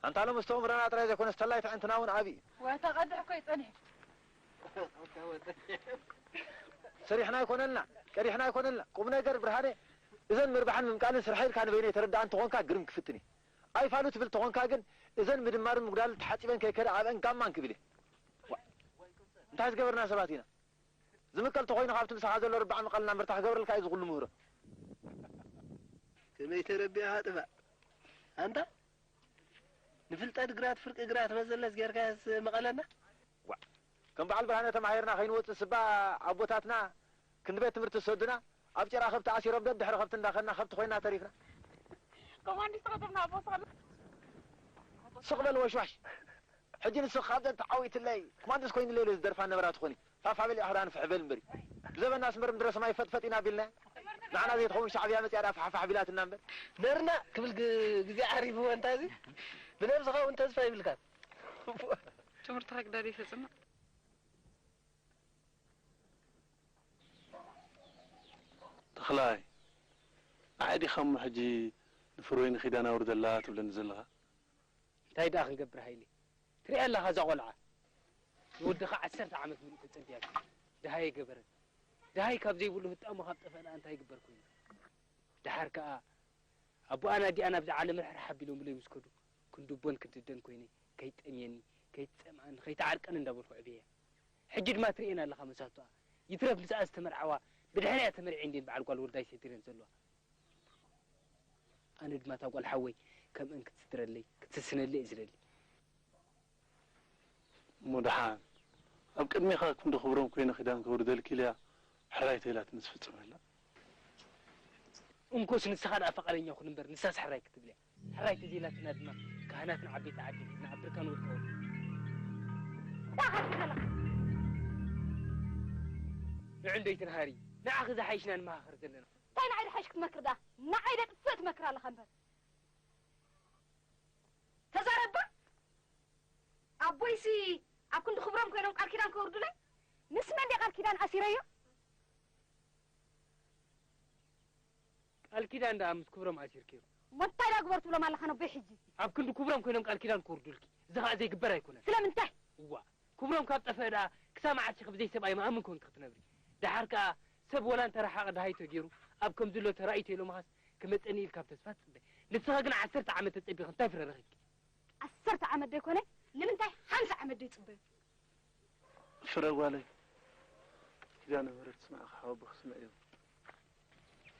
ኣንታ ሎምስ ተእምሮና ጥራይ ዘይኮነስ ተላይ ኣዕንትና እውን ዓቢ እዩ። ወተቐድሕ እኮ እዩ ጸኒሑ። ሰሪሕና ኣይኮነልና፣ ቀዲሕና ኣይኮነልና። ቁም ነገር ብርሃነ፣ እዘን ምርባሕን ምምቃልን ስርሐይ ኢልካ ንበይነይ ተረዳእ እንተኾንካ ግርም ክፍትን እዩ። ኣይፋሉ ትብል ተኾንካ ግን፣ እዘን ምድማርን ምጉዳልን ተሓጺበን ከይከዳ ኣብአን ጋማን ክብል እየ። ዋ፣ እንታይ ዝገበርና ሰባት ኢና? ዝምቀል ተኾይኑ ካብቲ ምሳኻ ዘሎ ርባዕ ምቐልና እምበርታ ክገብረልካ እዩ ዝኹሉ ምህሮ። ከመይ ተረቢኻ ጥፋእ። ኣንታ ንፍልጠት ግራት ፍርቂ ግራት መዘለስ ጌርካስ መቐለና? ዋ፣ ከም በዓል ብርሃነ ተማሂርና ከይንወጽእ ስባ ኣቦታትና ክንዲ ቤት ትምህርቲ ዝሰዱና ኣብ ጭራ ከብቲ ኣሲሮም ደድሕሪ ከብቲ እንዳኸድና ከብቲ ኮይና ተሪፍና። ኮማንዲስት ከተምና ኣቦ ስቕ በል። ስቕ በል ወሽዋሽ። ሕጂ ንስኻ ካብዘን ተዓዊትለይ ኮማንዲስት ኮይኑለይ ኢለ ዝደርፋ ነበራ ትኾኒ። ፋፋ በል ኢኻ ደኣ ንፍሕ በል እምበሪ። ብዘበና ኣስመር ምድረ ሰማይ ፈጥፈጥ ኢና ቢልና። ንዓና ዘይትኸውን ሻዕብያ መጽያ ደኣ ፋሕፋሕ ቢላትና እምበር። ነርና ክብል ግ-፣ ግዜ ዓሪፍዎ እንታ እዚ ብነብስኻ እውን ተስፋ ይብልካን። ትምህርትኻ ግዳደ ይፈጽም። ተኽላይ፣ ንዓይ ዲኻ እሞ ሕጂ ንፍርወይኒ ኪዳን ኣውርደላ ትብለኒ ዘለኻ? እንታይ ደኣ ክንገብር ሃይለ? ትሪኣ ኣለኻ እዛ ቆልዓ። ንወድኻ ዓሰርተ ዓመት ምሉእ ተጸቢያቶ። ደሃይ ኣይገበረን። ደሃይ ካብ ዘይብሉ ህጣሙ ካብ ጠፍአ ደኣ እንታይ ይግበር ኮይኑ? ደሓር ከኣ ኣቦኣን ኣዲኣን ኣብዚ ዓለም ርሕራሕ ኣቢሎም ብለይ ምስ ከዱ፣ ክንዲ ኣቦን ክንዲ ኣደን ኮይነ፣ ከይጠምየኒ፣ ከይትጸምኣኒ፣ ከይትዓርቀኒ እንዳበልኩ ዕብየያ። ሕጂ ድማ ትርእየን ኣለኻ መሳቱኣ። ይትረፍ ምስኣ ዝተመርዓዋ፣ ብድሕሪኣ ተመርዕየን እንድየን በዓል ጓል ወልዳይ ሰዲረን ዘለዋ። ኣነ ድማ እታ ጓል ሓወይ ከምአን ክትስድረለይ፣ ክትስስነለይ እየ ዝደሊ። እሞ ደሓን ኣብ ቅድሜኻ ክንዲ ክብሮም ኮይነ ኪዳን ከውርደልኪ ኢለያ ሕራይ ተይላትንስ ፍጽመላ። እንኮስ ንስኻ ደኣ ፈቓደኛ ኩን እምበር ንሳስ ሕራይ ክትብል እያ። ሕራይ ተዘይላትና ድማ ካህናትን ዓበይቲ ዓዲ ሒዝና ኣብ ብርካ ንወድቀሉ። ባኻ ትኸላ። ንዕንደይትን ሃሪ ንዓኺ ዝሓይሽና ንመኻኸር ዘለና። እንታይ ንዓይ ድሓይሽ ክትመክር ደኣ? ንዓይ ደጥፍእ ትመክር ኣለኻ እምበር። ተዛረባ። ኣቦይሲ ኣብ ክንዲ ክብሮም ኮይኖም ቃል ኪዳን ከውርዱለይ? ምስ መን ድየ ቃል ኪዳን ኣሲረዮ? ቃል ኪዳን ደኣ ምስ ክብሮም ኣሲርክዮ። እሞ እንታይ ደኣ ግበር ትብሎም ኣለኻ ነቦይ ሕጂ? ኣብ ክንዲ ክብሮም ኮይኖም ቃል ኪዳን ከውርዱልኪ። እዚ ኸኣ ዘይግበር ኣይኮነን። ስለምንታይ? እዋ፣ ክብሮም ካብ ጠፍአ ደኣ ክሳብ መዓስ ኢኺ ብዘይ ሰብኣይ መኣምን ኮንኪ ክትነብሪ? ደሓር ከኣ ሰብ ወላ እንተ ረሓቐ ደሃይ ተገይሩ ኣብ ከምዚ ኣሎ ተራእዩ ተይሎምኻስ ክመጸኒ ኢልካ ብተስፋ ትጽበ። ንስኺ ግን ዓሰርተ ዓመት ተጸቢኺ እንታይ ፍረ ረኺብኪ? ዓሰርተ ዓመት ደይኮነ፣ ንምንታይ ሓምሳ ዓመት ደይጽበ? ፍረ ጓለይ፣ ኪዳነ ምሕረት ስማዕኻ ሓወቦኺ ስምዕዮ።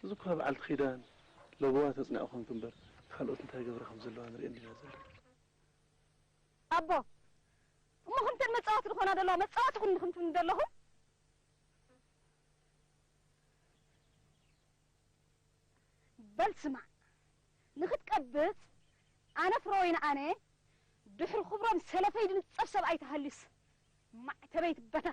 እዚ እኳ በዓልቲ ኪዳን ለበዋ ተጽንዐ ኮንኪ እምበር፣ ካልኦት እንታይ ገብራ ከም ዘለዋ ንርኢ እንዲና ዘለና። ኣቦ፣ እሞ ከምተን መጻወቲ ዝኾና ዘለዋ መጻወቲ ኩን ከምትብሉ ዘለኹም? በል ስማዕ፣ ንኽትቀብጽ ኣነ ፍረወይኒ ኣነ ድሕሪ ክብሮም ሰለፈይ ድንጸፍ ሰብኣይ ተሃልዩስ ማዕተበይ ትበታ።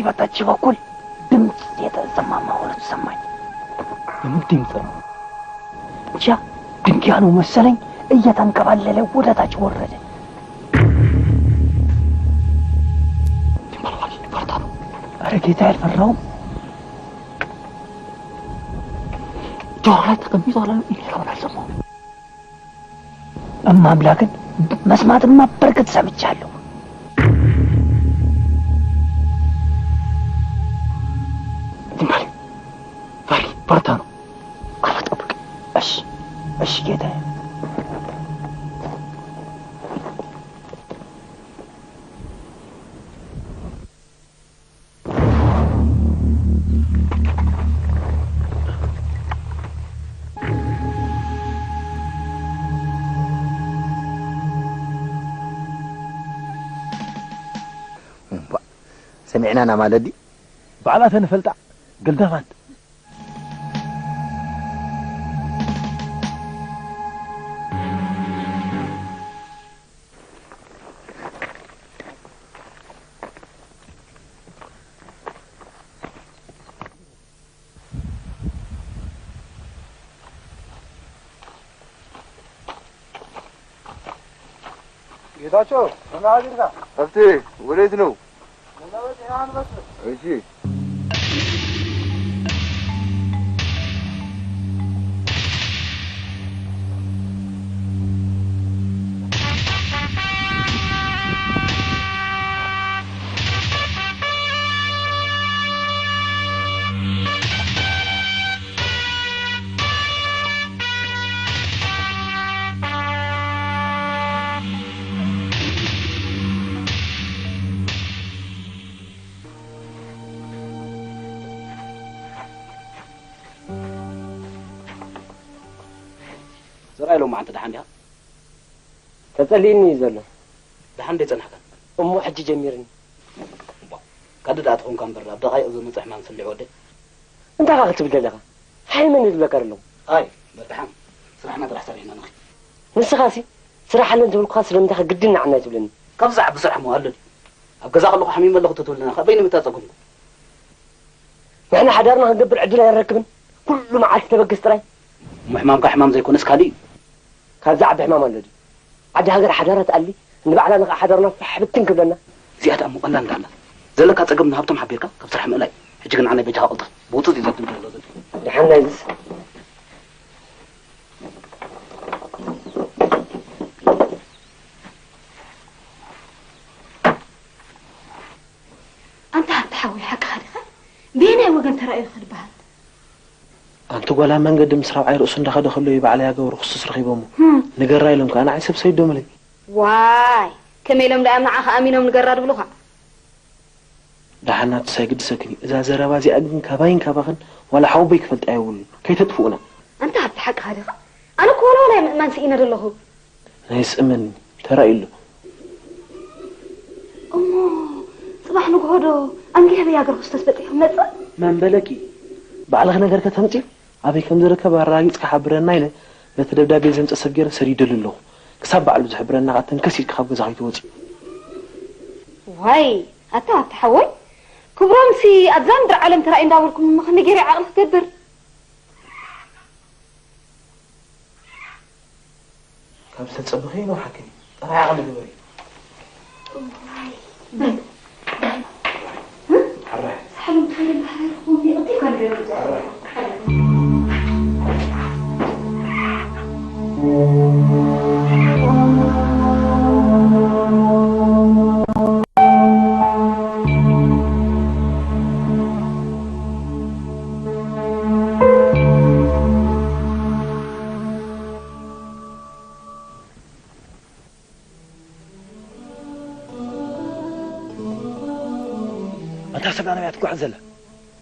በታች በኩል ድምፅ የተሰማማ ሆኖ ተሰማኝ። የምን ድምፅ ነው? ብቻ ድንጋይ ነው መሰለኝ፣ እየተንከባለለ ወደ ታች ወረደ። ይፈርታ ነው። ኧረ ጌታ፣ አልፈራሁም። ጆሮ ላይ ተቀምጦ አላሉ። ይሄ ነው አልሰማሁም። እማምላክን መስማትማ በርግጥ ሰምቻለሁ። ዝም በል ፈሪ፣ ፈርታ ነው። አፈጠብቅ። እሺ፣ እሺ ጌታዬ። እምቧ፣ ሰሚዕናና ማለት ድዩ? ባዕላተን ፈልጣ ገልዳፋት። ጌታቸው፣ ከመይ ሓዲርካ? ሃብቴ፣ ወዴት ነው? እሺ። ዘርኣይ፣ ሎማዓንቲ ደሓን ዲኻ? ተጸሊእኒ እዩ ዘሎ። ደሓን ደይጸናሕካን? እሞ ሕጂ ጀሚርኒ። እባ፣ ቀዲ ደኣ ተኾንካ እምበር፣ ኣብ ደቓይቕ ዝመጽእ ሕማም ስልዕ ወደይ። እንታይ ኢኻ ክትብል ዘለኻ? ሓይመን ይብለካ ኣለኹ። ኣይ፣ በቃ ሓም፣ ስራሕና ጥራሕ ሰሪሕና ንኺድ። ንስኻሲ፣ ስራሕ ኣለን ዝብልኩኻ ስለምንታይ ግድን ንዓና ኣይትብለኒ? ካብ ዝዓቢ ስራሕ እሞ ኣሎ ድዩ? ኣብ ገዛ ከለኹ ሓሚመ ኣለኹ ተትብለና፣ ካብ በይኑ ምታ ጸገምኩ። ንሕና ሓዳርና ክንገብር ዕድል ኣይንረክብን። ኩሉ መዓልቲ ተበገስ ጥራይ። እሞ ሕማምካ ሕማም ዘይኮነስ ካልእ እዩ። ካብዚ ዓቢ ሕማም ኣሎ ድዩ? ዓዲ ሃገር ሓዳራ ትኣሊ፣ ንባዕላ ንኸዓ ሓዳርና ፋሕ ብትን ክብለና። እዚኣ ደኣ እሞ ቀላል እንዳላ። ዘለካ ጸገም ንሃብቶም ሓቢርካ ካብ ስራሕ ምእላይ። ሕጂ ግን ዓናይ በጃኻ ቅልጥፍ። ብውጹእ እዩ ዘትም ዘሎ ዘሎ። ደሓን ናይዝስ? ኣንታ ኣንታ ሓወይ ሓቅኻ ዲኻ? በየናይ ወገን ተራእዩ ኸ ዝበሃል? ኣንቲ ጓል ኣብ መንገዲ ምስ ራብዓይ ርእሱ እንዳኸደ ከሎ እዩ ባዕለይ ኣገው ርኹስስ ረኺቦሞ። ህም። ንገራ ኢሎም ከኣ ንዓይ ሰብ ሰይዶምለይ። ዋይ፣ ከመይ ኢሎም ደኣ ንዓኻ ኣሚኖም ንገራ ድብሉኻ? ደሓን ናትስ ኣይግድሰክን እዩ። እዛ ዘረባ እዚኣ ግን ካባይን ካባኽን ዋላ ሓወቦይ ክፈልጣ የብሉን። ከይተጥፍኡና። ኣንታ ሃብቲ ሓቅኻ ዲኻ? ኣነ እኮ ዋላ ዋላ እየ ምእማን ስኢነ ዘለኹ። ናይ ስእመኒ ተራእዩ ኣሎ። እሞ ጽባሕ ንግሆ ዶ ኣንጊሀ በይ ሃገር ክርስቶስ በጺሑ ክመጽእ? መን በለኪ? ባዕልኺ ነገር ከተምጺ? ኣበይ ከም ዝርከብ ኣረጋጊጽ ክሓብረና ኢለ በቲ ደብዳቤ ዘምጸ ሰብ ገይረ ሰዲደሉ ኣለኹ። ክሳብ ባዕሉ ዝሕብረና ኸኣ ተንከስ ኢልኪ ካብ ገዛ ከይትወጺ። ዋይ፣ ኣታ፣ ኣታ ሓወይ፣ ክብሮምሲ ኣብዛ ምድሪ ዓለም ተራእዩ እንዳበልኩም እሞ ከመይ ገይረ ዓቕሊ ክገብር? ካብ ዝተጸበኺ ይነውሓክን እዩ። ጥራይ ዓቕሊ ግበሪ። እዋይ፣ በል፣ በል። ሕራይ። ሳሕሎም ትኸይደ ማሕበር ክኸውን ይቕቲ ይኮን ገይሩ ዘ-፣ ሕራይ። ኣንታ ሰብ ናበይ እያ ትጓዓዝ ዘላ?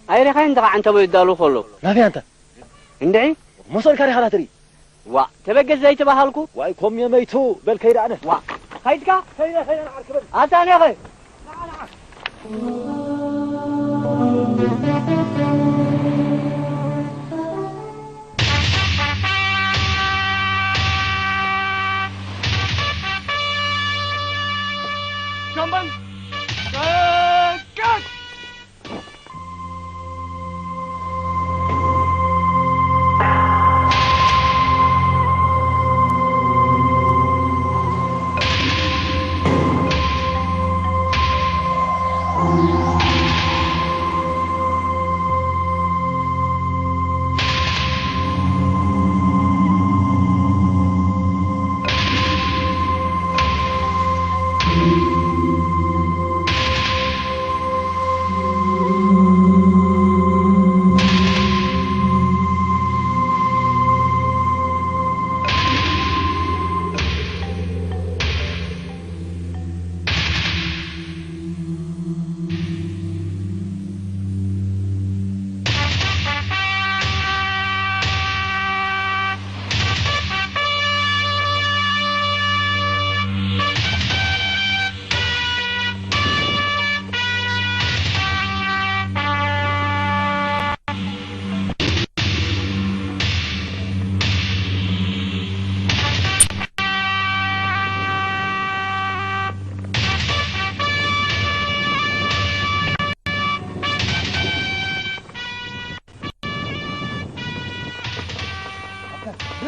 ኣይረኻይን ደኻ ዓንተቦ ይዳሉ ከሎ። ናበይ ኣንታ? እንድዒ? መሶልካ ዲኻ ትርኢ? ዋ፣ ተበገስ ዘይተባሃልኩ? ዋይ ኮም የመይቱ፣ በል ከይደ ኣነ። ዋ፣ ከይድካ? ከይደ፣ ከይደ ንዓርክ በል። ኣታ ነኸ? ንዓ፣ ንዓ። ሻምበል! ደቀስ!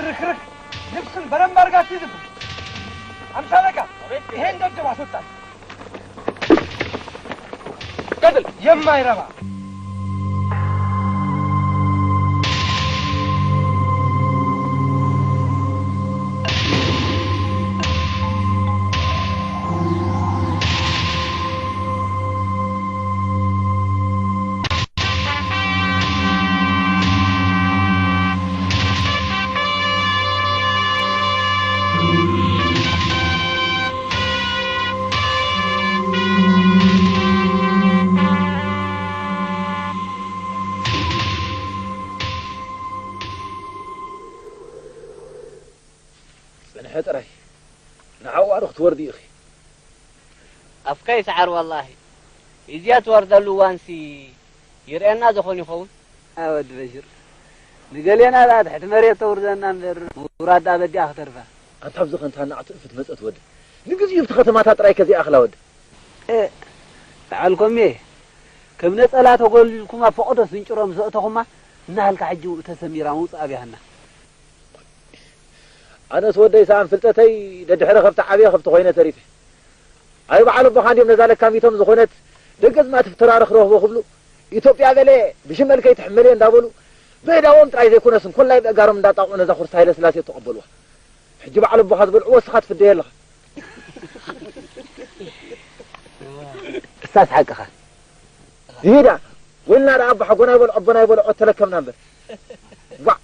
ርክርክ ልብስን በረምባርጋት ይዝብ። አምሳ አለቃ፣ ይሄን ደብደብ አስወጣል። ቀጥል። የማይረባ ጽንሐ ጥራይ ንዓኡ ኣዶ ክትወርዲ ኢኺ። ኣፍካ ይስዓር ወላሂ። እዚኣ ትወርደሉ እዋንሲ ይርእየና ዝኾን ይኸውን? ኣወድ በሽር፣ ንገሌና ደኣ ትሕቲ መሬት ተውርደና እምበር ምውራድ ደኣ በዲኣ ክተርፋ። ኣንታ ኣብዚ ኸንታ ናዕቲ እፍት መጸት ወዲ። ንግዚኡ ኣብቲ ከተማታት ጥራይ ከ ዘይኣኽላ ወዲ። እ፣ ተዓልኮሜ፣ ከም ነጸላ ተጎልልኩም ኣብ ፈቐዶ ስንጭሮ ምስ ኣእተኹማ፣ እናሃልካ ሕጂ ተሰሚራ ምውጻእ ኣብያህና። ኣነስ ወደይ ሰኣን ፍልጠተይ ደድሕሪ ከብቲ ዓብየ ከብቲ ኮይነ ተሪፈ። ኣይ በዓል ኣቦኻ እንዲዮም ነዛ ለካሚቶም ዝኾነት ደገዝማት ፍትራሪ ክረኽቦ ክብሉ ኢትዮጵያ ገለ ብሽመል ከይትሕመል እየ እንዳበሉ ብእዳዎም ጥራይ ዘይኮነስ እንኮላይ ብእጋሮም እንዳጣቕዑ ነዛ ኩርሲ ሃይለ ስላሴ ተቐበልዋ። ሕጂ በዓል ኣቦኻ ዝበልዕዎ እስኻ ትፍደዮ ኣለኻ። እሳስ ሓቅኻ። ይሄዳ ወልና ደኣ ኣቦ ሓጎና ይበልዖ ኣቦና ይበልዖ ተለከምና እምበር። ጓዕ።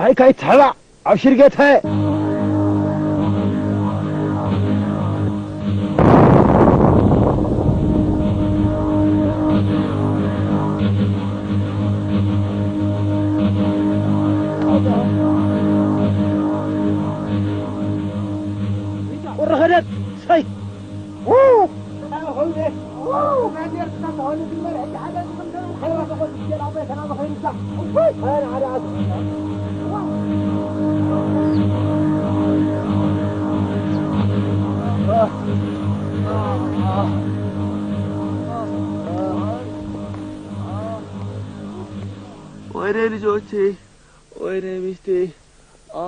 ኣይ ካይትሕባእ ኣብሽር ጌታየ። ቁሪ ኸደት ሰይ ወይኔ ልጆቼ፣ ወይኔ ሚስቴ። አ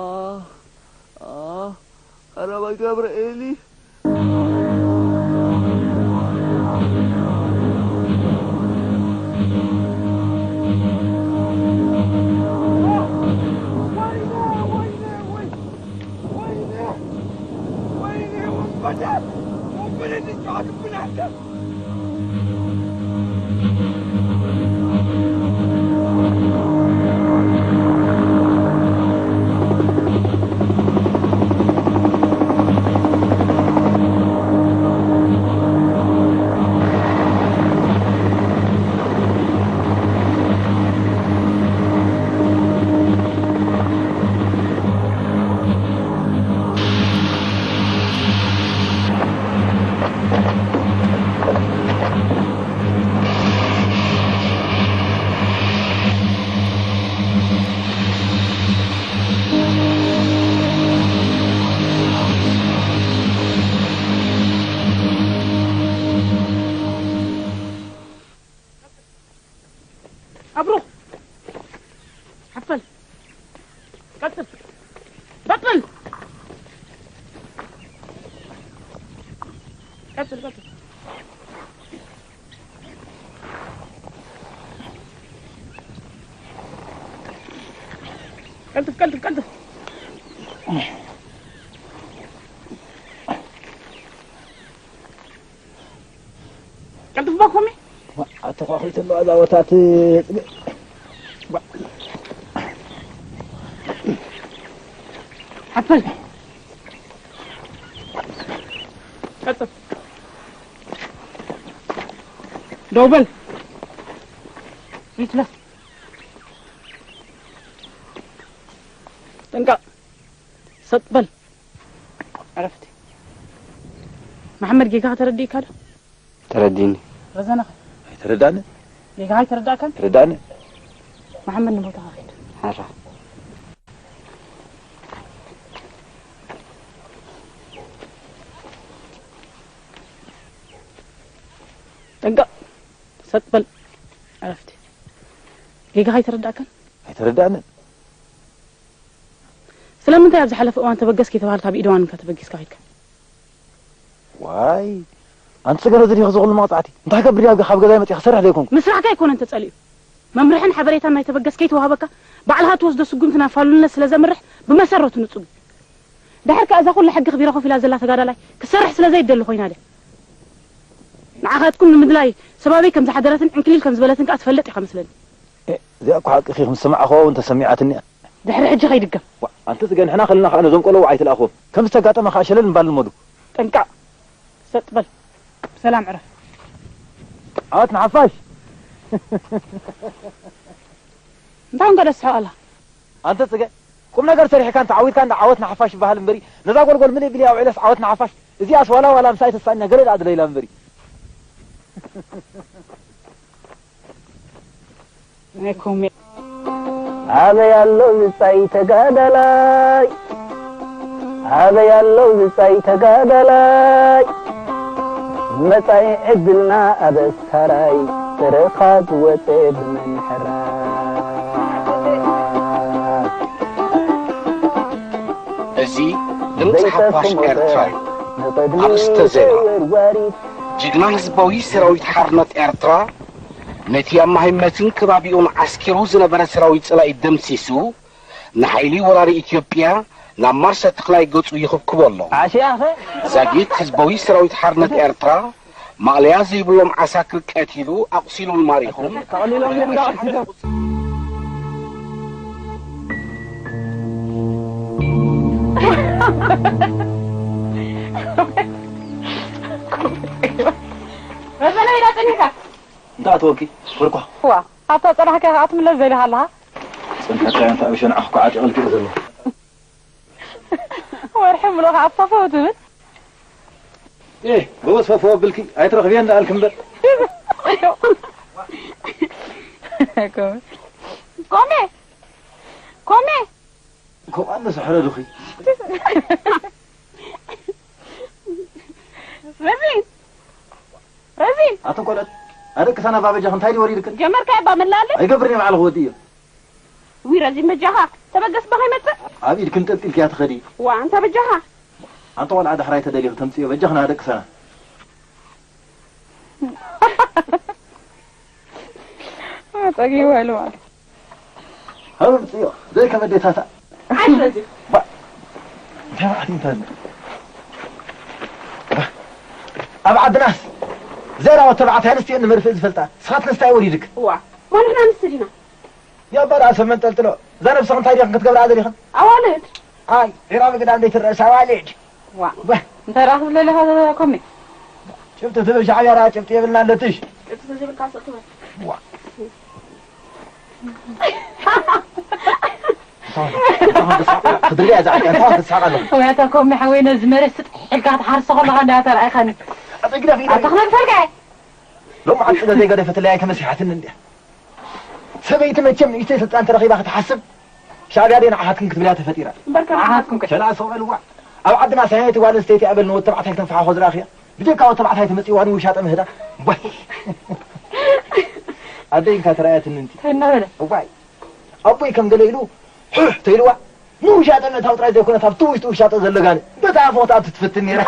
አ ኧረ በገብርኤል። ኣብሮ! ሓፈል! ቀጽል! ቀጽል! ቀጽል፣ ቀጽል። ቀልጥፍ፣ ቀልጥፍ፣ ቀልጥፍ። ቀልጥፍ ባኮሚ። ኣተኳኺልቲ ኣለዋ እዛ ወታት ጽገ-፣ ሓፈል። ቀልጥፍ። ደው በል። ሪትለስ። ጥንቃቕ። ሰጥ በል። ዕረፍቲ። መሓመድ፣ ጌጋኻ ተረዲእካ ዶ? ተረዲእኒ። ረዘነ ኸ? ኣይተረዳእንን። ጌጋኻ ኣይተረዳእካን? ተረዳእኒ። መሓመድ፣ ንቦታኻ ኺድ። ሕራ። ጥንቃቕ። ሰጥ በል። ዕረፍቲ። ጌጋኻ ኣይተረዳእካን? ኣይተረዳእንን። ስለምንታይ ኣብ ዝሓለፈ እዋን ተበገስ ከይተባሃልካ ብኢድ ዋንካ ተበጊስካ ኸድካ? ዋይ፣ ኣንቲ ጽገ ነዚ ዲኺ ዝኹሉ መቕጻዕቲ? እንታይ ከብድ እያ ካብ ገዛይ መጺኣ ክሰርሕ ዘይኮንኩ? ምስራሕካ ኣይኮነን ተጸሊኡ። መምርሕን ሓበሬታን ናይ ተበገስ ከይተዋህበካ፣ ባዕልኻ ትወስዶ ስጉምቲ ናብ ፋሉልነት ስለ ዘምርሕ ብመሰረቱ ንጹግ እዩ። ድሕር ከኣ እዛ ኩላ ሕጊ ክቢራ ኮፍ ኢላ ዘላ ተጋዳላይ ክትሰርሕ ስለ ዘይደሊ ኮይና ድያ? ንዓኻትኩም ንምድላይ ሰባበይ ከም ዝሓደረትን ዕንክሊል ከም ዝበለትን ከኣ ትፈልጥ ኢኻ መስለኒ። እ፣ እዚኣ እኮ ሓቅኺ፣ ምስ ሰማዕኽዋ እውን ተሰሚዓትኒ እያ። ድሕሪ ሕጂ ከይድገም። ዋ፣ ኣንቲ ጽገ፣ ንሕና ከለና ከኣ ነዞም ቆልዑ ኣይትልኣኽዎም። ከም ዝተጋጠመ ከኣ ሸለል ምባል ልመዱ። ጥንቃቕ። ሰጥ በል። ብሰላም ዕረፍ። ኣት ንሓፋሽ። እንታይ እንገደ ስሕቕ ኣላ? ኣንተ ጽገ፣ ቁም ነገር ሰሪሕካ እንተ ዓዊትካ እንዳ ዓወት ንሓፋሽ ይበሃል እምበሪ፣ ነዛ ጎልጎል ምልእ ቢለይ ኣውዒለስ ዓወት ንሓፋሽ። እዚኣስ ዋላ ዋላ ምሳይ ተሳእና ገለ ደኣ ድለይላ እምበሪ። ናይ ኮሜ- ኣበይ ኣሎ ዝጻይ ተጋዳላይ? ኣበይ ኣሎ ዝጻይ ተጋዳላይ? መጻኢ ዕድልና ኣበሳራይ፣ ጥርኻ ዝወጸ ብመን ሕራይ? እዚ ድምጺ ሓፋሽ ኤርትራ እዩ። ኣርእስተ ዜና። ጅግና ህዝባዊ ሰራዊት ሓርነት ኤርትራ ነቲ ኣብ ማሂመትን ከባቢኡን ዓስኪሩ ዝነበረ ሰራዊት ጸላኢ ደምሲሱ፣ ንሓይሊ ወራሪ ኢትዮጵያ ናብ ማርሰ ተኽላይ ገጹ ይኽብክቦ ኣሎ። ዓሽያኸ? ዛጊት ህዝባዊ ሰራዊት ሓርነት ኤርትራ፣ ማእለያ ዘይብሎም ዓሳክር ቀቲሉ፣ ኣቑሲሉን ማሪኹን። ተቐሊሎም እዮም እንዳቐሲሎም። መበለ ኢላ ጸኒሕካ? እንታይ ኣተወኪ? ወርቋ። ዋ፣ ኣብታ ጸናሕካ ክትምለስ ዘይልካ ኣለኻ? ጽንሐካ እንታይ ብሸንዓኽ እኮ ዓጢቕልኪ እዩ ዘሎ። ወርሒ ምሎ ከኣ ፈፈው ትብል። ኤ፣ ጎበዝ ፈፈው ኣብልኪ፣ ኣይትረኽብየን ደኣልኪ እምበር። ኮሜ፣ ኮሜ። ከምኣ ምስ ሕረዱኺ። ረዚን፣ ረዚን። ኣቱም ቆልዑት፣ ኣደቅሳና ባበጃኹም እንታይ ድዩ ወሪድክን? ጀመርካዮ እባ ምላለ? ኣይገብርን እየ ባዕሉ ክወዲ እየ። ዊ ረዚን በጃኻ፣ ተበገስ እባ ከይመጽእ። ኣብ ኢድክን ጠልጢልክያ ትኸዲ። ዋ፣ እንተ በጃኻ። ኣንተ ቆልዓ ዳሕራይ ተደሊኺ ተምጽዮ፣ በጃኽና ኣደቅሳና። ጸጊቡ ሃይሉ ማለት። ሃብም ጽዮ፣ ዘይከም ኣዴታታ። ኣይ፣ ስለዚ። ባ-፣ እንታይ ማለት እንታይ ኣሎ? ኣብ ዓድናስ ዘራወት ተባዕታይ ኣንስትዮ ንመርፍእ ዝፈልጣ። ስኻት ንስታይ ወሊድክ? እዋ፣ ማንሕና ኣንስቲ ዲና? ያባ ደኣ ሰብ መንጠልጥሎ። እዛ ነብስኽ እንታይ ዲኽን ክትገብራ ደሊኽን? ኣዋልድ። ኣይ፣ ዒራ ምግዳ እንዴት ትረእስ ኣዋልድ? ዋ፣ ባ- እንታይ ደኣ ክትብለለኻ ኮሜ? ጭብጢ ትብል ሻዕብያ ደኣ ጭብጢ የብልና ኣለትሽ። ጭብጢ ተዘይብልካ ስቕ ትበል። ዋ። ክትሪኣ እዛ ዓዲ፣ እንታይ ክትስሓቕ ኣለኹ? ወይ ኣታ ኮሜ ሓወይ፣ ነዚ መሬት ስጥ ኢልካ ክትሓርሶ ከለኻ እንዳ ተራእኻኒ። ኣታ ግደፍ ኢለ። ኣታ ክነግፈልካ እየ። ሎሚ ዓዲ ስለ ዘይገደፈትለይ ኣይተመሲሓትኒ እንድያ። ሰበይቲ መቸም ንእሽተይ ስልጣን ተረኺባ ክትሓስብ፣ ሻዕብያ ደይ ንዓኻትክን ክትብል እያ ተፈጢራ። እምበር ከም ንዓኻትኩም ከ? ሸላ ሰው በልዋ። ኣብ ዓድና ሳያይቲ ጓል ኣንስተይቲ እያ በል ንወዲ ተባዕታይ ክተንፍሓ ከዝራእኽያ። ብጀካ ወዲ ተባዕታይ ትመጽእ ዋን ውሻጠ ምህዳ። እዋይ። ኣደይ እንካ ተራእያትኒ እንቲ። እንታይ እናበለ? እዋይ። ኣቦይ ከም ገለ ኢሉ፣ ሑሕ ተይልዋ። ንውሻጠ ምእታው ጥራይ ዘይኮነስ ኣብቲ ውሽጢ ውሻጠ ዘሎ ጋል በታ ኣፎ ክትኣቱ ትፍትን ነይራ።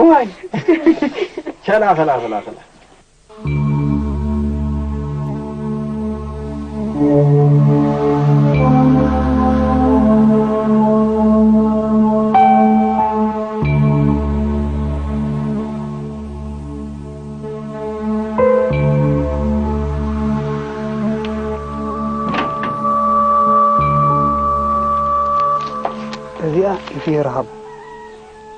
እዋይ። ሸላ፣ ኸላ፣ ኸላ፣ ኸላ። እዚኣ ኢትዮ ረሃቡ።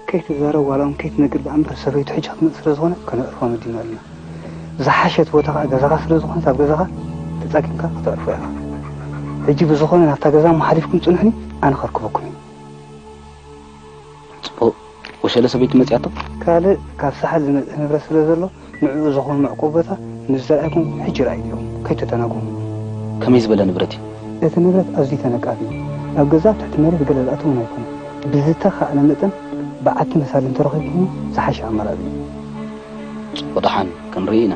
ከይትዛረብ ዋላ እውን ከይትነግር ደኣ እምበር ሰበይቱ ሕጂ ክትመጽእ ስለ ዝኾነ ከነዕርፎ መዲና ኣለና። ዝሓሸት ቦታ ኸኣ ገዛኻ ስለ ዝኾነት ኣብ ገዛኻ ተጸጊምካ ከተዕርፎ ኢኻ። ሕጂ ብዝኾነ ናብታ ገዛ እሞ ሓሊፍኩም ጽንሑኒ፣ ኣነ ከርክበኩም እየ። ጽቡቕ። ወሸለ ሰበይቱ መጺኣቶ? ካልእ ካብ ሳሕል ዝመጽእ ንብረት ስለ ዘሎ ንዕኡ ዝኾኑ መዕቆቢ ቦታ ምስ ዘርኣይኩም ሕጂ ርኣይዎ፣ ከይትተናጎሙ። ከመይ ዝበለ ንብረት እዩ? እቲ ንብረት ኣዝዩ ተነቃፊ እዩ። ኣብ ገዛ ኣብ ትሕቲ መሬት ገለ ዝኣተወ እውን ኣይኮነን። ብዝተኻእለ መጠን በዓቲ መሳሊ እንተረኺብኩም ዝሓሸ ኣማራጺ እዩ። ጽቡቕ፣ ደሓን ክንርኢ ኢና።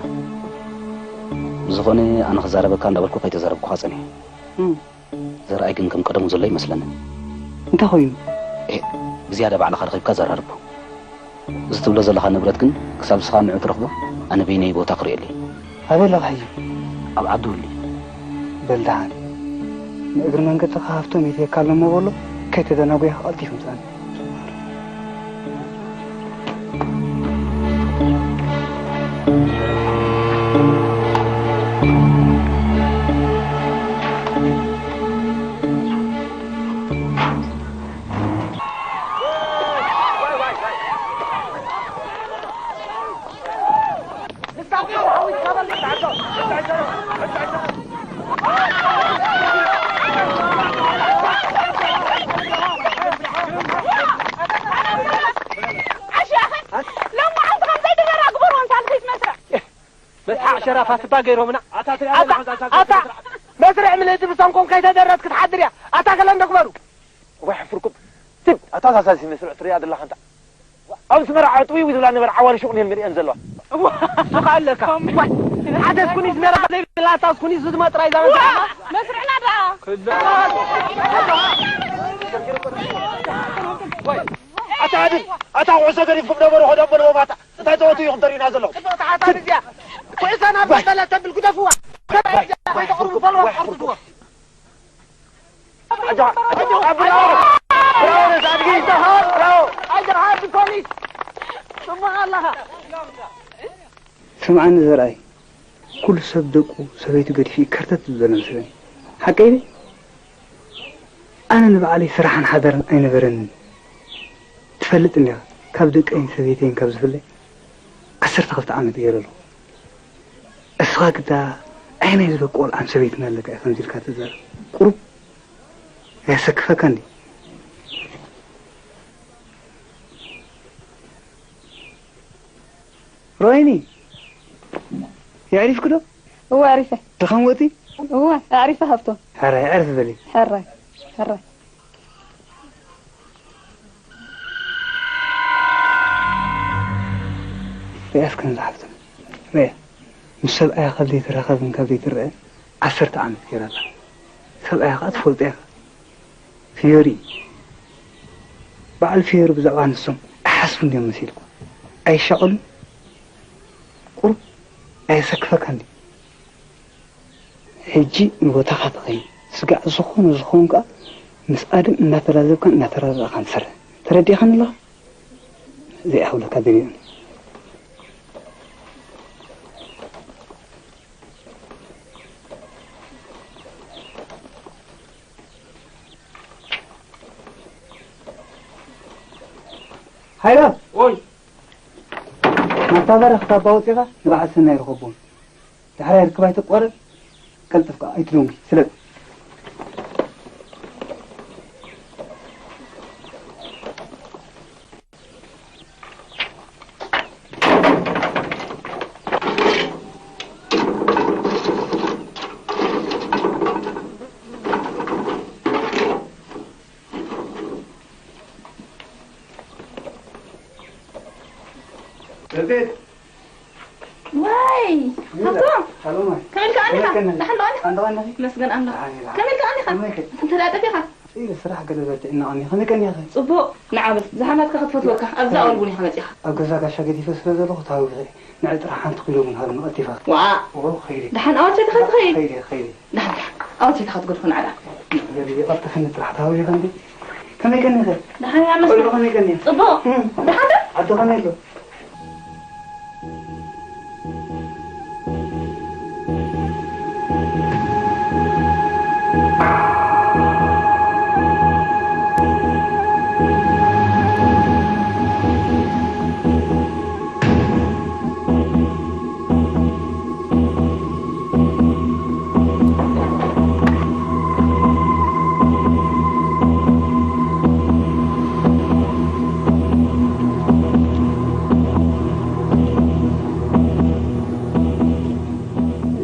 ብዝኾነ ኣነ ክዛረበካ እንዳበልኩ ከይተዛረብኩኻ ጸኒሐ። እም። ዘርኣይ ግን ከም ቀደሙ ዘሎ ይመስለኒ። እንታይ ኮይኑ? ኤ፣ ብዝያዳ ባዕልኻ ረኺብካ ዘራርቦ። እዚ ትብሎ ዘለኻ ንብረት ግን ክሳብ ንስኻ ንዑ ትረኽቦ፣ ኣነ በይነይ ቦታ ክርእየሉ እየ። ኣበይ ኣለኻ ሕጂ? ኣብ ዓዲ ሁሉ። በል ደሓን። ንእግሪ መንገድኻ ሃፍቶም የድልየካ ኣሎ እሞ በሎ፣ ከይተደናጎኻ ቀልጢፉ ምጻኒ። ዓሻ፣ ሎሚ መዓልቲ ከምዘይ ድበራ ግበርዎ፣ ንሳልኺት መስርዕ። መስሓቕ ሸራፋት እባ ገይሮምና። ኣታ ትሪኣ ኣታ፣ ዘለኻ ኣታ፣ መስርዕ ምልእቲ ብሰንኮም ከይተደረት ክትሓድር እያ። ኣታ ከለ እንደግበሩ። እዋይ፣ ሕፍርኩም። ትብ፣ ኣታ ዛዛዚ መስርዕ ትሪኣ ዘለኻ እንታ። ኣብ ኣስመራ ዕጥዊ ዝብላ ነበር ዓዋሪ ሹቕ እየን ንሪአን ዘለዋ። እዋ፣ ሱቕ ኣለካ። እዋይ፣ ሓደ ስኩኒ ዝነራ ዘይብላ፣ ኣታ ስኩኒ ዝድማ ጥራይ እዛ መስርዕ። እዋ፣ መስርዕና ደኣ። ኣታ ኣድን፣ ኣታ ኩዕሶ ገዲፍኩም ነበሩ፣ ኸዱ ኣበልዎም ኣታ። እንታይ ትወቱ ኢኹም ተሪእና ዘለኹም? ጽብቕቲ ሓሳብ እዚኣ። ኩዕሶ ናብ ዋይ። በለ ተብል ግደፍዋ። ዋይ። ከይተቕርቡ በልዋ፣ ዋይ። ኣርግድዎ። ኣጆኻ፣ ኣጆኻ፣ ብራቮ፣ ብራቮ ነዛ ኣድጊ፣ ብራቮ። ኣጆኻ፣ ኣድጊ ፖሊስ። ጽቡቕ ኣለኻ። ስምዓኒ ዘርኣይ፣ ኩሉ ሰብ ደቁ ሰበይቱ ገዲፉ እዩ ከርተት ዝብል ዘሎ መስለኒ። ሓቀይ ድዩ? ኣነ ንባዕለይ ስራሕን ሓዳርን ኣይነበረንን። ትፈልጥ እንዲኻ፣ ካብ ደቀይን ሰበይተይን ካብ ዝፍለ ዓሰርተ ክልተ ዓመት ገይረ ኣለኹ። እስኻ ግዳ ኣየናይ ዝበቁ ቆልዓን ሰበይትን ኣለካ ኢኻ ከምዚ ኢልካ ትዛረብ? ቁሩብ ኣየሰክፈካን ድዩ? ሮይኒ፣ የዕሪፍኪ ዶ? እወ፣ ኣዕሪፈ። ድኻም ወጺ? እወ፣ ኣዕሪፈ ሃብቶም። ሕራይ፣ ዕርፍ በሊ። ሕራይ፣ ሕራይ። ሪኣስ ከምዛ ሓፍቶም። ሪኣ። ምስ ሰብኣያ ካብ ዘይትራኸብን ካብ ዘይትረአ ዓሰርተ ዓመት ገይራ ኣላ። ሰብኣያ ኸኣ ትፈልጦ ኢኻ። ፊዮሪ። በዓል ፊዮሪ ብዛዕባ ንሶም ኣይሓስቡን ድዮም መሲልኩም? ኣይሻቐሉን? ቁሩብ ኣየሰክፈካን ድዩ? ሕጂ ንቦታኻ ተኸይድ። ስጋዕ ዝኾነ ዝኸውን ከኣ ምስ ኣደም እናተላዘብካን እናተረዳእካን ትሰርሕ። ተረዲእካኒ ኣለኻ? ዘይኣኽብለካ ደልየ። ሃይለ! ኦይ! ናብታ በረኽቲ ኣባ ወጺኻ ንበዓል ሰናይ ርኸቦም። ዳሕራይ ርክብ ኣይተቋርጽ፣ ቀልጥፍካ ኣይትደንጉ፣ ስለጥ። ሰልቤት! ዋይ! ሃብቶም! ሰላም። ከመይ ኢልካ ቀኒኻ? ከመይ ቀኒኻ? ደሓን ዶ ቀኒኻ? ኣንተ ቀኒኺ? መስገን ኣምላኽ። ደሓን ኢኻ? ከመይ ኢልካ ቀኒኻ? ከመይ ከ? እንተ ደኣ ጠፊኻ? እይ፣ ስራሕ ገለ በርቲዕና ቀኒኺ። ከመይ ቀኒኺ? ጽቡቕ። ንዓ በል፣ ዝሓመትካ ክትፈትወካ። ኣብዛ ኣወል ቡን ኢኻ መጺኻ። ኣብ ገዛ ጋሻ ገዲፈ ስለ ዘለኹ ታዊ ብዘይ። ንዒ ጥራሕ ሓንቲ ኪሎ ቡን ሃብኒ ቀልጢፋ። ዋእ! ኦ፣ ኸይደ። ደሓን ኣወል ሰይትኻ ትኸይድ? ኸይደ፣ ኸይደ። ደሓን፣ ደሓን። ኣወል ሰይትኻ ትገድፎ ንዓ ደኣ። ዘርጊ ቀልጥፍኒ ጥራሕ ታዊ ኢኻ እንዴ? ከመይ ቀኒኺ? ደሓን እያ መስገን። ቆልዑ ከመይ ቀኒኺ? ጽቡቕ። እም። ደሓን ዶ? ዓዲ ከመይ ኣሎ?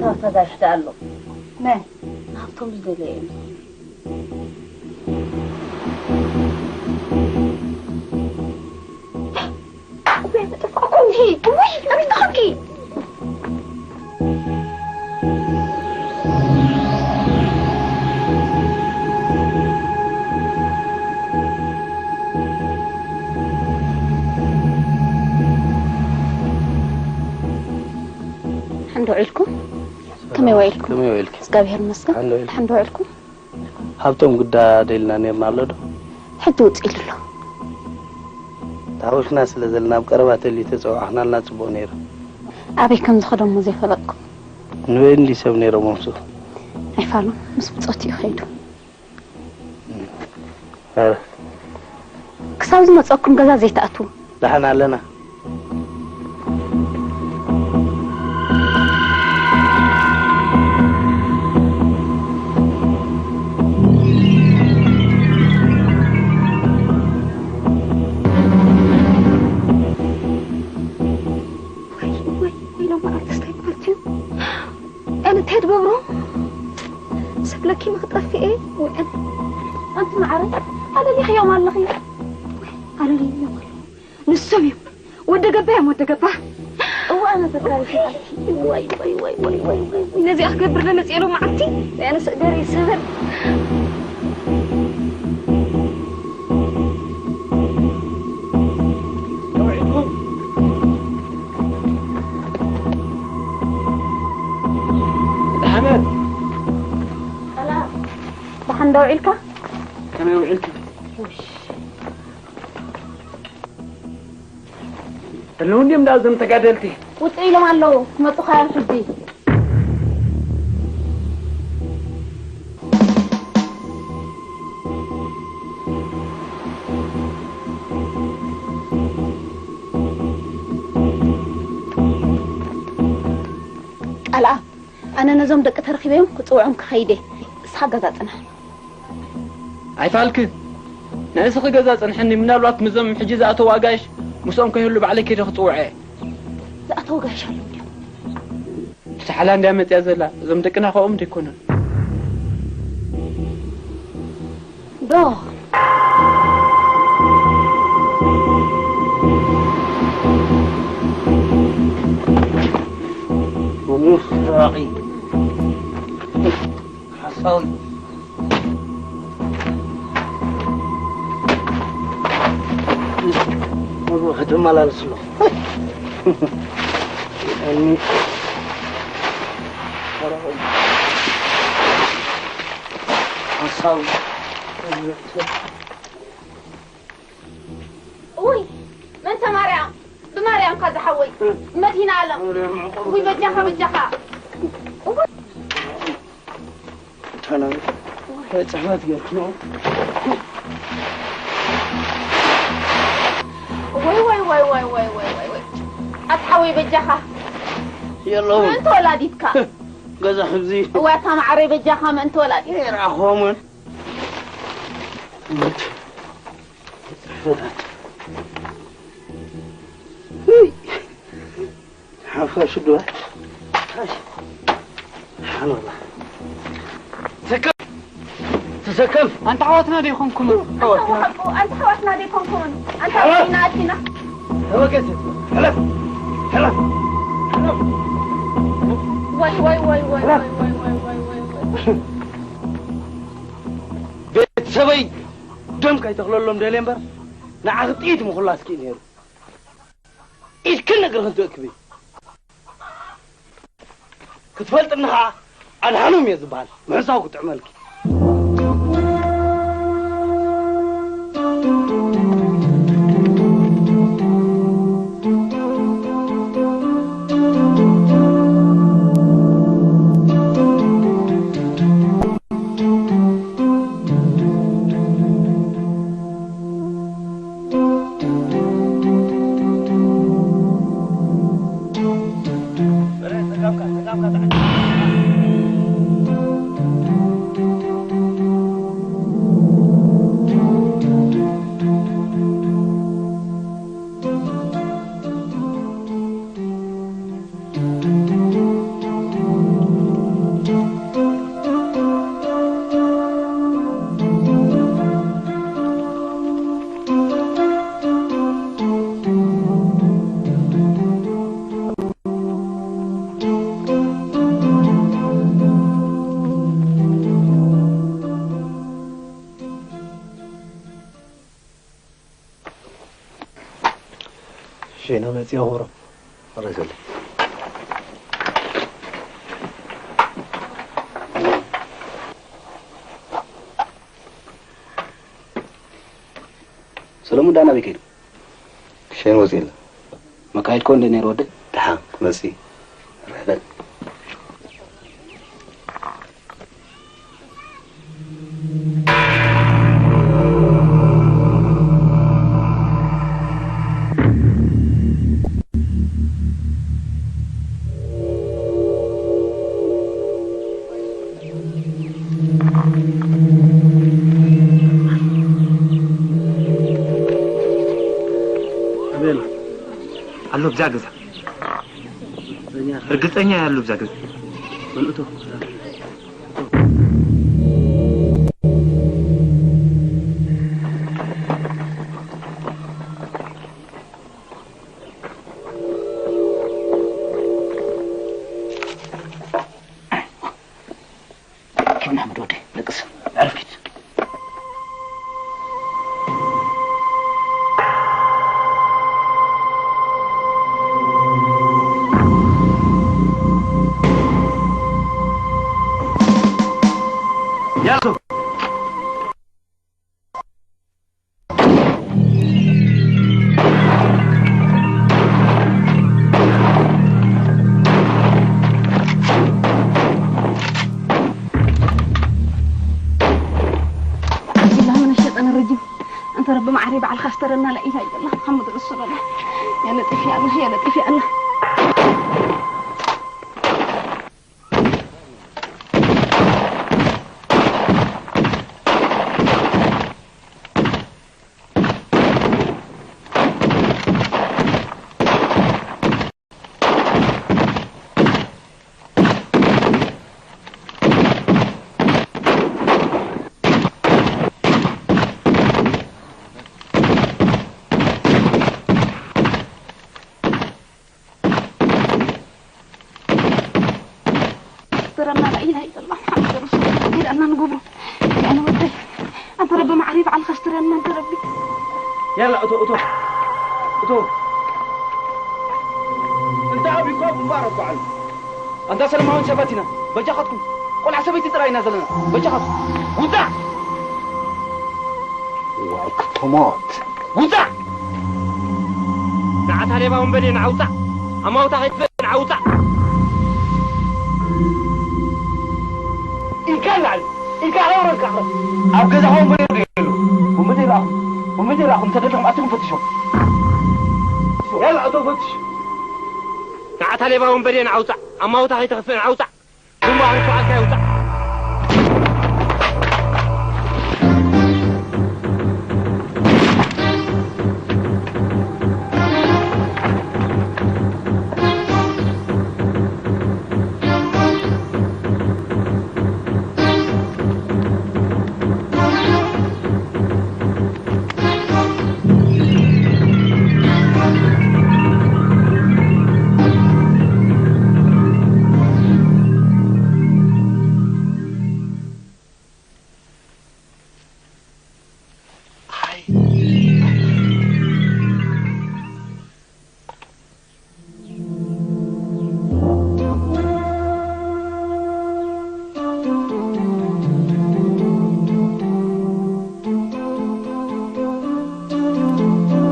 ተዘጋጅተ ኣሎ። መን? ሃብቶም ዝደለየ እዩ። እወ፣ ምጥፋእኩም ሂ። እወይ፣ ኣበይ ደኸልኪ? ሓንዶ ውዒልኩም? ከመይ ውዒልኩም? ከመይ ውዒልኪ? እግዚኣብሔር ይመስገን። ሓንዶ ውዒልኩም? ሓንዶ ውዒልኩም? ሃብቶም ግዳ ደልና ኔርና ኣሎ ዶ? ሕጂ ውጽእ ኢሉ ኣሎ። ተሓዊስና ስለ ዘለና ኣብ ቀረባ ተልዩ ተጸዋዕኽናልና ጽቡቕ ነይሩ። ኣበይ ከም ዝኸደ እሞ ዘይፈለጥኩ። ንበይኑ እንዲ ሰብ ነይሮም ምስኡ። ኣይፋሉን፣ ምስ ብጾቱ እዩ ከይዱ። ኧረ። ክሳብ ዝመጸኩም ገዛ ዘይትኣትዉ። ደሓን ኣለና። ወይ፣ ወይ፣ ወይ፣ ሎም ኣርቲስት ኣይበሃል ድዩ? ኣነ እንታይ ትገብሮ? ሰብለኪ ንኽጠፍእ እየ፣ ውዕል። ኣንቲ መዓረይ፣ ኣለሊኽዮም ኣለኺ። ኣለሊኽዮም ኣለኹ። ንሶም እዮም። ወደ ገባ እዮም፣ ወደ ገባ። እዋ፣ ኣነ ተካሪት ይዓል። ዋይ፣ ዋይ፣ ዋይ፣ ዋይ፣ ዋይ፣ ዋይ፣ ዋይ። ነዚኣ ክገብር ለመጽእ ሎም መዓልቲ። ኣነ ስእደር ይሰበር። ደሓን። ሰላም። ደሓን ዶ ውዒልካ? ከመይ ውዒልኪ? ውሽ። ኣለዉ እንድዮም ደኣ እዞም ተጋደልቲ? ውጽእ ኢሎም ኣለዉ። ክመጹኻ እዮም ሕጂ። ኣልኣ፣ ኣነ ነዞም ደቂ ተረኺበዮም ክጽውዖም ክኸይደ። እስኻ ገዛ ጽናሕ። ኣይፋልክ፣ ንእስኺ ገዛ ጽንሕኒ። ምናልባት ምዞም ሕጂ ዝኣተው ኣጋይሽ ምስኦም ከይህሉ ባዕለይ ከይደ ክጽውዖ እየ። ዝኣተው ኣጋይሽ ኣለዉ ድዮም? ብሳሕላ እንድያ መጽያ ዘላ። እዞም ደቅና ካብኦም ደይኮኑን። ዶ ሙስራቂ ሓሳዊ መግቢ ከተመላልስ ኣሎ። ሓሳዊ ውይ፣ ምእንተ ማርያም፣ ብማርያምካ ዝሓወይ፣ መድሂነ ኣለም። ውይ፣ በጃኻ፣ በጃኻ። ተናዊ ወይ ጽሕፈት ጌርክኖ። ወይ፣ ወይ፣ ወይ፣ ወይ፣ ወይ፣ ወይ፣ ወይ፣ ወይ። ኣታ ሓወይ፣ በጃኻ። የለውን። ምእንተ ወላዲትካ። ገዛ ሕዚ። እዋታ ማዕረይ፣ በጃኻ፣ ምእንተ ወላዲትካ። ይራኾምን። ሓፋሽ ዶ ሓኖላ ተሰከም ተሰከም። ኣንታ ኣሕዋትና ዶ ይኾንኩም? ኣንታ ኣሕዋትና ዶ ይኾንኩም? ኣንታ ኣሕዋትና ኣቲና። ተበገስ ሕለፍ ሕለፍ። ወይ ወይ ወይ ወይ ወይ ወይ ወይ ወይ ወይ። ቤተሰበይ ደም ከይተኽለሎም ደልየ እምበር ንዓኺ ጥይት ምኹላስ ክኢል ነይሩ። ኢድክን እግርኽን ትእክቢ። ክትፈልጥኒ ኸዓ ኣድሓኖም እየ ዝበሃል። ምሕሳው ክጥዕመልኪ። ሸይና መጽያ ሆሮ። ኣረሰለ። ሰለሙን ዳና ቤት ከይዱ? ሸይን ወጽእ የለ። መካይድ ኮ እንደ ነይሩ ወደ? ደሓ ክመጽእ። ርሕበል። ኣበይ ኣሎ? ኣሎ ብዛ ገዛ። ርግጸኛ እየ ኣሎ ብዛ ገዛ። በል እቶ። ኪድ ንሓመድ ወደይ፣ ደቅስ። ኣዕርፍ ኪድ። ያሶ። أعوذ بالله من الشيطان الرجيم. أنت رب معري بعد خاستر النال إيفا يلا محمد رسول الله. يا لطيف يا الله، يا لطيف يا الله. ያላ እቶ እቶ እቶ እንተ ኣብሪኳ ግንባር ኣኳዓሉ። ኣንታ ሰላማውያን ሰባት ኢና። በጃኻትኩም። ቆልዓ ሰበይቲ ጥራይ ኢና ዘለና። በጃኻትኩም። ውጻእ! ዋይ ክትሞት። ውጻእ! ንዓታ ሌባ ወንበዴ ንዓውጻእ! ኣማውታ ከይትፍእ ንዓውጻእ! ኢልካ ንላዕሊ! ኢልካ ከይወረድካ ቅረብ! ኣብ ገዛኻ ወንበዴ ዶ የሎ? ወንበዴ ይረኣኹም! ወንበዴ ይረኣኹም! እንተ ደለኹም ኣትኩም ፈትሾም! ያላ እቶ ፈትሽ! ንዓታ ሌባ ወንበዴ ንዓውጻእ! ኣማውታ ከይትኽፍእ ንዓውጻእ! ግንባር ሸውዓተ ይውጻእ!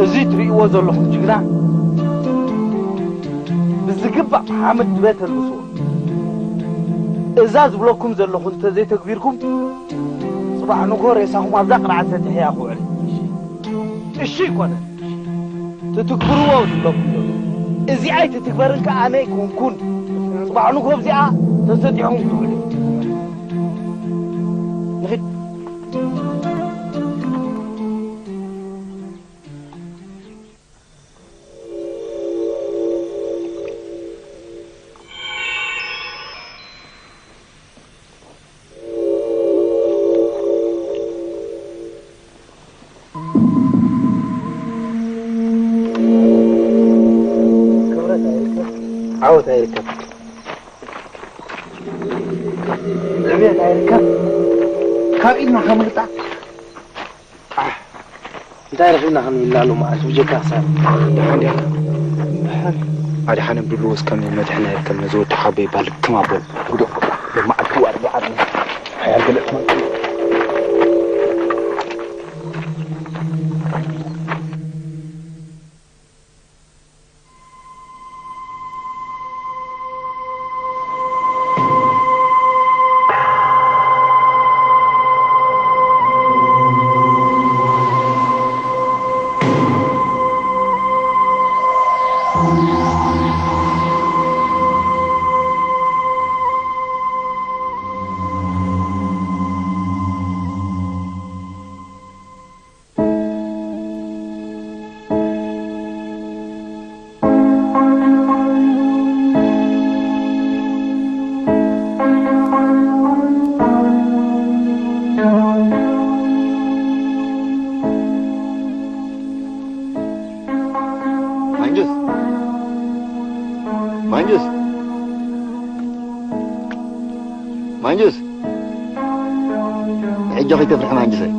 እዚ ትርእይዎ ዘለኹም ጅግና ብዝግባእ ሓመድ ድበ ተልብስዎ። እዛ ዝብለኩም ዘለኹ እንተዘይተግቢርኩም፣ ጽባሕ ንግሆ ሬሳኹም ኣብዛ ቅርዓት ሰጢሐያ ክውዕል። እሺ ይኮነ። ትትግብርዎ ዝብለኩም ዘሎ። እዚኣ ኣይትትግበርን ከኣ ኣነ ኣይኮንኩን። ጽባሕ ንግሆ ኣብዚኣ ተሰጢሖም ክትውዕሉ። ንኺድ። ክብረት ኣይርከብ፣ ዓወት ኣይርከብ፣ ዕብየት ኣይርከብ፣ ካብ ኢድና ከምልጣ። ኣሕ፣ እንታይ ረኺብና ክንብል ኣሎ መዓልቲ ብጀካ ክሳብ። ደሓን ዲኻ? ደሓን። ኣድሓነ ብድሉ ወስከም መድሕና ይርከብ ነዚ ወዲ ሓቦ ይባል ክም ኣቦ። ጉዶ። መዓልቲ ዋርዲ ዓርኒ። ሓያል ገለ ትመልጥ። ማንጁስ፣ ማንጁስ፣ ማንጁስ። ሕጂ ከይተፍርሒ ማንጅሰይ።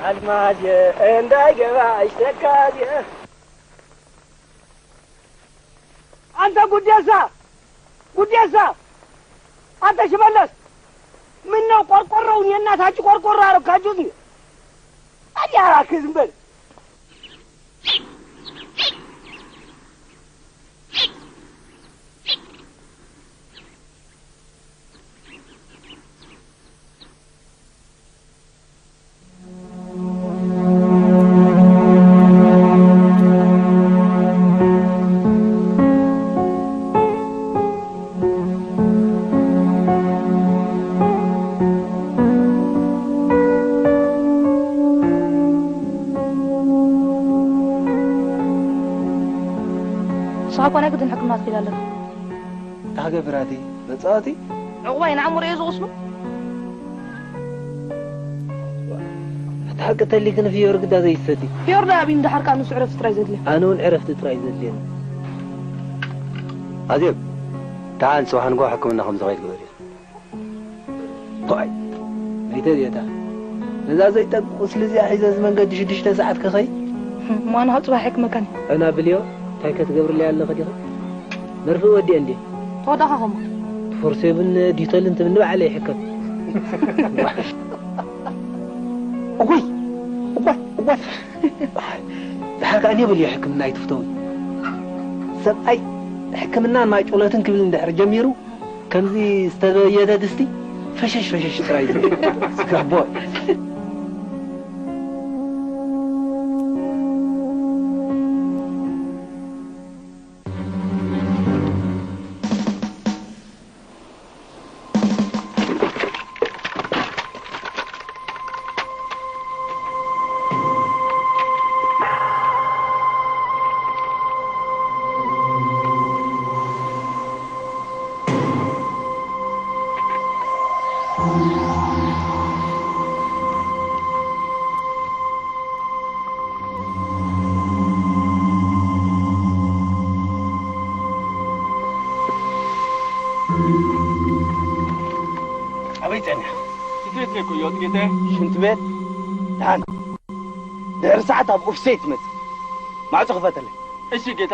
ኣልማዝ እንዳይገባ ኣይሽተካዝ። ኣንተ ጉዴሳ፣ ጉዴሳ፣ ኣንተ ሽመለስ፣ ምነው ቆርቆሮውን የእናታችሁ ቆርቆሮ አረካችሁት? እንዴ? አዲያ እባክህ ዝም በል። ንስኻ እኮ ናይ ግድን ሕክምና ትከይድ ኣለካ። እንታይ ክገብር ኣቲ? መጻወቲ? ዕቑባይ ንኣእምሮ እየ ዝወስዶ። እቲ ሓቂ ተሊክን ፍዮሪ ግዳ ዘይትሰዲ። ፍዮሪ ዶ ኣብይ እንድሓር ከኣ ንሱ ዕረፍቲ ጥራይ ዘድልዮ። ኣነ እውን ዕረፍቲ ጥራይ ዘድልየኒ። ኣዜብ፣ ደሓን ጽባሕ ንግሆ ሕክምና ከም ዝኸይድ ግበርዮ። ዋይ፣ መይተ ድየታ? ነዛ ዘይጠቅም ቁስሊ እዚኣ ሒዘ እዚ መንገዲ ሽዱሽተ ሰዓት ክኸይ? እሞ ኣነ ካብ ጽባሕ ሕክመካኒ። ዕና ብልዮ፣ እንታይ ከትገብርለይ ኣለኺ ዲኺ? መርፍእ ወዲአ እንዴ? ተወዳኻ ኸሞ። ፎርሴብን ዲቶልን ትብል ንባዕለይ ይሕከም። እዋይ፣ እዋይ፣ እዋይ። ድሓር ከኣ እኔ በልዮ ሕክምና ኣይትፍተዊ። ሰብኣይ ሕክምናን ማይ ጩለትን ክብል እንድሕር ጀሚሩ፣ ከምዚ ዝተበየደ ድስቲ ፈሸሽ ፈሸሽ ጥራይ ዝብል። ስክራቦይ። ኣበይ ጸኒሕካ? ሽንቲ ቤት እኮ እየ ወዲኤ። ሽንቲ ቤት? ደሓን። ድሕሪ ሰዓት ኣብ ኦፊሰይ ትመጽእ። ማዕጾ ክፈተለይ። እሺ ጌታ።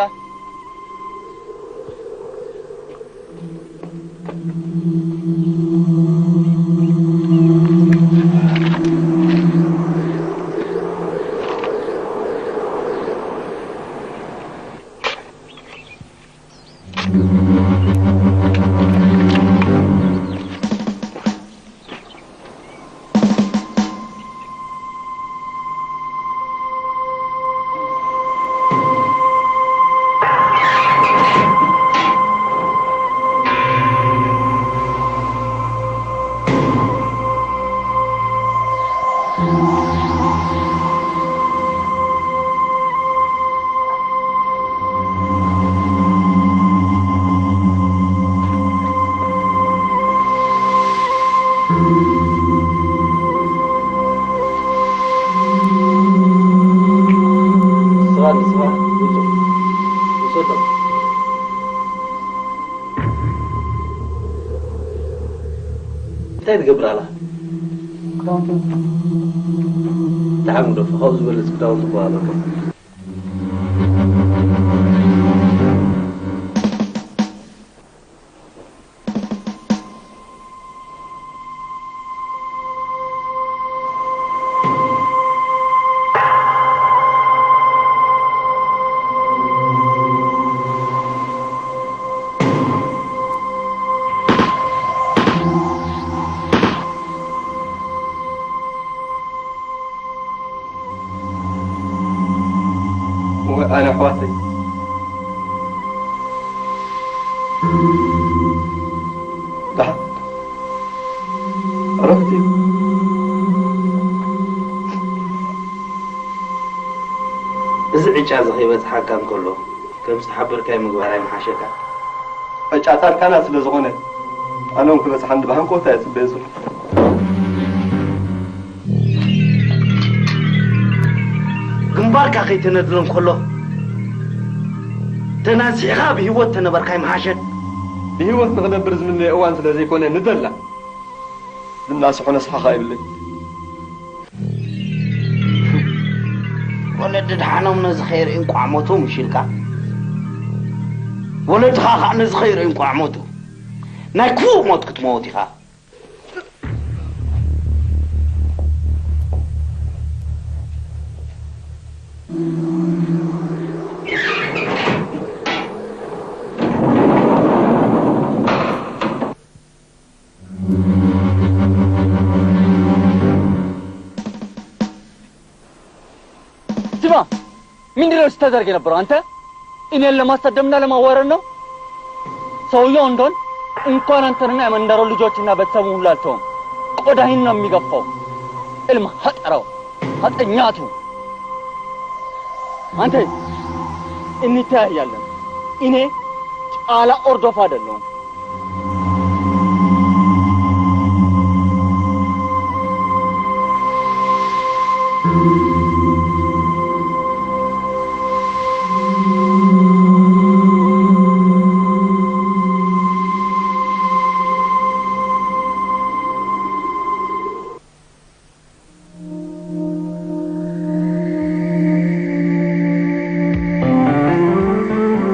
ስኻ ንስኻ ውጹእ። ውሰዶ። እንታይ ትገብር ኣላ? ክዳውንቲ። ደሓን ግደፎ፣ ካብኡ ዝበለጽ ክዳውንቲ እኮ ኣለካ። ወይ ኣነ ኣሕዋተይ። ደሓን። ዕረፍቲ። እዚ ዕጫ እዚ ከይበጽሓካ እንከሎ፣ ከም ዝተሓበርካዮ ምግባር ኣይምሓሸካን? ዕጫ ታርካና ስለ ዝኾነ፣ ኣነ እውን ክበጽሓኒ ብሃንቀውታ እየ ዝጽበዮ ዘለኹ። ግንባርካ ከይተነድሎ እንከሎ፣ ተናዚሕኻ ብህይወት ተነበርካ ኣይምሓሸን? ብህይወት ንኽነብር ዝምነዮ እዋን ስለ ዘይኮነ ንደላ። ዝናስሖ ነስሓ ኸኣ የብለይን። ወለዲ ደሓኖም ነዚ ከይርኢ እንቋዕ ሞቱ ምሽ ኢልካ፣ ወለድኻ ኸዓ ነዚ ከይርኢ እንቋዕ ሞቱ። ናይ ክፉእ ሞት ክትመውት ኢኻ። ስማ፣ ምንድነው ስታደርግ የነበረው አንተ? እኔን ለማሳደብና ለማዋረድ ነው? ሰውየው እንደሆን እንኳን አንተንና የመንደሩ ልጆችና ቤተሰቡ ሁሉ አልተውም። ቆዳህን ነው የሚገፋው። እልም ሀጠረው፣ ሀጠኛቱ። አንተ፣ እንተያያለን። እኔ ጫላ ኦርዶፍ አይደለሁም።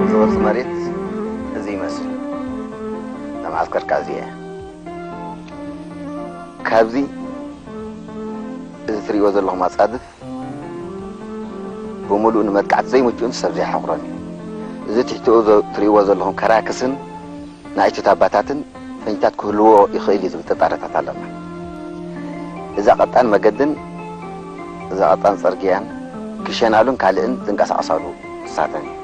እዚ ቅርጺ መሬት እዚ ይመስል። እዛ መዓስከር ከኣ እዚኣ እያ። ካብዚ እዚ ትርእይዎ ዘለኹም ኣጻድፍ ብምሉኡ ንመጥቃዕቲ ዘይምቹእን ሰብ ዘይሓቑሮን እዩ። እዚ ትሕትኡ ዘ-፣ ትርእይዎ ዘለኹም ከራክስን ንኣሽቱ ታባታትን ፈንጅታት ክህልዎ ይኽእል እዩ ዝብል ጥርጣረታት ኣለና። እዛ ቀጣን መገድን እዛ ቀጣን ጽርግያን ክሸናሉን ካልእን ዝንቀሳቐሳሉ ንሳተን እዩ።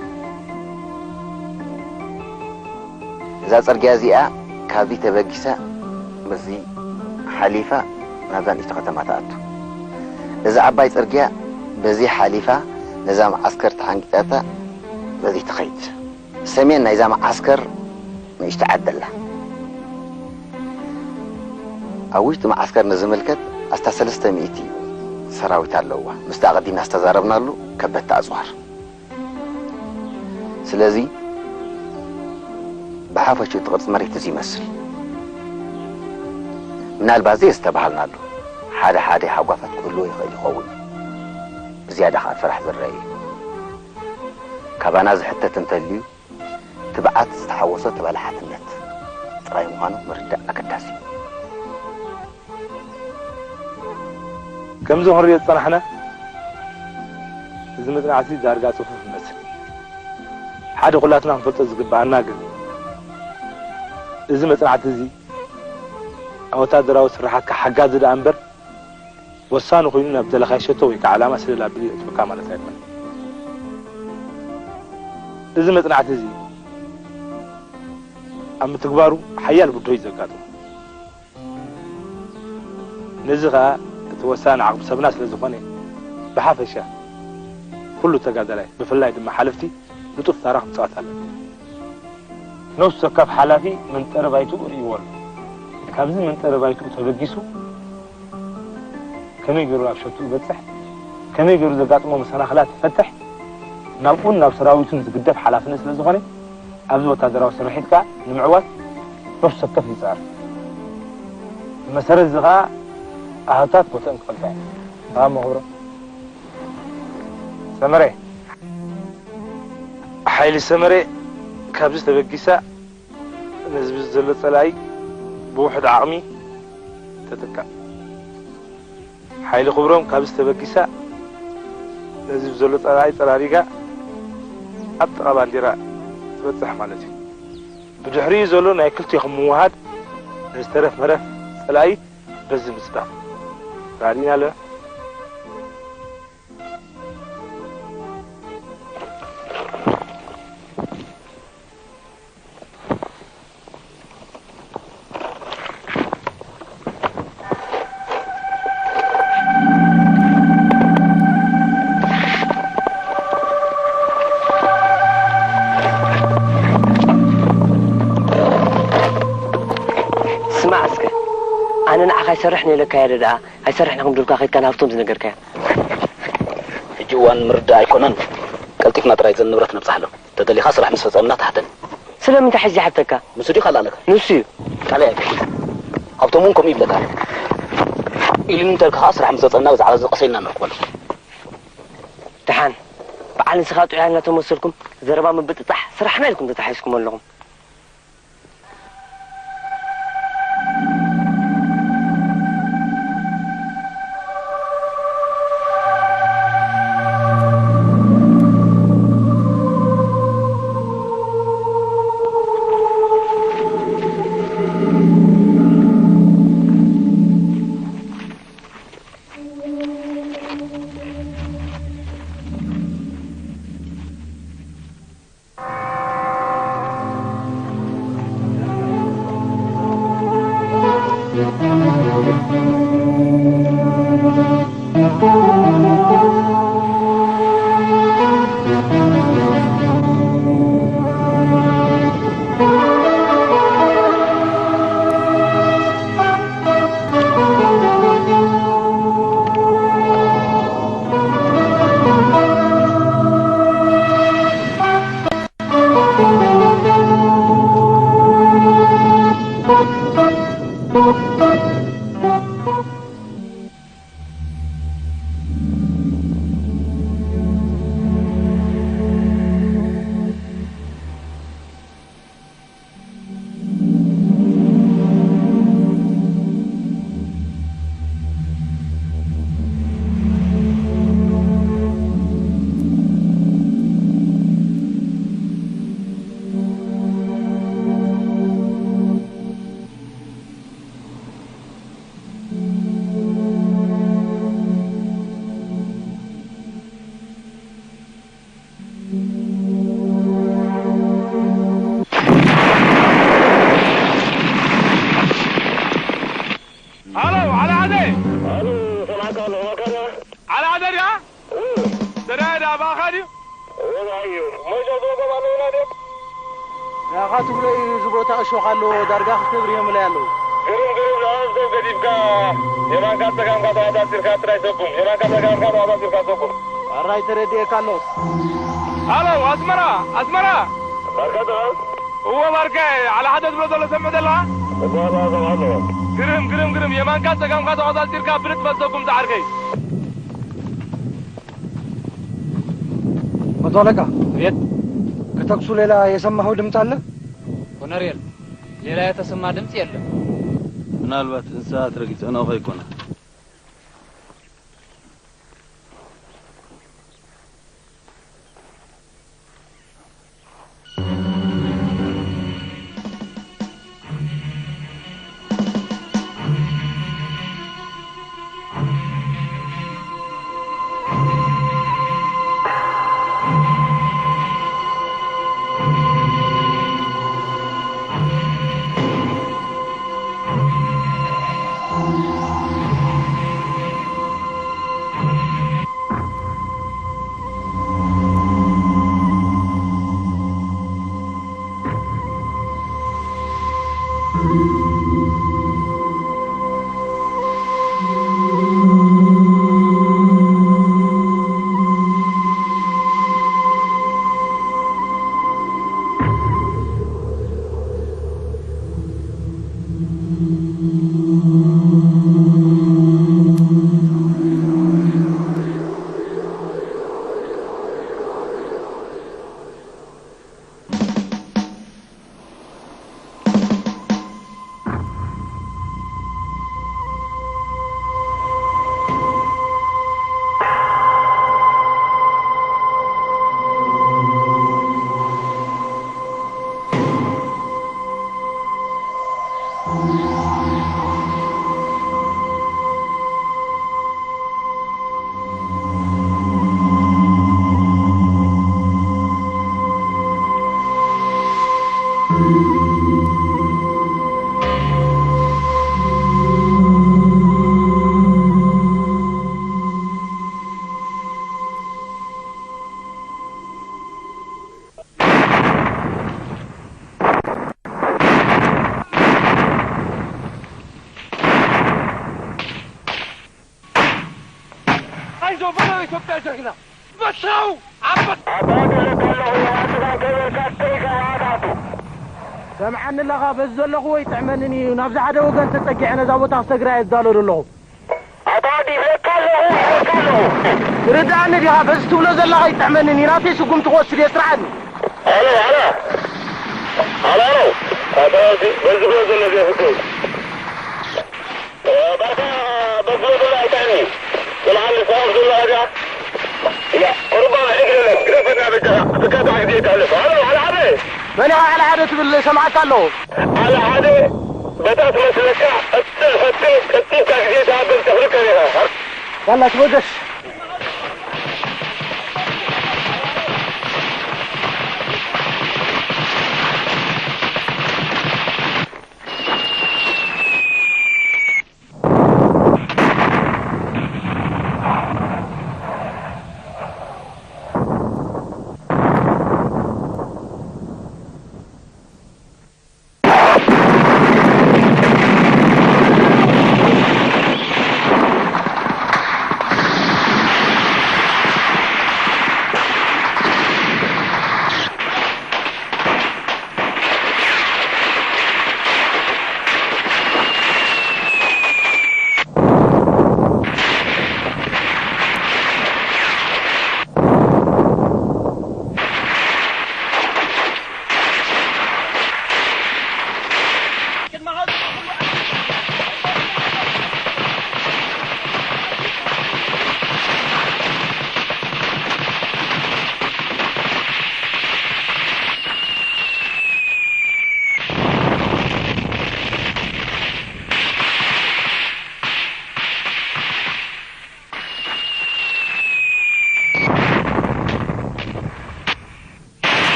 እዛ ጽርግያ እዚኣ ካብዚ ተበጊሳ በዚ ሓሊፋ ናብዛ ንእሽቶ ከተማ ትኣቱ። እዛ ዓባይ ጽርግያ በዚ ሓሊፋ ነዛ መዓስከር ተሓንጊጣታ በዚ ትኸይድ። ሰሜን ናይዛ መዓስከር ንእሽቶ ዓዲ ኣላ። ኣብ ውሽጢ መዓስከር ንዝምልከት ኣስታ ሰለስተ ሚእቲ ሰራዊት ኣለዋ። ምስቲ ኣቐዲምና ዝተዛረብናሉ ከበድቲ ኣጽዋር። ስለዚ ብሓፈሽኡ እቲ ቅርጺ መሬት እዚ ይመስል። ምናልባት ዘየስተብሃልናሉ ሓደ ሓደ ሃጓፋት ክህልዎ ይኽእል ይኸውን። ብዝያዳ ከኣ ፍራሕ ዝረአ እዩ። ካባና ዝሕተት እንተልዩ ትብዓት ዝተሓወሶ ተበላሓትነት ጥራይ ምዃኑ ምርዳእ ኣገዳሲ እዩ። ከምዚ ክንሪኦ ዝጸናሕና፣ እዚ መጽናዕቲ ዳርጋ ጽፉፍ ይመስል። ሓደ ኩላትና ክንፈልጦ ዝግብኣና ግን፣ እዚ መጽናዕቲ እዚ ኣብ ወታደራዊ ስራሓትካ ሓጋዚ ደኣ እምበር፣ ወሳኒ ኮይኑ ናብ ዝደለኻዮ ሸቶ ወይ ከዓ ዕላማ ሰለል ኣቢሉ የእትወካ ማለት ኣይኮነን። እዚ መጽናዕቲ እዚ ኣብ ምትግባሩ ሓያል ብድሆ እዩ ዘጋጥሞ። ነዚ ኸኣ እቲ ወሳኒ ዓቕሚ ሰብና ስለ ዝኾነ፣ ብሓፈሻ ኩሉ ተጋዳላይ፣ ብፍላይ ድማ ሓለፍቲ፣ ንጡፍ ታራ ክጻወት ኣለና። ነፍሲ ወከፍ ሓላፊ መንጠሪ ባይትኡ ርእይዎ ኣሎ። ካብዚ መንጠሪ ባይትኡ ተበጊሱ ከመይ ገይሩ ናብ ሸትኡ ይበጽሕ፣ ከመይ ገይሩ ዘጋጥሞ መሰናኽላት ይፈትሕ፣ ናብኡን ናብ ሰራዊቱን ዝግደፍ ሓላፍነት ስለ ዝኾነ፣ ኣብዚ ወታደራዊ ስርሒት ከኣ ንምዕዋት ነፍሲ ወከፍ ይጽዕር። ብመሰረት እዚ ከኣ ኣሃዱታት ቦትአን ክፈልጣ እየን። ተማም መኽብሮ። ሰመረ። ሓይሊ ሰመረ ካብዚ ተበጊሳ ነዚ ዘሎ ጸላኢ ብውሑድ ዓቕሚ ተጥቅዕ። ሓይሊ ክብሮም ካብዚ ተበጊሳ ነዚ ዘሎ ጸላኢ ጸራሪጋ ኣብ ጥቓ ባንዴራ ትበጽሕ ማለት እዩ። ብድሕሪኡ ዘሎ ናይ ክልቴኹም ምውሃድ ነዚ ተረፍ መረፍ ጸላኢ በዚ ምጽዳፍ። ተራዲእና ኣለና። ስማዕ እስከ፣ ኣነ ንዓኻ ኣይሰርሕን ኢለካዮ ዶ ደኣ? ኣይሰርሕን ኢኹም ድልካ ከይድካ ንሃብቶም ዝነገርካዮ። ሕጂ እዋን ምርዳእ ኣይኮነን። ቀልጢፍና ጥራይ ዘን ንብረት ነብጽሓሎም። ተደሊኻ ስራሕ ምስ ፈጸምና ትሓተኒ። ስለምንታይ ሕጂ ይሓተካ? ንሱ ድዩ ካልእ ኣለካ? ንሱ እዩ። ካልእ ኣይኮነን። ሃብቶም እውን ከምኡ ይብለካ ኣሎ። ኢሉኒ እንተልካ ከኣ ስራሕ ምስ ፈጸምና ብዛዕባ እዚ ቀስ ኢልና ንራኸበሉ። ደሓን በዓል ንስኻ ጥዑያ እናተመሰልኩም ዘረባ ምብጥጣሕ ስራሕና ኢልኩም ተታሒዝኩም ኣለኹም። ሃሎ፣ ዓሊ ሓደ። ኣሉ፣ ሰማዕካ ኣለኹ፣ መከራ። ዓሊ ሓደ ድያ? እ። ሰናይ ዳ ባኻ ድዩ? እወ፣ እዩ። ሞይታ ዝወገብ ኣለዉና ድዮም? ያኻ ትብሎ እዩ፣ እዚ ቦታ እሾኽ ኣለዎ፣ ዳርጋ ክክብር እዮም እላይ ኣለዉ። ግርም፣ ግርም፣ ንኣንስቶም ገዲፍካ፣ የማንካ ጸጋምካ ተዋጻጺርካ ጥራይ ሰጉም፣ የማንካ ጸጋምካ ተዋጻጺርካ ሰጉም። ኣራይ ተረዲኤካ ኣለኹ። ሃሎ፣ ኣስመራ፣ ኣስመራ። ባርካ ዶ? እወ፣ ባርካይ፣ ዓሊ ሓደ ዝብሎ ዘሎ ሰምዕ ዘለኻ? እወ፣ እወ፣ እወ፣ እወ። ግርም፣ ግርም፣ ግርም። የማንካ ጸጋምካ ተዋጻጺርካ ብልጥ በል ሰጉም ዝዓርከይ። መቶ ኣለቃ። ቤት። ከተኩሱ ሌላ የሰማኸው ድምፅ አለ? ኮነሬል፣ ሌላ የተሰማ ድምፅ የለም። ምናልባት እንስሳት ረጊጸንኦ ከይኮና። ኣይዞ በለው ኢትዮጵያ ጀግና። መታው ዓበድ ኣባዲለካ ኣለኹ፣ የዋስና ከይበልካ ስተይ ከዋታቱ። ሰምዓኒ ኣለኻ፣ በዚ ዘለኹዎ ይጥዕመንን እዩ። ናብዚ ሓደ ወገን ተጸጊዐ ነዛ ቦታ ክሰግራ እየ ዝዳሎ ዘለኹ። ኣባዲለካ ኣለኹ። ኣለኹ። ትርድኣኒ ዲኻ? በዚ ትብሎ ዘለኻ ኣይጥዕመንን እዩ። ናተይ ስጉምቲ ክወስድ እየ፣ ስርዓኒ። ኣሎ፣ ኣሎ። ኣሎ፣ ኣሎ። ኣታ በዚ፣ በዚ ብሎ ዘሎ ዘይፍቱ። እ፣ ባታ በዚ ብሎ ዘሎ ኣይጥዕምን እዩ። ስምዓኒ፣ ሰላም ዘለኻ ዲኻ? ያ፣ ቁሩባ ብሕግ የለን። ግደፈና በጃኻ። ብካታ ግዜ ይተሕልፍ። ኣሎ፣ ኣሎ፣ ኣሎ። መን ኢኻ ዓለ ሓደ ትብል? ሰምዓካ ኣለኹ። ዓለ ሓደ በታ ትመስለካ ቀጥታ ፈትን ቀጥታ ግዜ ትሃብን ተኽልከ ኢኻ። ያላ ትወገስ።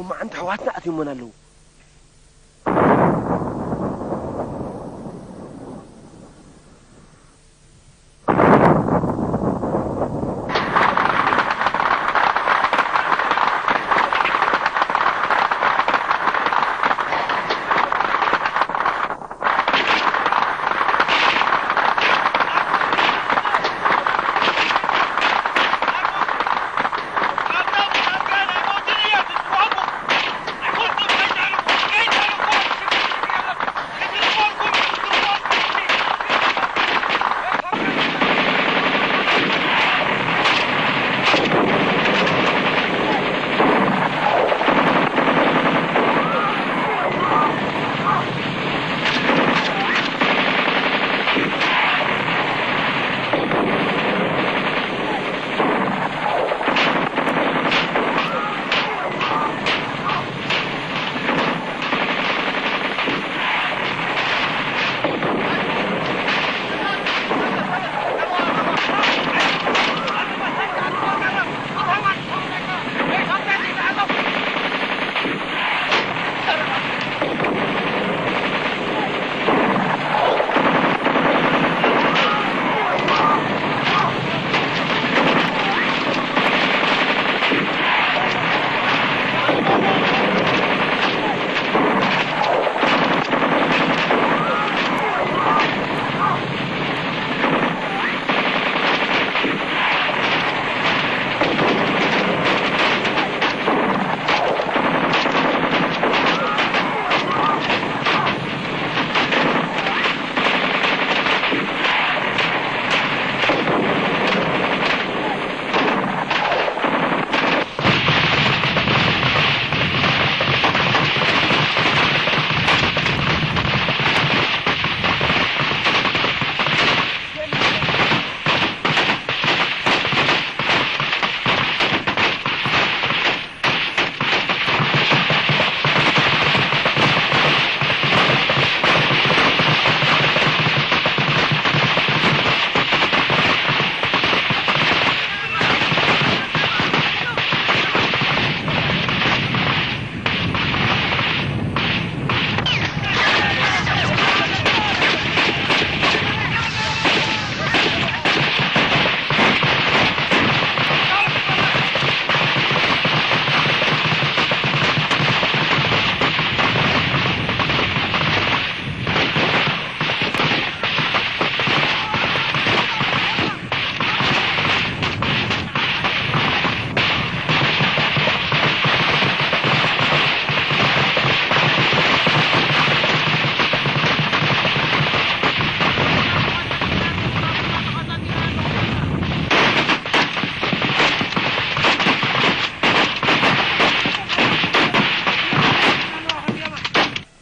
መዓንቲ ኣሕዋትና ኣትዮሞና ኣለዉ።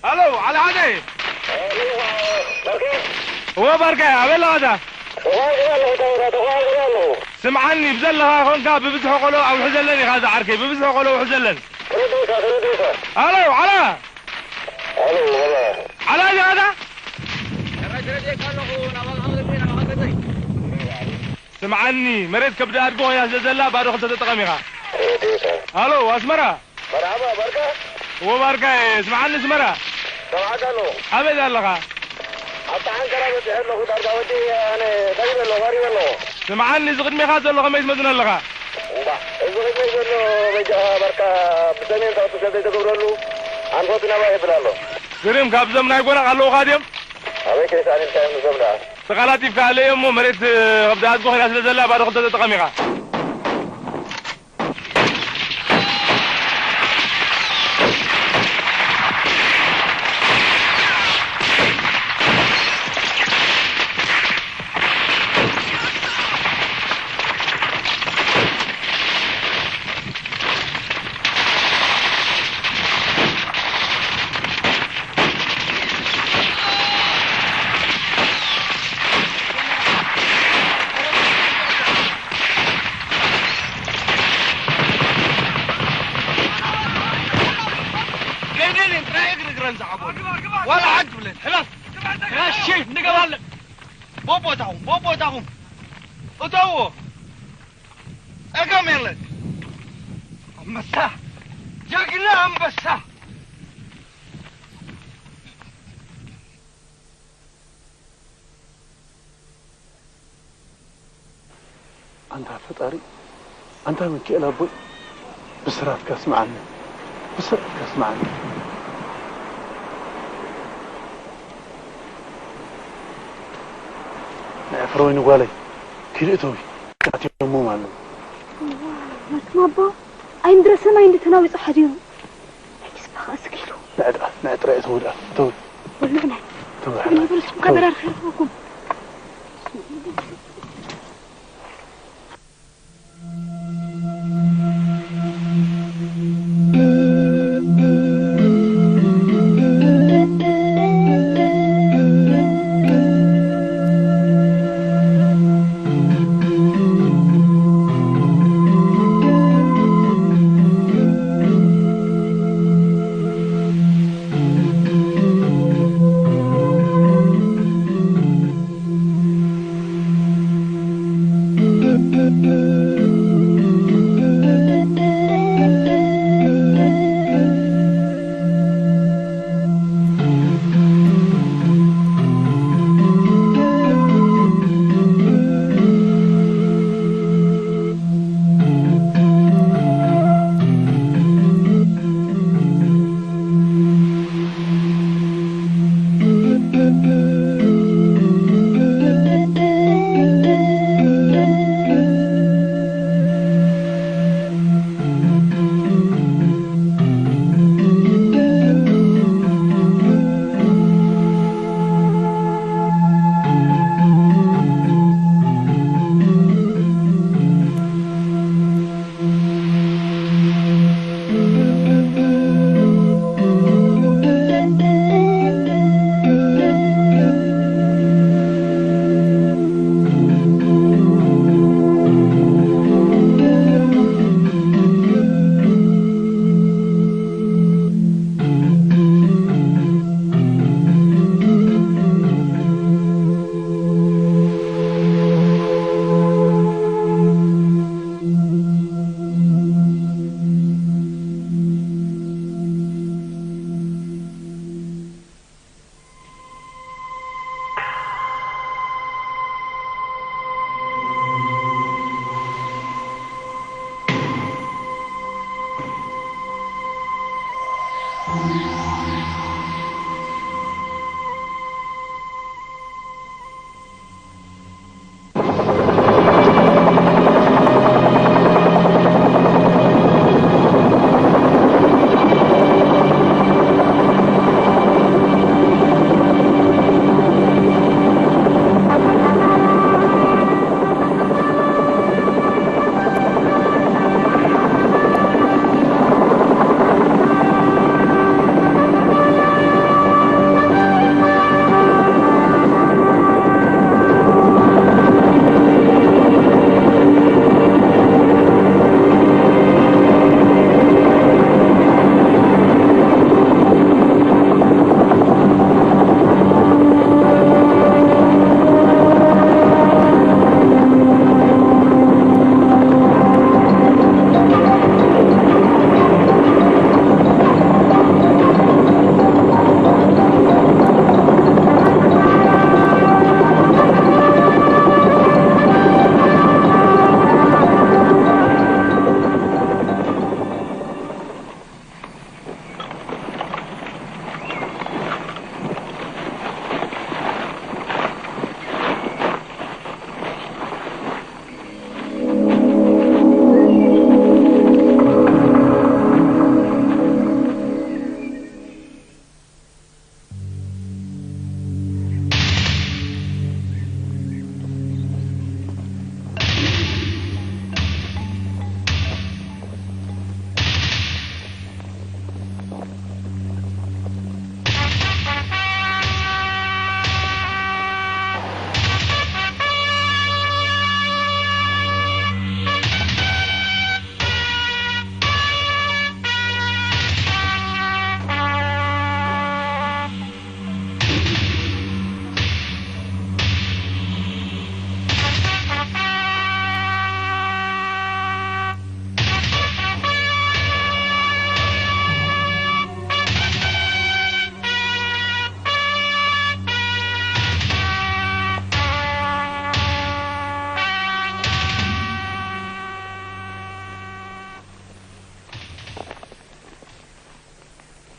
ኣለው ዓሊ ሓደ። እወ ባርካይ ኣበይ ኣለኻ እዛ? ስምዓኒ ብዘለኻ ኮንካ ብብዝሒ ቆሎ ኣውሕዘለን ኢኻ እዛ ዓርከይ ብብዝሒ ቆሎ ኣውሕዘለን። ኣለው ዓላ። ዓላ ኢኻ እዛ? ስምዓኒ መሬት ከብዲ ኣድጎ ኮይና ስለ ዘላ ባዶ ክልተ ተጠቐም ኢኻ። ኣለው ኣስመራ። መርሓባ ባርካ። እዎ ባርካ፣ ስምዓኒ ኣስመራ። ሰምዓካ ኣሎ። ኣበይ ኣለኻ? ኣብታ ሓንከራ በጺሐ ኣለኹ፣ ዳርጋ ወዲ ኣነ ጠጊበ ኣለኹ፣ ቀሪበ ኣለኹ። ስምዓኒ፣ እዚ ቅድሜኻ ዘሎ ከመይ ትመዝኖ ኣለኻ? እምባ፣ እዚ ቅድመይ ዘሎ በጃኻ ባርካ ብሰሜን ተቕጥሶ ዘይተገብረሉ ኣንፈቱ ናባይ የብል ኣሎ። ግርም፣ ካብዞም ናይ ጎናቕ ኣለዉኻ ድዮም? ኣበይ ከይሰኣን ኢልካ እዮም ንሶም ደኣ? ተቓላጢፍካ ኣለዮ እሞ መሬት ከብዲ ኣድጎ ኮይና ስለ ዘላ ባዶ ክልተ ተጠቐም ኢኻ። ከይደልየን ጥራይ እግሪ እግረን ዝዓበዱ ዋላ ሓንቲ ብለን ሕለፍ። እሺ፣ ንገባለን። ቦቦታኹም፣ ቦቦታኹም እተውዎ። ጸገም የለን። ኣንበሳ። ጀግና ኣንበሳ። ኣንታ ፈጣሪ፣ ኣንታ ሚካኤል ኣቦይ፣ ብስራትካ ስምዓኒ፣ ብስራትካ ስምዓኒ። ናይ ፍረወይኒ ጓለይ፣ ኪድ እተዊ፣ ኣትዮሞም ኣለዉ። ናትኩም ኣቦ፣ ኣይንድረ ሰማይ እንዲ ተናዊጹ ሓዲሩ። ሕጂስ በኻ እስኪ ኢሉ። ንዕጥራ፣ ንዕጥራ እተዊ ደኣ፣ እተዊ። በልዑ ናይ። እተዊ፣ እተዊ፣ ሓና። እተዊ። በሉ፣ እስኩም ካበራር ኸይረኽበኩም።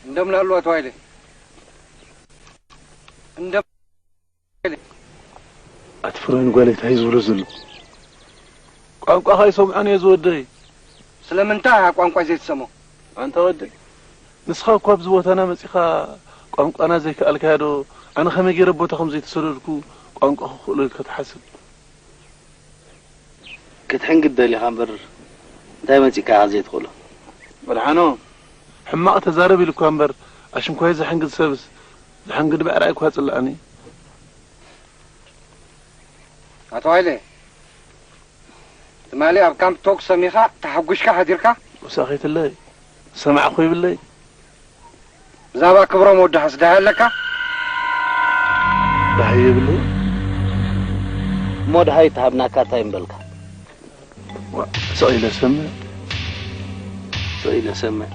እንደምን አሉ አቶ ኃይሌ? እንደምን አሉ? አትፍረን ጓለይ፣ እንታይ ዝብሎ ዘሎ? ቋንቋኻ ይሰምዖን እየ ዝወደይ። ስለምንታይ እያ ቋንቋ ዘይትሰምዖ? ኣንታ ወደይ፣ ንስኻ እኳ ኣብዚ ቦታና መጺኻ ቋንቋና ዘይከኣልካዮ ዶ፣ ኣነ ከመይ ገይረ ቦታ ከም ዘይተሰደድኩ ቋንቋ ክኽእሎ ኢልካ ትሓስብ? ክትሕንግድ ደሊኻ እምበር እንታይ መጺእካ ኢኻ ዘይትኽእሎ? ወድሓኖ፣ ሕማቕ ተዛረብ ኢሉ እኳ እምበር ኣሽንኳይ ዘሕንግድ ሰብስ፣ ዘሕንግድ ብዕራይ እኳ ጽላእኒ። ኣቶ ሃይለ፣ ትማሊ ኣብ ካምፕ ቶክ ሰሚኻ ተሓጒሽካ ሓዲርካ? ወሳኺትለይ፣ ዝሰማዕኹ ይብለይ። ብዛዕባ ክብሮም ወዲ ሓስዳህ ኣለካ? ደሃይ የብለይ። እሞ ደሃይ ተሃብናካ እንታይ ምበልካ? ዋ፣ ስቕ ኢለ ሰምዕ። ስቕ ኢለ ሰምዕ።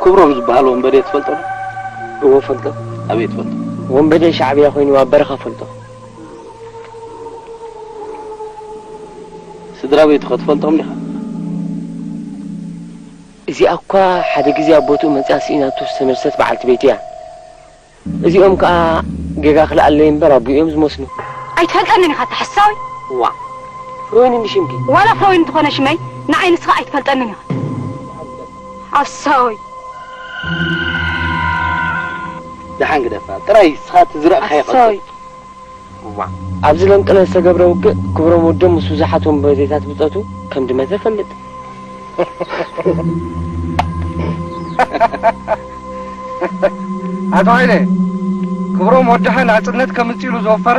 ክብሮም ዝበሃል ወንበዴ ትፈልጦ ዶ? እወ፣ ፈልጦ። ኣበይ ትፈልጦ? ወንበዴ ሻዕብያ ኮይኑ ኣብ በረኻ ፈልጦ። ስድራ ቤቱ ከ ትፈልጦም ዲኻ? እዚኣ እኳ ሓደ ግዜ ኣብ ቦትኡ መጺኣ ስኢናቶ ዝተመልሰት በዓልቲ ቤቱ እያ። እዚኦም ከኣ ጌጋ ክልኣለይ እምበር ኣቦኦም እዮም ዝመስሉ። ኣይትፈልጠንን ኢኻ፣ ተሓሳዊ። ዋ፣ ፍሮይን እንዲ ሽምኪ። ዋላ ፍሮይን እንተኾነ ሽመይ፣ ንዓይ ንስኻ ኣይትፈልጠንን ኢኻ። ሓሳዊ። ደሓን ግደፋ። ጥራይ ንስኻ እቲ ዝረእኻዮ ቀጽል። ሓሳዊ። እዋ። ኣብዚ ለንቅነ ዝተገብረ ውግእ ክብሮም ወዶም ምስ ብዙሓት ወንበዴታት ብጸቱ ከም ድመተ እፈልጥ። ኣቶ ሃይለ፣ ክብሮም ወድሐ ናጽነት ከምጽእ ኢሉ ዝወፈረ፣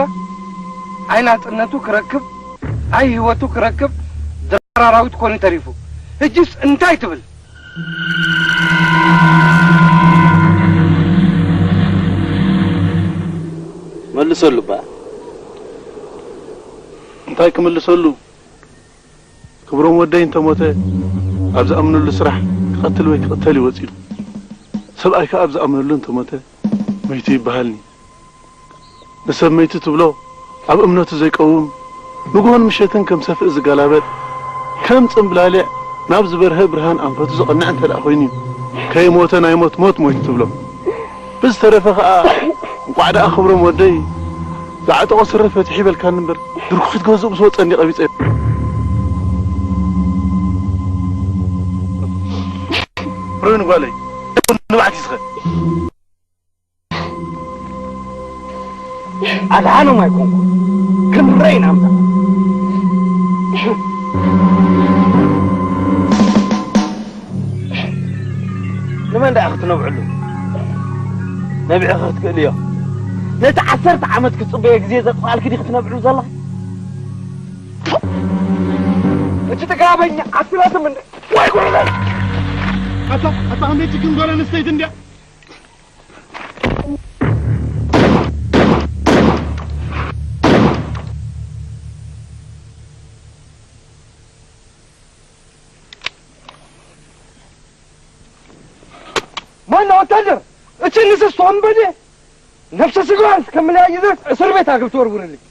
ኣይ ናጽነቱ ክረክብ፣ ኣይ ህይወቱ ክረክብ፣ ድራር ኣራዊት ኮይኑ ተሪፉ። ሕጅስ እንታይ ትብል? መልሰሉ እባ። እንታይ ክምልሰሉ? ክብሮም ወደይ እንተሞተ፣ ኣብ ዝኣምነሉ ስራሕ ክቐትል ወይ ክቕተል እዩ ወጺኡ። ሰብኣይ ከኣ ኣብ ዝኣምነሉ እንተሞተ፣ መይቱ ይበሃልኒ። ንሰብ መይቱ ትብሎ፣ ኣብ እምነቱ ዘይቀውም፣ ንግሆን ምሸትን ከም ሰፍእ ዝገላበጥ፣ ከም ጽምብላሊዕ ናብ ዝበርሀ ብርሃን ኣንፈቱ ዝቐንዕ እንተ ደኣ ኮይኑ እዩ። ከይሞተ ናይ ሞት ሞት ሞይቱ ትብሎ። ብዝተረፈ ኸኣ፣ እንቋዕ ደኣ ክብሮም ወደይ፣ ዝዓጠቖ ስረ ፈትሑ ይበልካኒ እምበር፣ ድርኩኺት ገዝኡ ምስ ወጸኒ ቀቢጸዮ። ሮይን ጓለይ፣ ንባዕቲ ዝኸ ኣድሓኖም ኣይኮንኩን። ክንረይ ኢና ኣምጻ። ንመን ደኣ ክትነብዕሉ? ነቢዕኺ ክትክእልዮ? ነቲ ዓሰርተ ዓመት ክጽበዮ ግዜ ዘጥፍኣልኪ ዲኺ ትነብዕሉ ዘለኺ? እቲ ጥጋበኛ ኣስላትም እንደ ዋይ ጉዕለ! ኣታ፣ ኣታ ከመይ ትክን ጓል ኣንስተይቲ እንድያ? ማን ወታደር? እቺ ንስስ ወንበዴ! ነፍሰ ስጋዋን እስከምለያይ ድረስ እስር ቤት ኣግብ ትወርውርልኝ።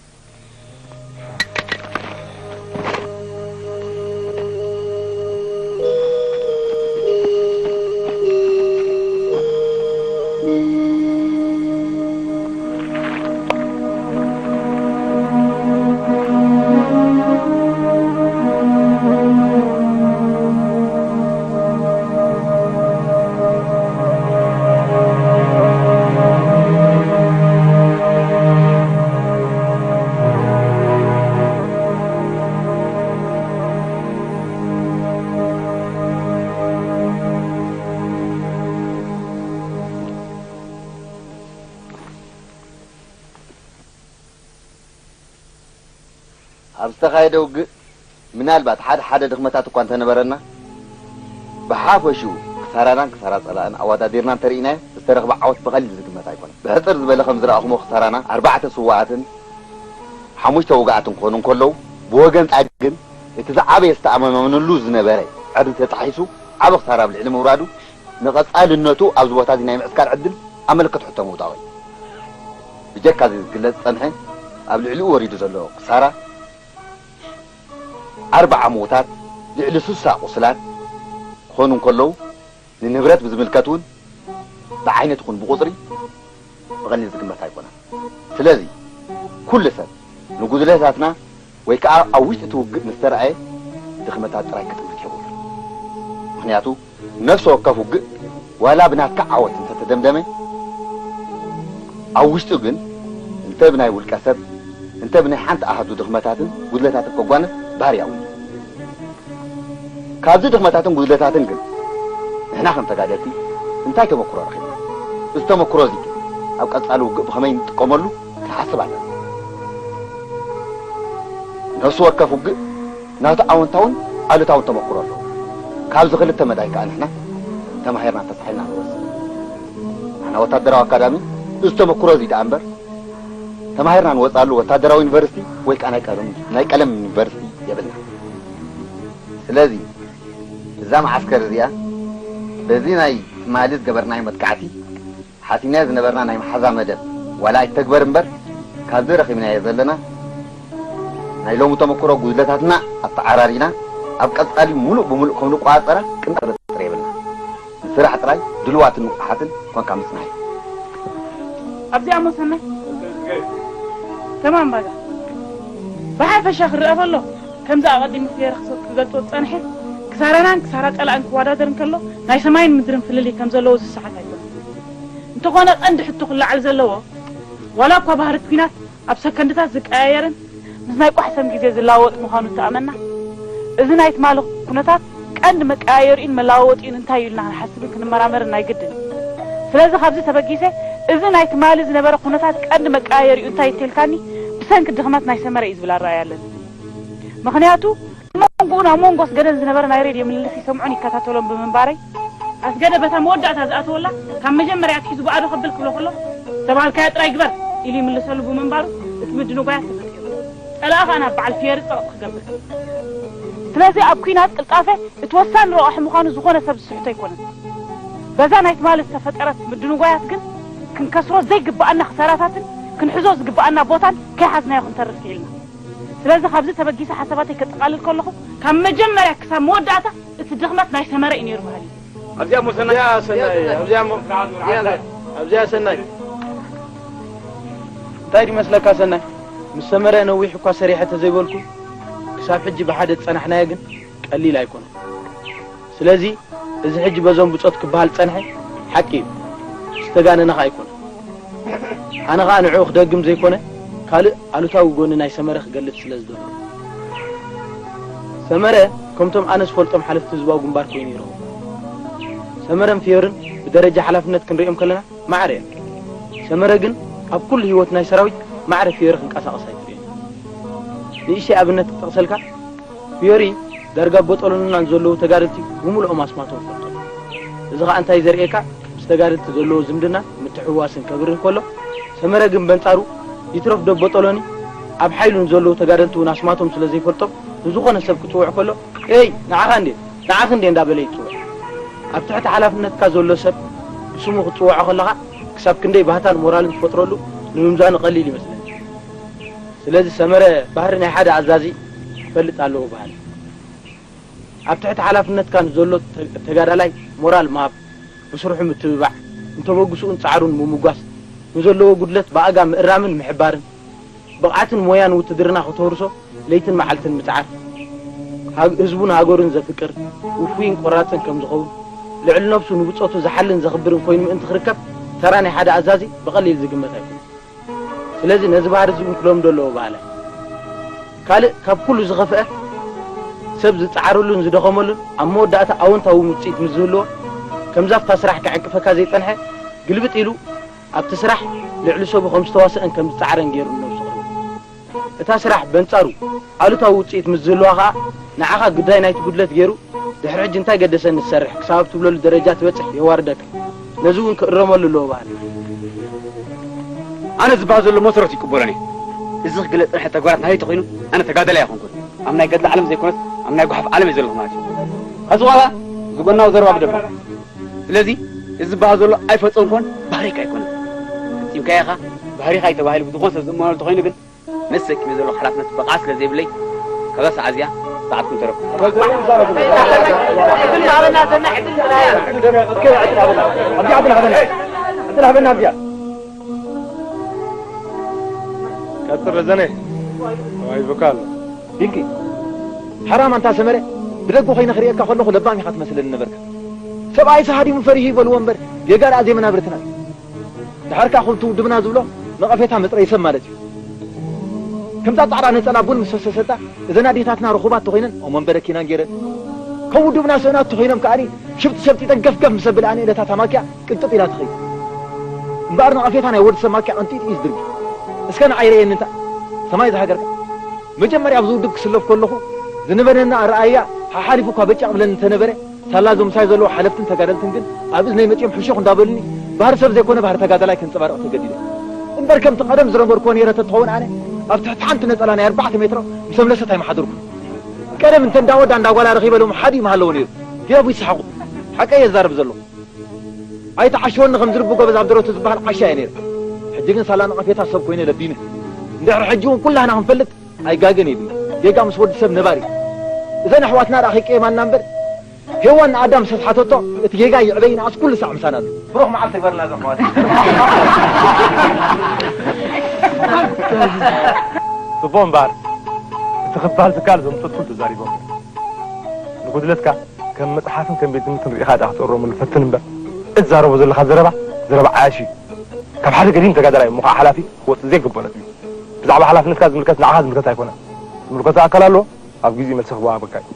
ኣብ ዝተኻየደ ውግእ ምናልባት ሓደ ሓደ ድኽመታት እኳ እንተነበረና፣ ብሓፈሽኡ ክሳራናን ክሳራ ጸላእን ኣወዳዲርና እንተርኢናዮ፣ ዝተረኽበ ዓወት ብቐሊል ዝግመት ኣይኮነን። ብሕጽር ዝበለ ከም ዝረኣኹሞ ክሳራና ኣርባዕተ ስዉኣትን ሓሙሽተ ውጉኣትን ክኾኑ እንከለዉ፣ ብወገን ጻድቃን ግን እቲ ዝዓበየ ዝተኣማመንሉ ዝነበረ ዕርዲ ተጣሒሱ ዓቢ ክሳራ ኣብ ልዕሊ ምውራዱ፣ ንቐጻልነቱ ኣብዚ ቦታ እዚ ናይ ምዕስካር ዕድል ኣመልከት ሕቶ ምውዳቕ እዩ። ብጀካ እዚ ዝግለጽ ዝጸንሐ ኣብ ልዕሊኡ ወሪዱ ዘሎ ክሳራ ኣርብዓ ምዉታት፣ ልዕሊ ስሳ ቁስላት ክኾኑ እንከለዉ፣ ንንብረት ብዝምልከት እውን ብዓይነት ይኹን ብቁጽሪ ብቐሊል ዝግመት ኣይኮነን። ስለዚ ኩሉ ሰብ ንጉድለታትና ወይ ከኣ ኣብ ውሽጢ እቲ ውግእ ምስ ተረኣየ ድኽመታት ጥራይ ክጥምት የብሉን። ምኽንያቱ ነፍሲ ወከፍ ውግእ ዋላ ብናትካ ዓወት እንተተደምደመ፣ ኣብ ውሽጡ ግን እንተ ብናይ ውልቀ ሰብ እንተ ብናይ ሓንቲ ኣሃዱ ድኽመታትን ጉድለታትን ከጓንፍ ባህርያዊ እዩ። ካብዚ ድኽመታትን ጉድለታትን ግን ንሕና ከም ተጋደልቲ እንታይ ተመክሮ ረኺብና? እዚ ተመክሮ እዚ ግን ኣብ ቀጻሊ ውግእ ብኸመይ ንጥቀመሉ ክንሓስብ ኣለና። ነፍሲ ወከፍ ውግእ ናቱ ኣወንታውን ኣሉታውን ተመክሮ ኣለዎ። ካብዚ ክልተ መዳይ ከኣ ንሕና ተማሂርና ተሳሒልና ንወጽእ። ንሕና ወታደራዊ ኣካዳሚ እዚ ተመክሮ እዚ ደኣ እምበር ተማሂርና ንወጽኣሉ ወታደራዊ ዩኒቨርሲቲ ወይ ከኣ ናይ ቀለም፣ ናይ ቀለም ዩኒቨርሲቲ የብልና። ስለዚ እዛ መዓስከር እዚኣ በዚ ናይ ትማሊ ዝገበርናዮ መጥቃዕቲ ሓሲብናዮ ዝነበርና ናይ መሓዛ መደብ ዋላ ኣይተግበር እምበር፣ ካብዚ ረኺብናዮ ዘለና ናይ ሎሚ ተመክሮ ጉድለታትና ኣተዓራሪና ኣብ ቀጻሊ ሙሉእ ብሙሉእ ከም ንቆጻጸራ ቅንጣብ ጥርጥር የብልና። ንስራሕ ጥራይ ድልዋትን ንቑሓትን ኮንካ ምጽናሕ እዩ። ኣብዚኣ እሞ ሰናይ ተማም ባጋ ብሓፈሻ ክረኣ ከሎ ከምዚ ኣቐዲሙ ክገርኽ ክገልጾ ዝጸንሐ ክሳራናን ክሳራ ጸላእን ክወዳደር እንከሎ ናይ ሰማይን ምድርን ፍልልይ ከም ዘለዎ ዝሰሓት ኣይኮነን። እንተኾነ ቀንዲ ሕቶ ክለዓል ዘለዎ ዋላ እኳ ባህሪ ኲናት ኣብ ሰከንድታት ዝቀያየርን ምስ ናይ ቋሕሰም ግዜ ዝለዋወጥ ምዃኑ እንተኣመና፣ እዚ ናይ ትማሊ ኩነታት ቀንዲ መቀያየሪኡን መለዋወጢኡን እንታይ እዩ ኢልና ክንሓስብን ክንመራመርን ናይ ግድን እዩ። ስለዚ ካብዚ ተበጊሰ እዚ ናይ ትማሊ ዝነበረ ኩነታት ቀንዲ መቀያየሪኡ እንታይ እዩ እንተልካኒ ብሰንኪ ድኽመት ናይ ሰመረ እዩ ዝብል ኣረኣእያ ኣለኒ። ምኽንያቱ ኣብ መንጎኡን ኣብ መንጎ ኣስገደን ዝነበረ ናይ ሬድዮ ምልልስ ይሰምዖን ይከታተሎን ብምንባረይ ኣስገደ በታ መወዳእታ ዝኣተወላ ካብ መጀመርያ ኣትሒዙ ብኣዶ ከብል ክብሎ ከሎ ዝተባሃልካዮ ጥራይ ግበር ኢሉ ይምልሰሉ ብምንባሩ እቲ ምድንጓያት ተፈጢሩ። ጸላኢ ከኣ ናብ በዓል ፊየሪ ጸቕጢ ክገብር። ስለዚ ኣብ ኲናት ቅልጣፈ እቲ ወሳኒ ረቋሒ ምዃኑ ዝኾነ ሰብ ዝስሕቶ ኣይኮነን። በዛ ናይ ትማሊ ዝተፈጠረት ምድንጓያት ግን ክንከስሮ ዘይግብኣና ክሳራታትን ክንሕዞ ዝግብኣና ቦታን ከይሓዝናዮ ክንተርፍ ክኢልና። ስለዚ ካብዚ ተበጊሰ ሓሳባተይ ከጠቓልል ከለኹ ካብ መጀመርያ ክሳብ መወዳእታ እቲ ድኽመት ናይ ሰመረ እዩ ነይሩ በሃሊ። ኣብዚኣ እሞ ሰናይ ኣብዚኣ እሞ ኣብዚኣ ሰናይ እንታይ ድመስለካ ሰናይ ምስ ሰመረ ነዊሕ እኳ ሰሪሐ ተዘይበልኩ ክሳብ ሕጂ ብሓደ ዝጸናሕናዮ ግን ቀሊል ኣይኮነን። ስለዚ እዚ ሕጂ በዞም ብጾት ክበሃል ዝጸንሐ ሓቂ እዩ፣ ዝተጋነነ ኸኣ ኣይኮነን። ኣነ ኸኣ ንዕኡ ክደግም ዘይኮነ ካልእ ኣሉታዊ ጎኒ ናይ ሰመረ ክገልጽ ስለ ዝደሊ። ሰመረ ከምቶም ኣነ ዝፈልጦም ሓለፍቲ ህዝባዊ ግንባር ኮይኑ ይረኽቦ። ሰመረን ፍዮርን ብደረጃ ሓላፍነት ክንሪኦም ከለና ማዕረ እዮም። ሰመረ ግን ኣብ ኩሉ ህይወት ናይ ሰራዊት ማዕረ ፍዮሪ ክንቀሳቐስ ኣይትርእዮን። ንእሽተይ ኣብነት ክጠቕሰልካ ፍዮሪ ዳርጋ ቦጦሎንና ንዘለዉ ተጋደልቲ ብምሉኦም ኣስማቶም ፈልጦም። እዚ ኸኣ እንታይ ዘርእየካ ምስ ተጋደልቲ ዘለዎ ዝምድና ምትሕውዋስን ከብርህ ከሎ ሰመረ ግን በንጻሩ ይትረፍ ዶ ቦጦሎኒ ኣብ ሓይሉ ንዘለዉ ተጋደልቲ እውን ኣስማቶም ስለ ዘይፈልጦም ንዝኾነ ሰብ ክጽውዕ ከሎ ኤይ ንዓኻ እንዴ ንዓኺ እንዴ እንዳበለ ይጽውዕ። ኣብ ትሕቲ ሓላፍነትካ ዘሎ ሰብ ብስሙ ክትጽውዖ ከለኻ ክሳብ ክንደይ ባህታን ሞራልን ትፈጥረሉ ንምምዛኑ ቀሊል ይመስለኒ። ስለዚ ሰመረ ባህሪ ናይ ሓደ ኣዛዚ ክፈልጥ ኣለዎ በሃሊ። ኣብ ትሕቲ ሓላፍነትካ ንዘሎ ተጋዳላይ ሞራል ምሃብ፣ ብስርሑ ምትብባዕ፣ ንተበግስኡን ጻዕሩን ምምጓስ፣ ንዘለዎ ጉድለት ብኣጋ ምእራምን ምሕባርን፣ ብቕዓትን ሞያን ውትድርና ከተውርሶ ለይትን መዓልትን ምጽዓር፣ ህዝቡን ሃገሩን ዘፍቅር፣ ውፉይን ቆራጽን ከም ዝኸውን፣ ልዕሊ ነብሱ ንብጾቱ ዝሓልን ዘኽብርን ኮይኑ ምእንቲ ክርከብ፣ ተራ ናይ ሓደ ኣዛዚ ብቐሊል ዝግመት ኣይኮነን። ስለዚ ነዚ ባህሪ እዚ እውን ክለምዶ ኣለዎ በሃላይ። ካልእ ካብ ኩሉ ዝኸፍአ ሰብ ዝጸዓረሉን ዝደኸመሉን ኣብ መወዳእታ ኣወንታዊ ውጽኢት ምስ ዝህልዎ ከምዛ ኣብታ ስራሕ ክዕንቅፈካ ዘይጸንሐ ግልብጥ ኢሉ ኣብቲ ስራሕ ልዕሊ ሰቡ ከም ዝተዋስአን ከም ዝጸዓረን ገይሩ ንነብሱ ቅርብ። እታ ስራሕ በንጻሩ ኣሉታዊ ውጽኢት ምስ ዝህልዋ ከኣ ንዓኻ ግዳይ ናይቲ ጉድለት ገይሩ ድሕሪ ሕጂ እንታይ ገደሰኒ ዝሰርሕ ክሳብ ኣብ ትብለሉ ደረጃ ትበጽሕ የዋርደካ። ነዚ እውን ክእረመሉ ኣለዎ በሃሊ። ኣነ ዝበሃል ዘሎ መሰረቱ ይቅበሎን እየ። እዚ ክግለጽ ዝጸንሐ ተግባራት ናተይ ተኾይኑ ኣነ ተጋዳላይ ኣይኮንኩን። ኣብ ናይ ገድሊ ዓለም ዘይኮነስ ኣብ ናይ ጓሓፍ ዓለም እየ ዘለኹ ማለት እዩ። ሕዚ ዋላ ዝጎናዊ ዘረባ ብደባ። ስለዚ እዚ ዝበሃል ዘሎ ኣይፈጸምኩዎን፣ ባህሪካ ኣይኮነን። ፈጺምካዮ ኢኻ፣ ባህሪኻ እዩ ተባሂሉ ብዝኾነ ሰብ ዝእመነሉ እንተኾይኑ ግን፣ ነሰኪመ ዘሎ ሓላፍነት በቕዓት ስለ ዘይብለይ፣ ካብዛ ሰዓት እዚኣ ሰዓትኩም ተረኩ። ቀጽል ረዘነ፣ ተዋሂቡካ ኣሎ። ቢንኪ፣ ሓራም ኣንታ ሰመረ፣ ብደጉ ኮይነ ክርእየካ ከለኹ ለባም ኢኻ ትመስለኒ ነበርካ። ሰብኣይስ ሃዲሙ ፈሪሁ ይበልዎ እምበር፣ ጌጋ ደኣ ዘይመናብርትና እዩ። ድሓር ከኣ ከምቲ ውድብና ዝብሎ፣ ነቐፌታ መጽረዪ ሰብ ማለት እዩ። ከምዛ ጻዕዳ ነጸላ ቡን ምስ ፈሰሰታ፣ እዘን ኣዴታትና ርኹባት ተኾይነን፣ እሞ በረኪናን ገይረን። ከም ውድብና ስእናት ተኾይኖም ከኣኒ፣ ሽብጢ ሸብጢጠን ገፍገፍ ምስ ኣብለኣኒ እለታ እታ ማኪያ ቅንጥጥ ኢላ ትኸይድ። እምበኣር ነቐፌታ ናይ ወዲ ሰብ ማኪያ ቅንጢጥ እዩ ዝድርጊ። እስከ ንዓይ ረእየኒ እንታ፣ ሰማይ ዝሃገርካ። መጀመርያ ኣብዚ ውድብ ክስለፍ ከለኹ ዝነበረና ኣረኣእያ ሓሓሊፉ እኳ በጫቕ ብለኒ እንተነበረ፣ ሳላ እዞም ምሳይ ዘለዉ ሓለፍትን ተጋደልትን ግን ኣብ እዝነይ መጺኦም ሕሹኽ እንዳበሉኒ፣ ባህሪ ሰብ ዘይኮነ ባህሪ ተጋዳላይ ከንጸባርቕ ተገዲደ። እምበር ከምቲ ቀደም ዝነበርኩዎ ነይረ ተትኸውን ኣነ ኣብ ትሕቲ ሓንቲ ነጸላ ናይ ኣርባዕተ ሜትሮ ምስ ኣምለሰት ኣይምሓደርኩን። ቀደም እንተ እንዳወዳ እንዳጓላ ረኺበ ሎም ሓዲ ምሃለዎ ነይሩ። ገያፉ ይስሓቑ። ሓቀይ እየ ዝዛረብ ዘለኹ። ኣይትዓሽወኒ ከም ዝልቢ ጎበዝ ኣብ ደረቱ ዝበሃል ዓሻ እየ ነይረ። ሕጂ ግን ሳላ ነቐፌታ ሰብ ኮይነ ለቢመ። እንድሕሪ ሕጂ እውን ኩላህና ክንፈልጥ ኣይጋገን የብሉ። ጌጋ ምስ ወዲ ሰብ ነባሪ። እዘን ኣሕዋትና ደኣ ከይቀየማና እምበር፣ ሄዋን ንኣዳም ዝተስሓተቶ እቲ ጌጋ ይዕበይ ንኣስ ኩሉ ሳዕ ምሳና ኣሎ። ብሩኽ መዓልቲ ይግበርልና እዞም ኣሕዋት። ጽቡቕ እምበኣር፣ እቲ ክበሃል ዝከኣል እዞም ሰት ኩሉ ተዛሪቦም። ንጉድለትካ ከም መጽሓፍን ከም ቤት ትምህርትን ርኢኻ ደኣ ክትእረመሉ ፈትን እምበር፣ እትዛረቦ ዘለኻ ዘረባ፣ ዘረባ ዓያሽ እዩ። ካብ ሓደ ገዲም ተጋዳላይ እሞ ኸዓ ሓላፊ ክወጽእ ዘይግቦ ነጥቢ እዩ። ብዛዕባ ሓላፍነትካ ዝምልከት ንዓኻ ዝምልከት ኣይኮነን። ዝምልከቶ ኣካል ኣሎ፣ ኣብ ግዜኡ መልሲ ክወሃበካ እዩ።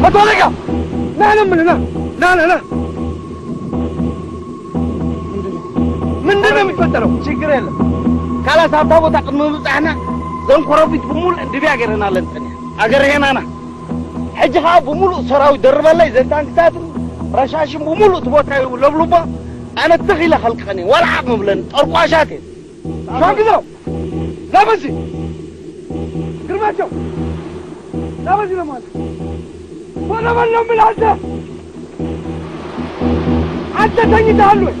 ኣቶ ኣለጋ፣ ና፣ ና፣ ምን፣ ና፣ ና፣ ና፣ ና። ምንድን ነው የሚፈጠረው? ችግር የለም። ካላስ ኣብታ ቦታ ቅድሚ ምብጻሕና ዘን ኮረፊት ብምሉእ ድብያ ገይረናለን ጸኒሕና። ኣገርሄናና። ሕጂ ኸዓ ብምሉእ ሰራዊት ደርበለይ፣ ዘን ታንክታትን ረሻሽን ብምሉእ እቲ ቦታ እዩ ለብልቦ። ኣነ ትኽ ኢለ ከልቅቐን እየ። ዋላ ዓቕሚ ብለን ጠርቋሻት እየን። ሻንግዛው! ና በዚ! ግርማቸው! ና በዚ ነው ማለት። ወደ በል ነው የምልህ አንተ! አንተ ተኝተሃል ወይ?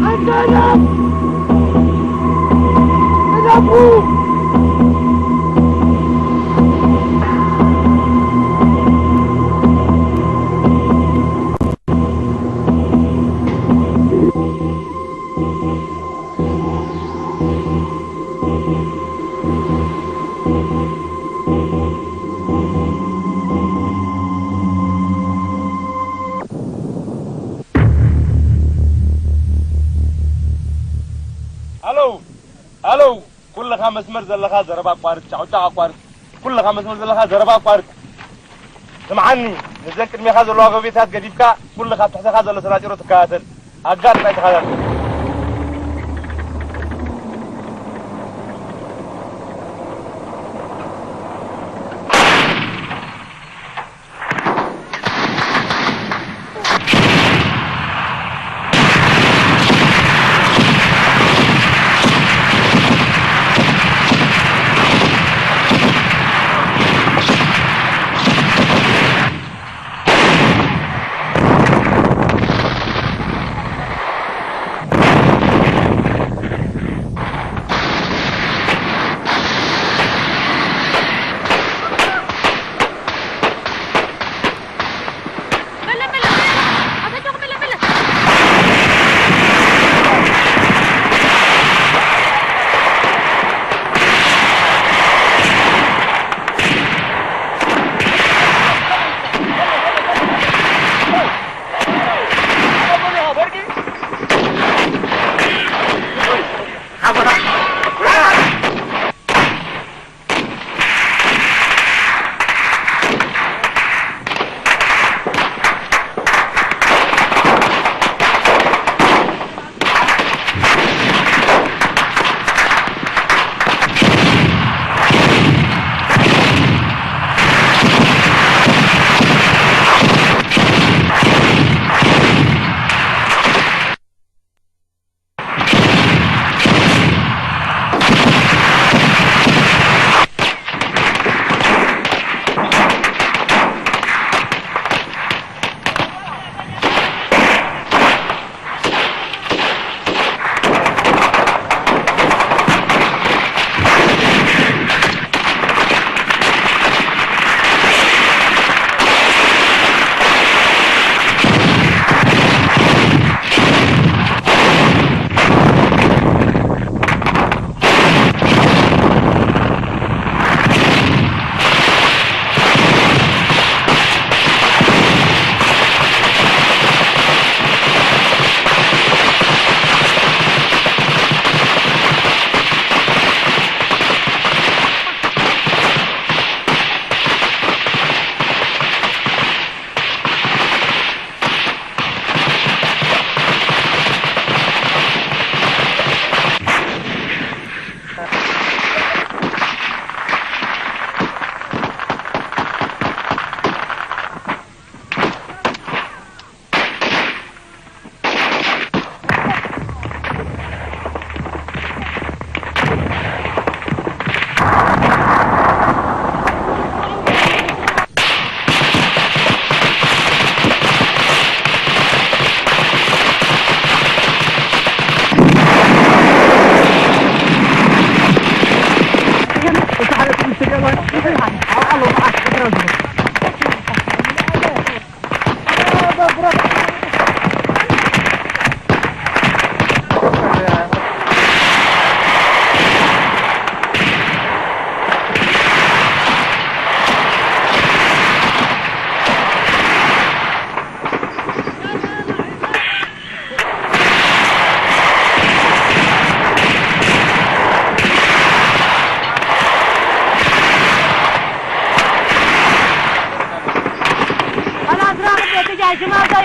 አንተ እረፍ! እረፉ! ሃሎ፣ ሃሎ፣ ኩልኻ መስመር ዘለኻ ዘረባ ኣቋርጽ፣ ጫቕጫቕ ኣቋርጽ። ኩልኻ መስመር ዘለኻ ዘረባ ኣቋርጽ። ስምዓኒ፣ ነዘን ቅድሜኻ ዘለዋ ጎቤታት ገዲፍካ፣ ኩልኻ ኣብ ትሕተኻ ዘሎ ሰናጢሮ ትከታተል። ኣጋር ጥራይ ተኸታተል።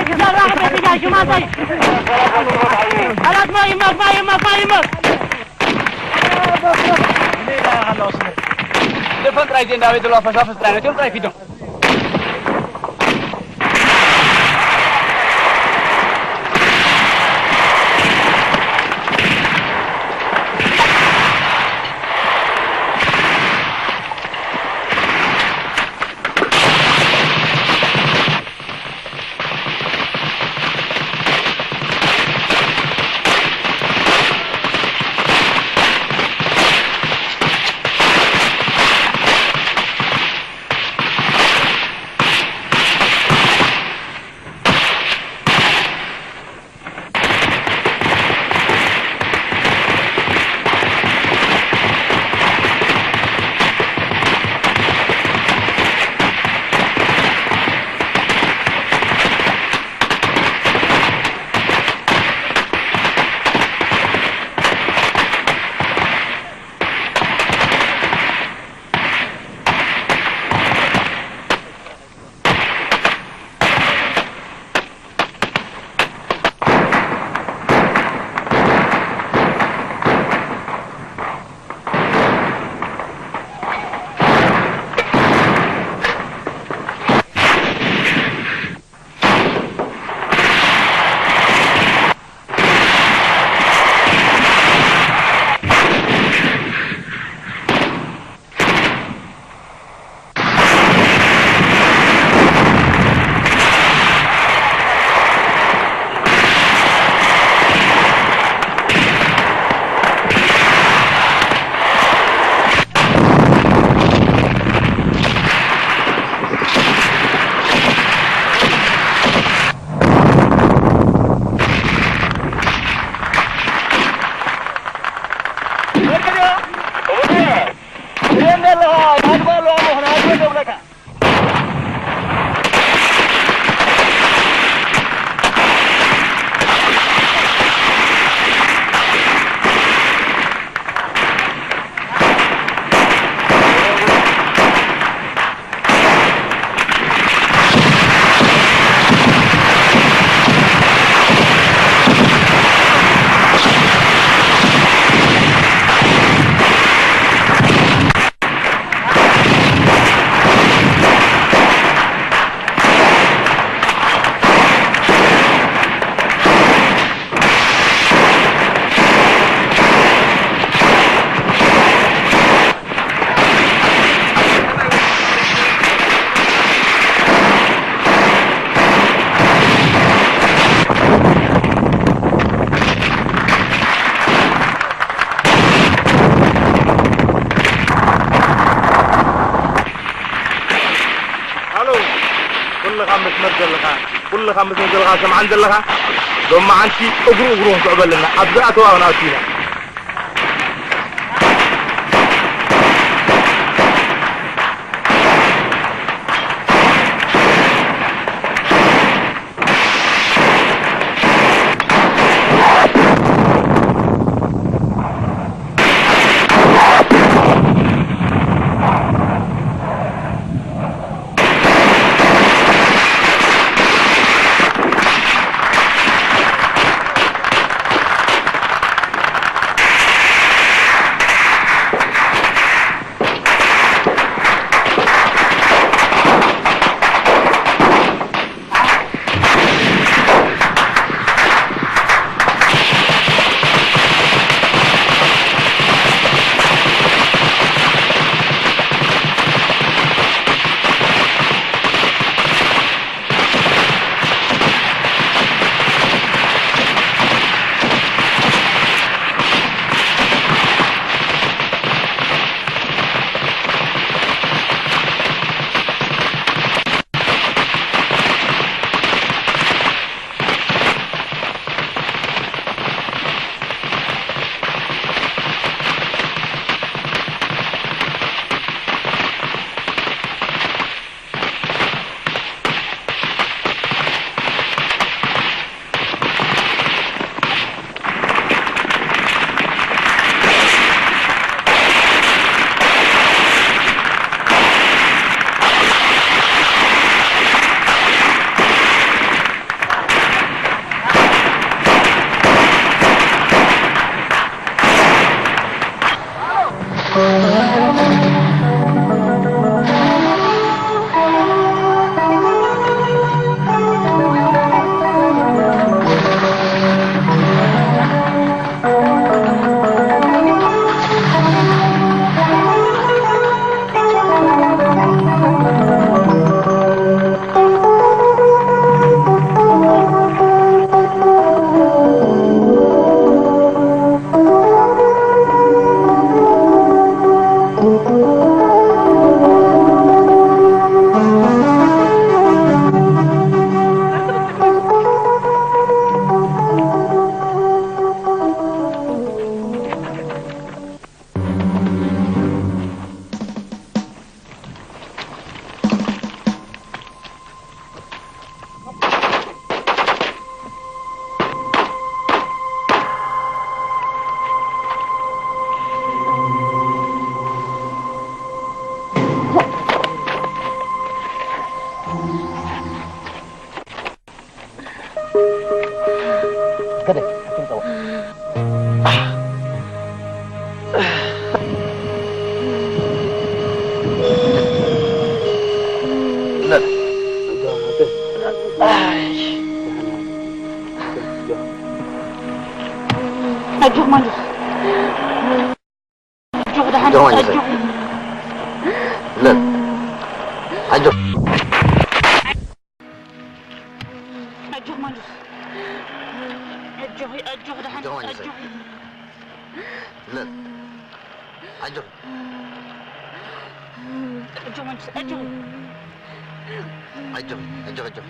ይዛራ ዓበይቲ ጋሽ ማንታይ። ኣላት ማይ ይመት፣ ማይ ይመት፣ ማይ ይመት። ደፈን ጥራይ ዜና ቤት ዘለዋ ፈሳፍስ ጥራይ ነቲኦም ጥራይ ፊዶም። ሃሎ፣ ኩልኻ መስመር ዘለኻ፣ ኩልኻ መስመር ዘለኻ ሰምዓን ዘለኻ፣ ሎማዓንቲ እግሩ እግሩ ክንስዕበልና፣ ኣብዚ ኣተዋ ክንኣቱ ኢና። ከደ፣ ኣትምጸዋ። ኣጆኽ ማንጁስ። ኣጆኽ ደሓን ኣጆኽ ማንጁስ። ኣጆኽ። ለን። ኣጆኽ። ኣጆኽ ማንጁስ። ኣጆኺ፣ ኣጆኽ ደሓን ኣጆኽ ማንጁስ። ኣጆኺ። ለን። ኣጆኺ። ኣጆኽ ማንጁስ፣ ኣጆኺ። ኣጆኺ፣ ኣጆኺ፣ ኣጆኺ።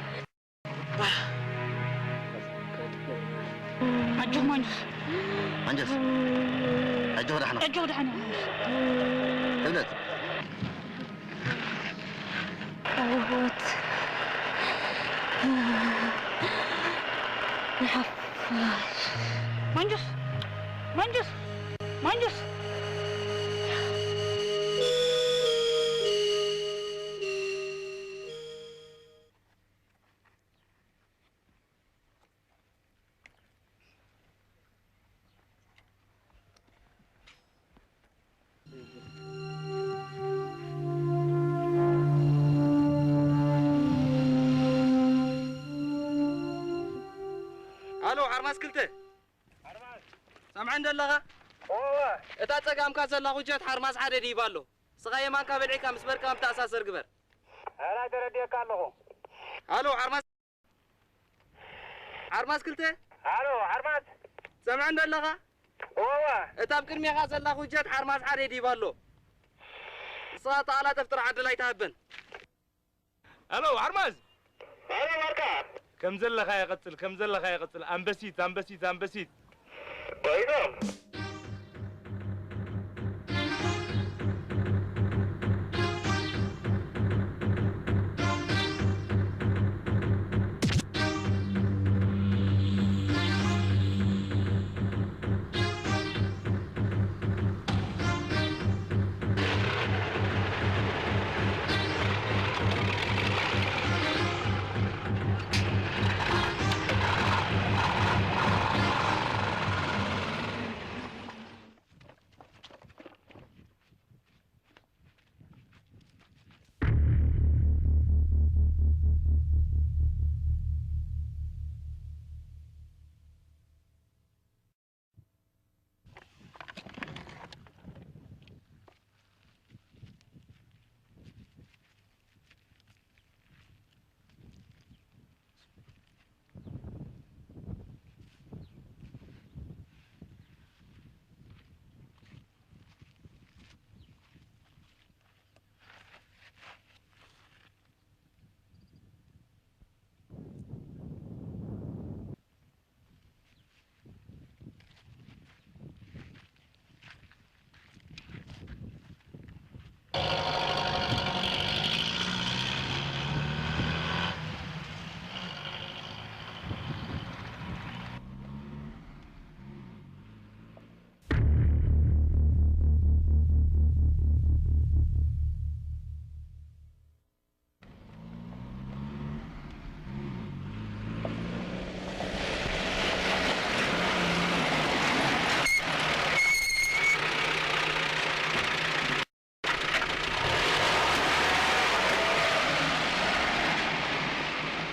ኣጆኽ ማንጁስ። ማንጁስ። ኣጆኽ ደሓን። ኣጆኽ ደሓን። ክብደት። ኣወት። ንሓፋሽ። ማንጁስ። ማንጁስ። ማንጁስ። ኣሎ፣ ሓርማዝ ክልተ። ሰምዐ እንደ ኣለኻ? እወ። እታ ጸጋምካ ዘላ ኩጀት ሓርማዝ ሓደ ድሂባ ኣሎ። ንስኻ የማንካ በልዒካ ምስ በርካ ምተኣሳሰር ግበር። ሕራይ ተረዲኤካ ኣለኹ። ኣሎ፣ ሓርማዝ ሓርማዝ ክልተ? ኣሎ፣ ሓርማዝ። ሰምዐ እንዶ ኣለኻ? እወ። እታ ኣብ ቅድሜኻ ዘላ ኩጀት ሓርማዝ ሓደ ዲባ ኣሎ። ንስኻ ተቓላጠፍ ጥራሕ ዕድል ኣይትሃበን። ኣሎ፣ ሓርማዝ። ኣሎ፣ ማርካ። ከም ዘለኻ ይቐጽል፣ ከም ዘለኻ ይቐጽል። ኣንበሲት፣ ኣንበሲት፣ ኣንበሲት። ኮይኖም።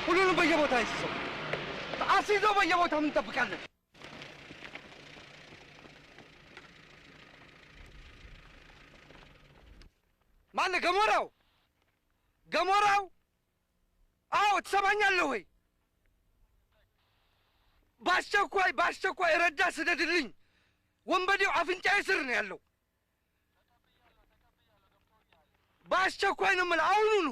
ሁሉንም በየቦታ ይስሰው። ተአስይዞ በየቦታው እንጠብቃለን። ማለ ገሞራው፣ ገሞራው፣ አዎ፣ ትሰማኛለህ ወይ? በአስቸኳይ፣ በአስቸኳይ ረዳት ስደድልኝ። ወንበዴው አፍንጫዬ ስር ነው ያለው። በአስቸኳይ ነው የምልህ፣ አሁኑኑ።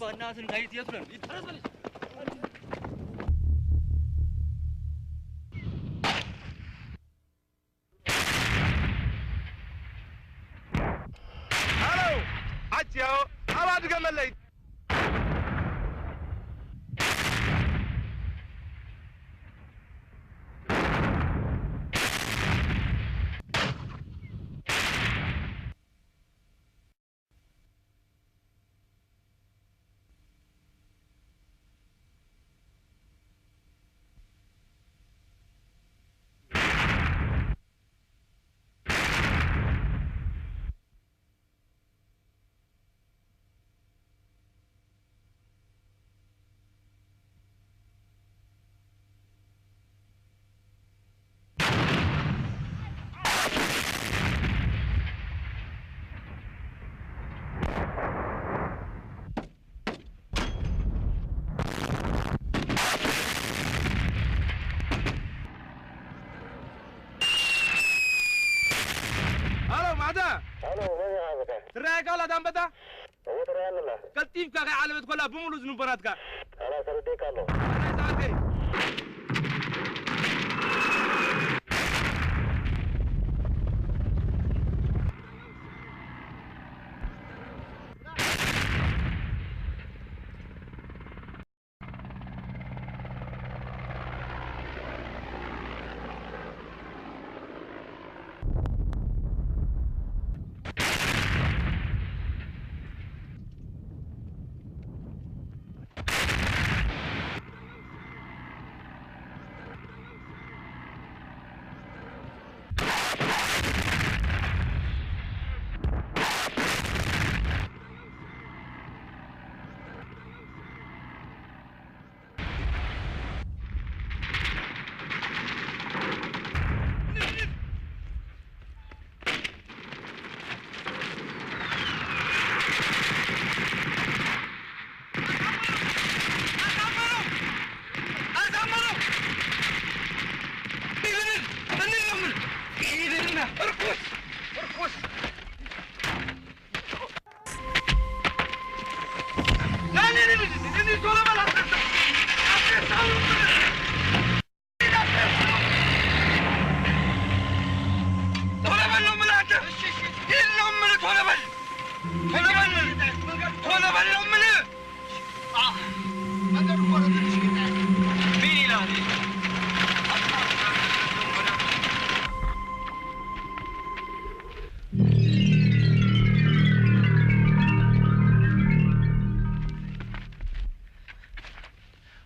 እናትን ከይት የትለን ይተረፈለች። ሃሎ፣ ሓትዮ፣ ኣባ ድገመለይ። ሃሎ፣ ማዕዳ! ሃሎ፣ መን ኢኻ ዝኸ? ትረኣየካ ኣላ እታ ኣንበጣ? እወ፣ ትረኣየኒ ኣላ። ቀልጢፍካ ከይዓለበት ኮላ ብምሉእ ዝንቦ ናትካ። ኣላ፣ ተረዲእካ ኣለኹ። ኣላ፣ ይስሓቀይ።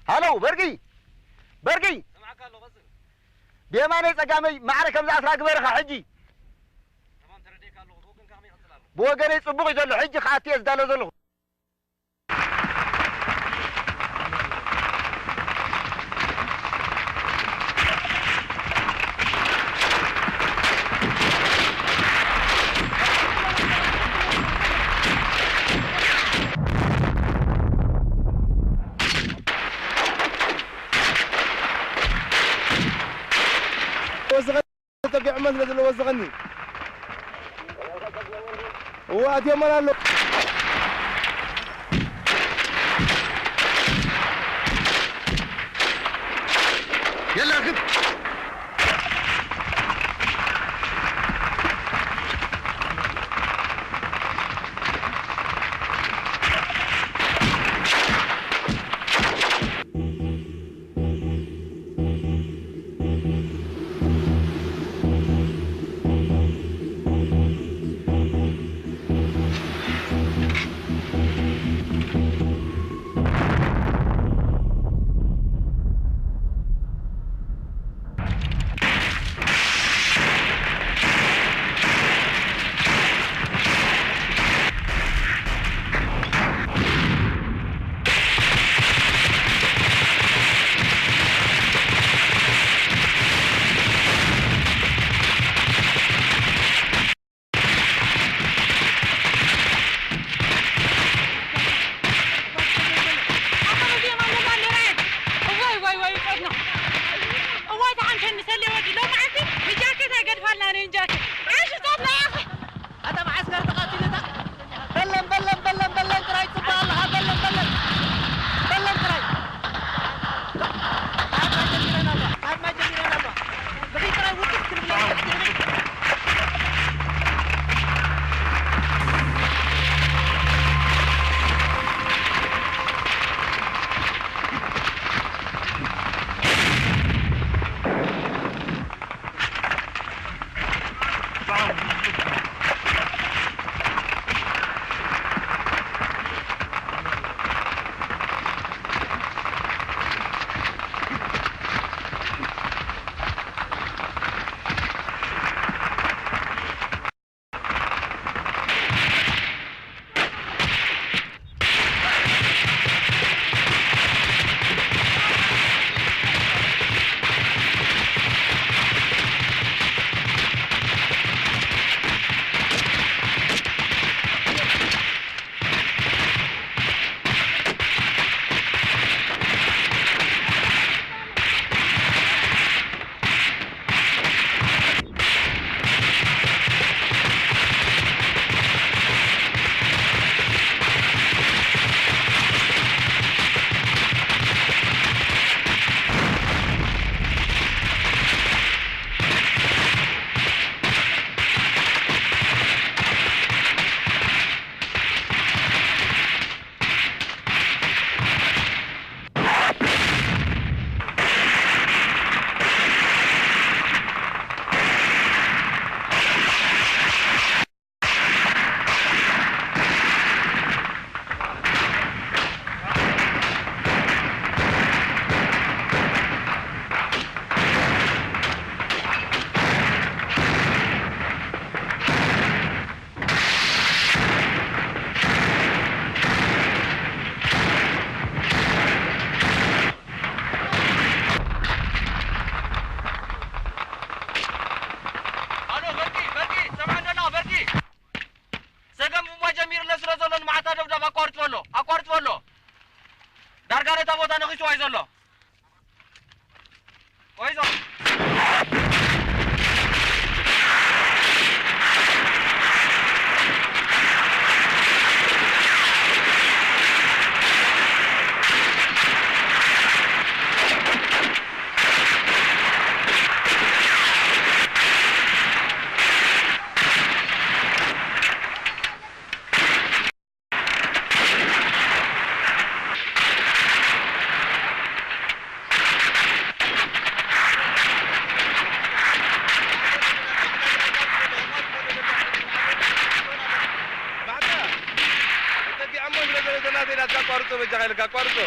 ሃሎ፣ በርጊ! በርጊ! ብየማነይ ጸጋመይ ማዕረ ከም ዝኣስራ ግበርኻ ሕጂ። ብወገነይ ጽቡቕ እዩ ዘሎ፣ ሕጂ ክኣቱ እየ ዝዳሎ ዘለኹ። ተጠጊዖሞ ስለ ዘለዎ ወስኸኒ። እዋ፣ ኣትዮሞን ኣሎ። የለ፣ ርክብ። ቆይ ዘሎ። ቆይ ዘሎ። ባዕዳ፣ ተጠጊዖሞ ስለ ዘሎ ዘናተ ኢላትካ ኣቋርጾ በጃኻ ኢልካ ኣቋርጾ።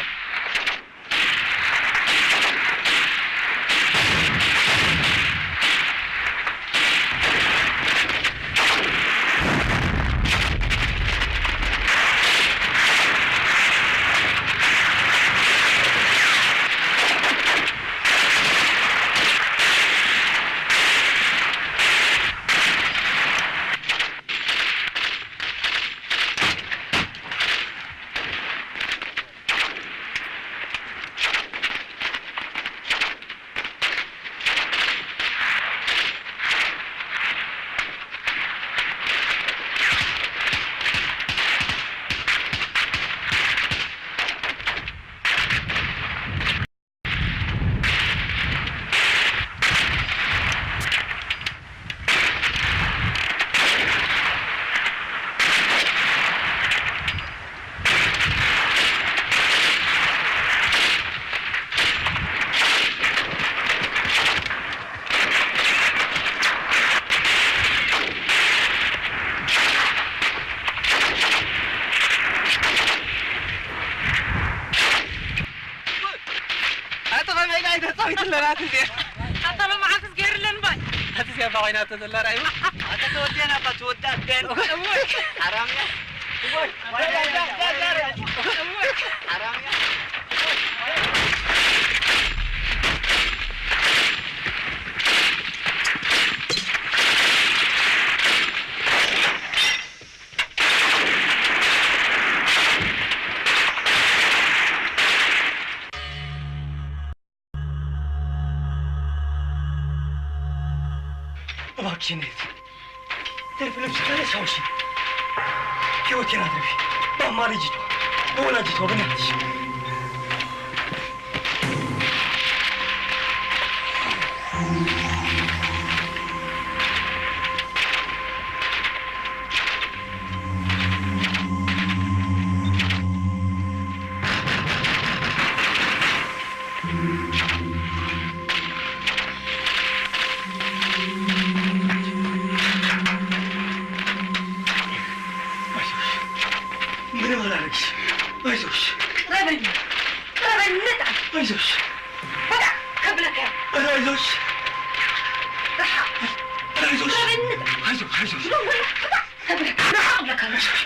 ኣቲ ኸመይ ኢላ ኣይተጻዊት ኣለና ኣቲ እዚኣ። ኣታ ሎመዓልትስ ገይርለን ባይ። ኣቲ እዚኣ እባ ኮይና እቶ ዘላ ርኣዩ። ኣታ ተወዲኣና እባ ትወዳእ ደን። እወ። ሓራምያ። እወ። ሓራምያ። እባክሽን እህት፣ ደርፊ ለብስካ ለሳውሽን ህይወቴን አትርፊ። በአማልጅቷ፣ በወላጅቷ በእናትሽ። ምንም አላረግሽ። አይዞሽ። ቅረበኝ፣ ቅረበኝ፣ ንጣ። አይዞሽ። ወጣ ከብለካ። ኧረ አይዞሽ። ርሓ። ኧረ አይዞሽ። ቅረበኝ፣ ንጣ። አይዞሽ፣ አይዞሽ። ሎ፣ ወጣ፣ ወጣ ከብለካ። ርሓ ከብለካ። አይዞሽ።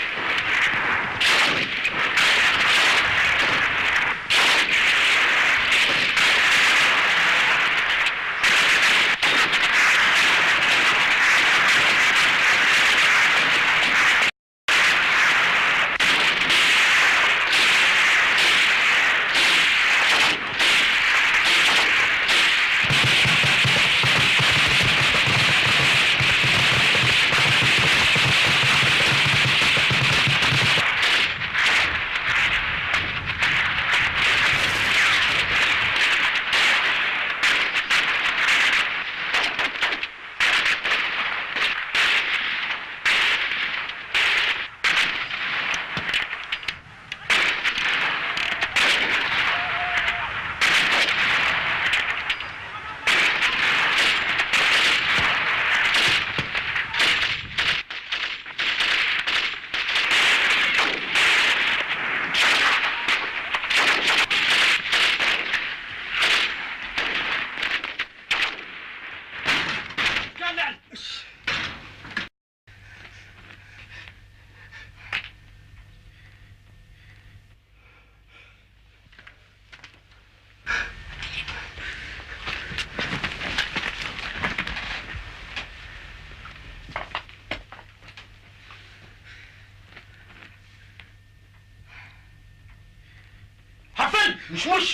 ሓፈል! ምሽሙሽ!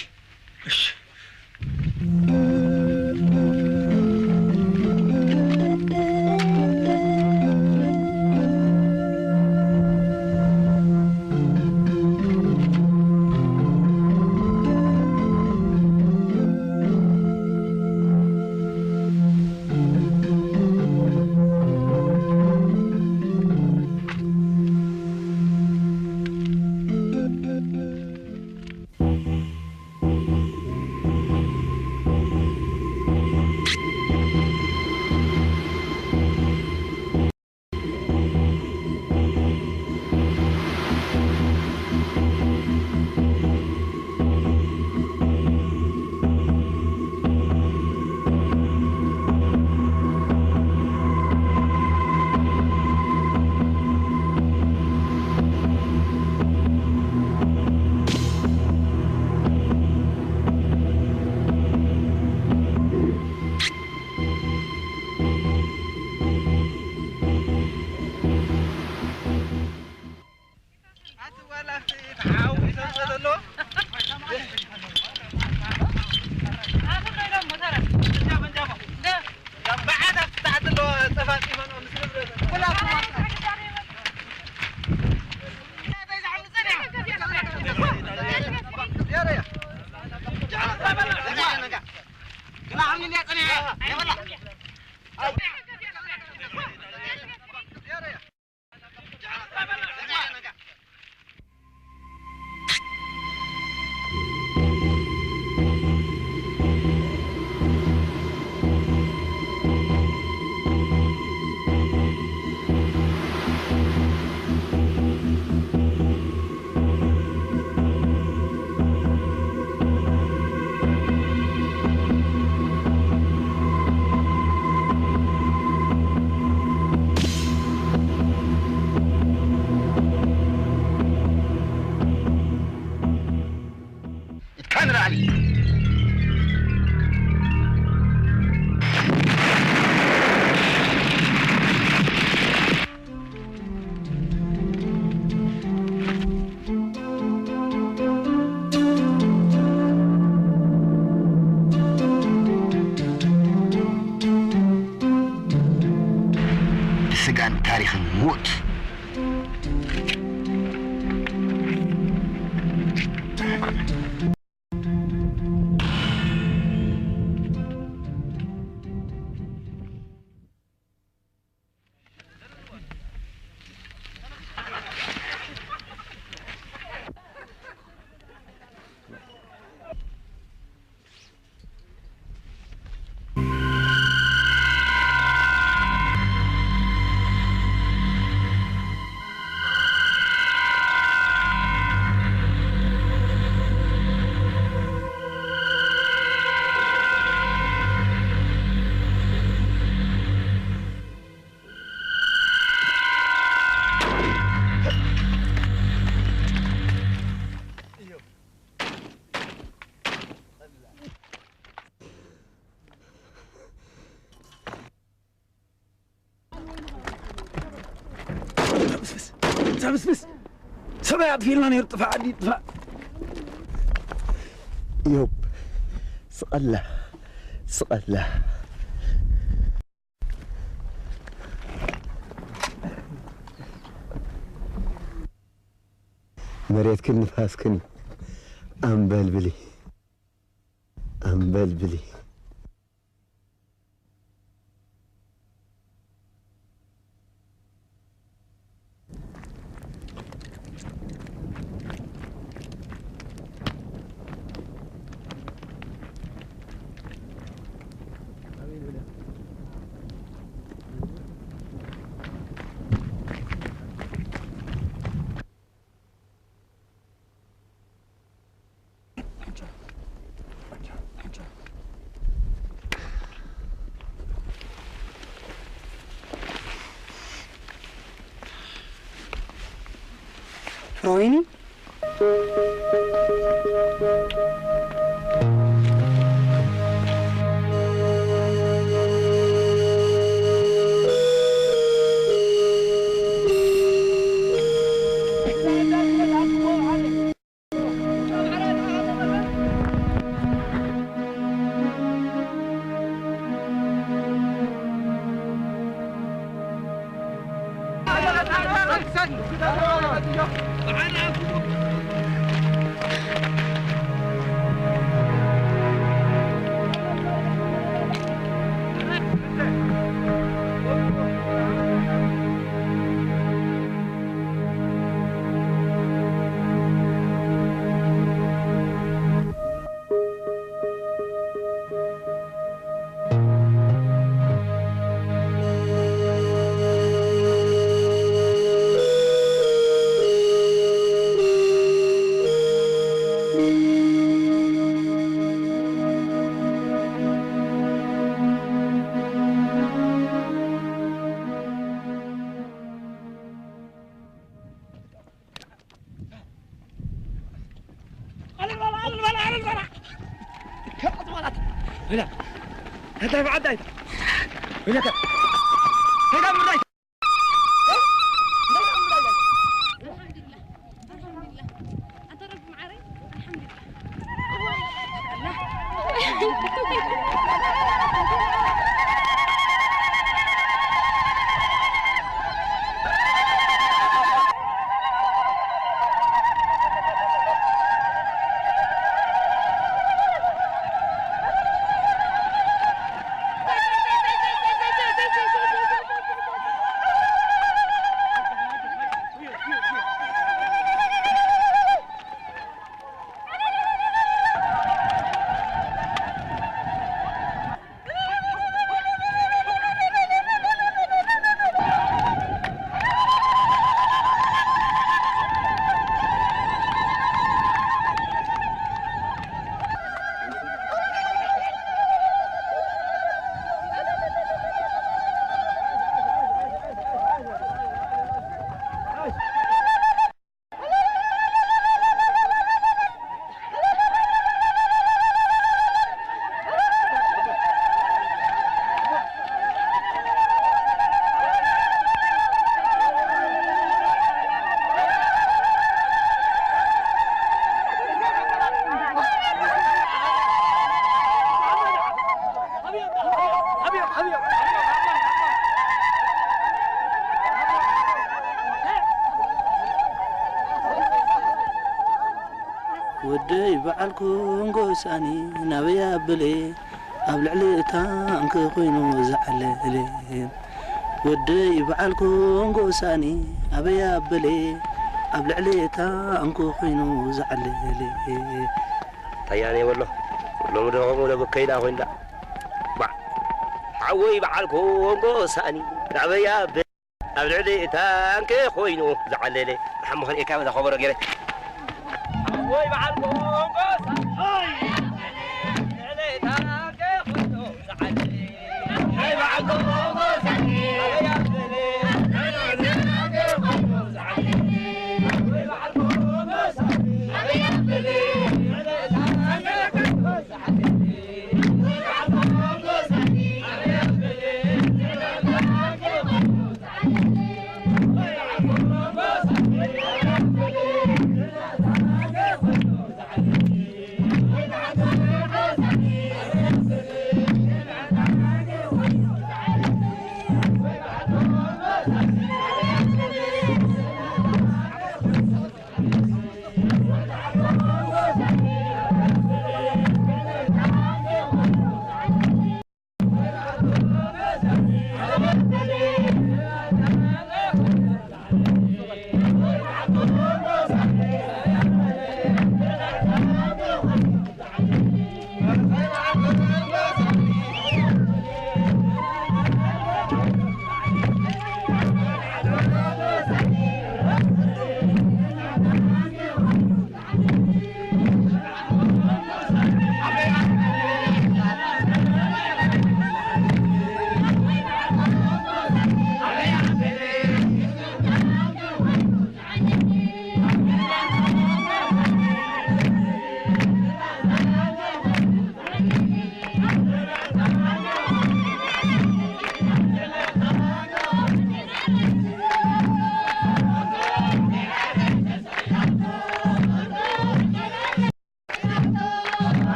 እሺ። ኢድካ ንላዕሊ። ብስጋን ታሪኽን ሙት። ሰብስብስ ሰማይ ኣጥፊልና ነይሩ። ጥፋ ዓዲ ጥፋ። ዮብ፣ ስቐላ፣ ስቐላ። መሬትክን ንፋስክን ኣንበልብሊ፣ ኣንበልብሊ። ፍሮይኒ። ሸቐጥ ማለት። ወላ። እንታይ ብዓዳይ? ወላ። እንታይ ምራይ? ኣልሓምዱሊላህ። ኣልሓምዱሊላህ። ኣንተ ረቢ መዓረይ፣ ኣልሓምዱሊላህ። ወደይ በዓል ኮንጎ ሳኒ ናበይ ኣበለ፣ ኣብ ልዕሊ እታ እንኮ ኮይኑ ዝዓለለ። ወደይ በዓል ኮንጎ ሳኒ ኣበይ ኣበለ፣ ኣብ ልዕሊ እታ እንኮ ኮይኑ ዝዓለለ። ታያነ ወሎ ሎሚ ዶ ከምኡ ዶ ብከይዳ ኮይንዳ። ባዕ ሓወይ በዓል ኮንጎ ሳኒ ናበይ ኣበለ፣ ኣብ ልዕሊ እታ እንኮ ኮይኑ ዝዓለለ። ሓሙኸን ኤካ በዛ ኸበሮ ገይረ። ወይ በዓል ኮንጎ ሳኒ። ልዕሊ እታ እንኮ ኮይኑ ዝዓለለ። ወይ በዓል ኮንጎ ሳኒ።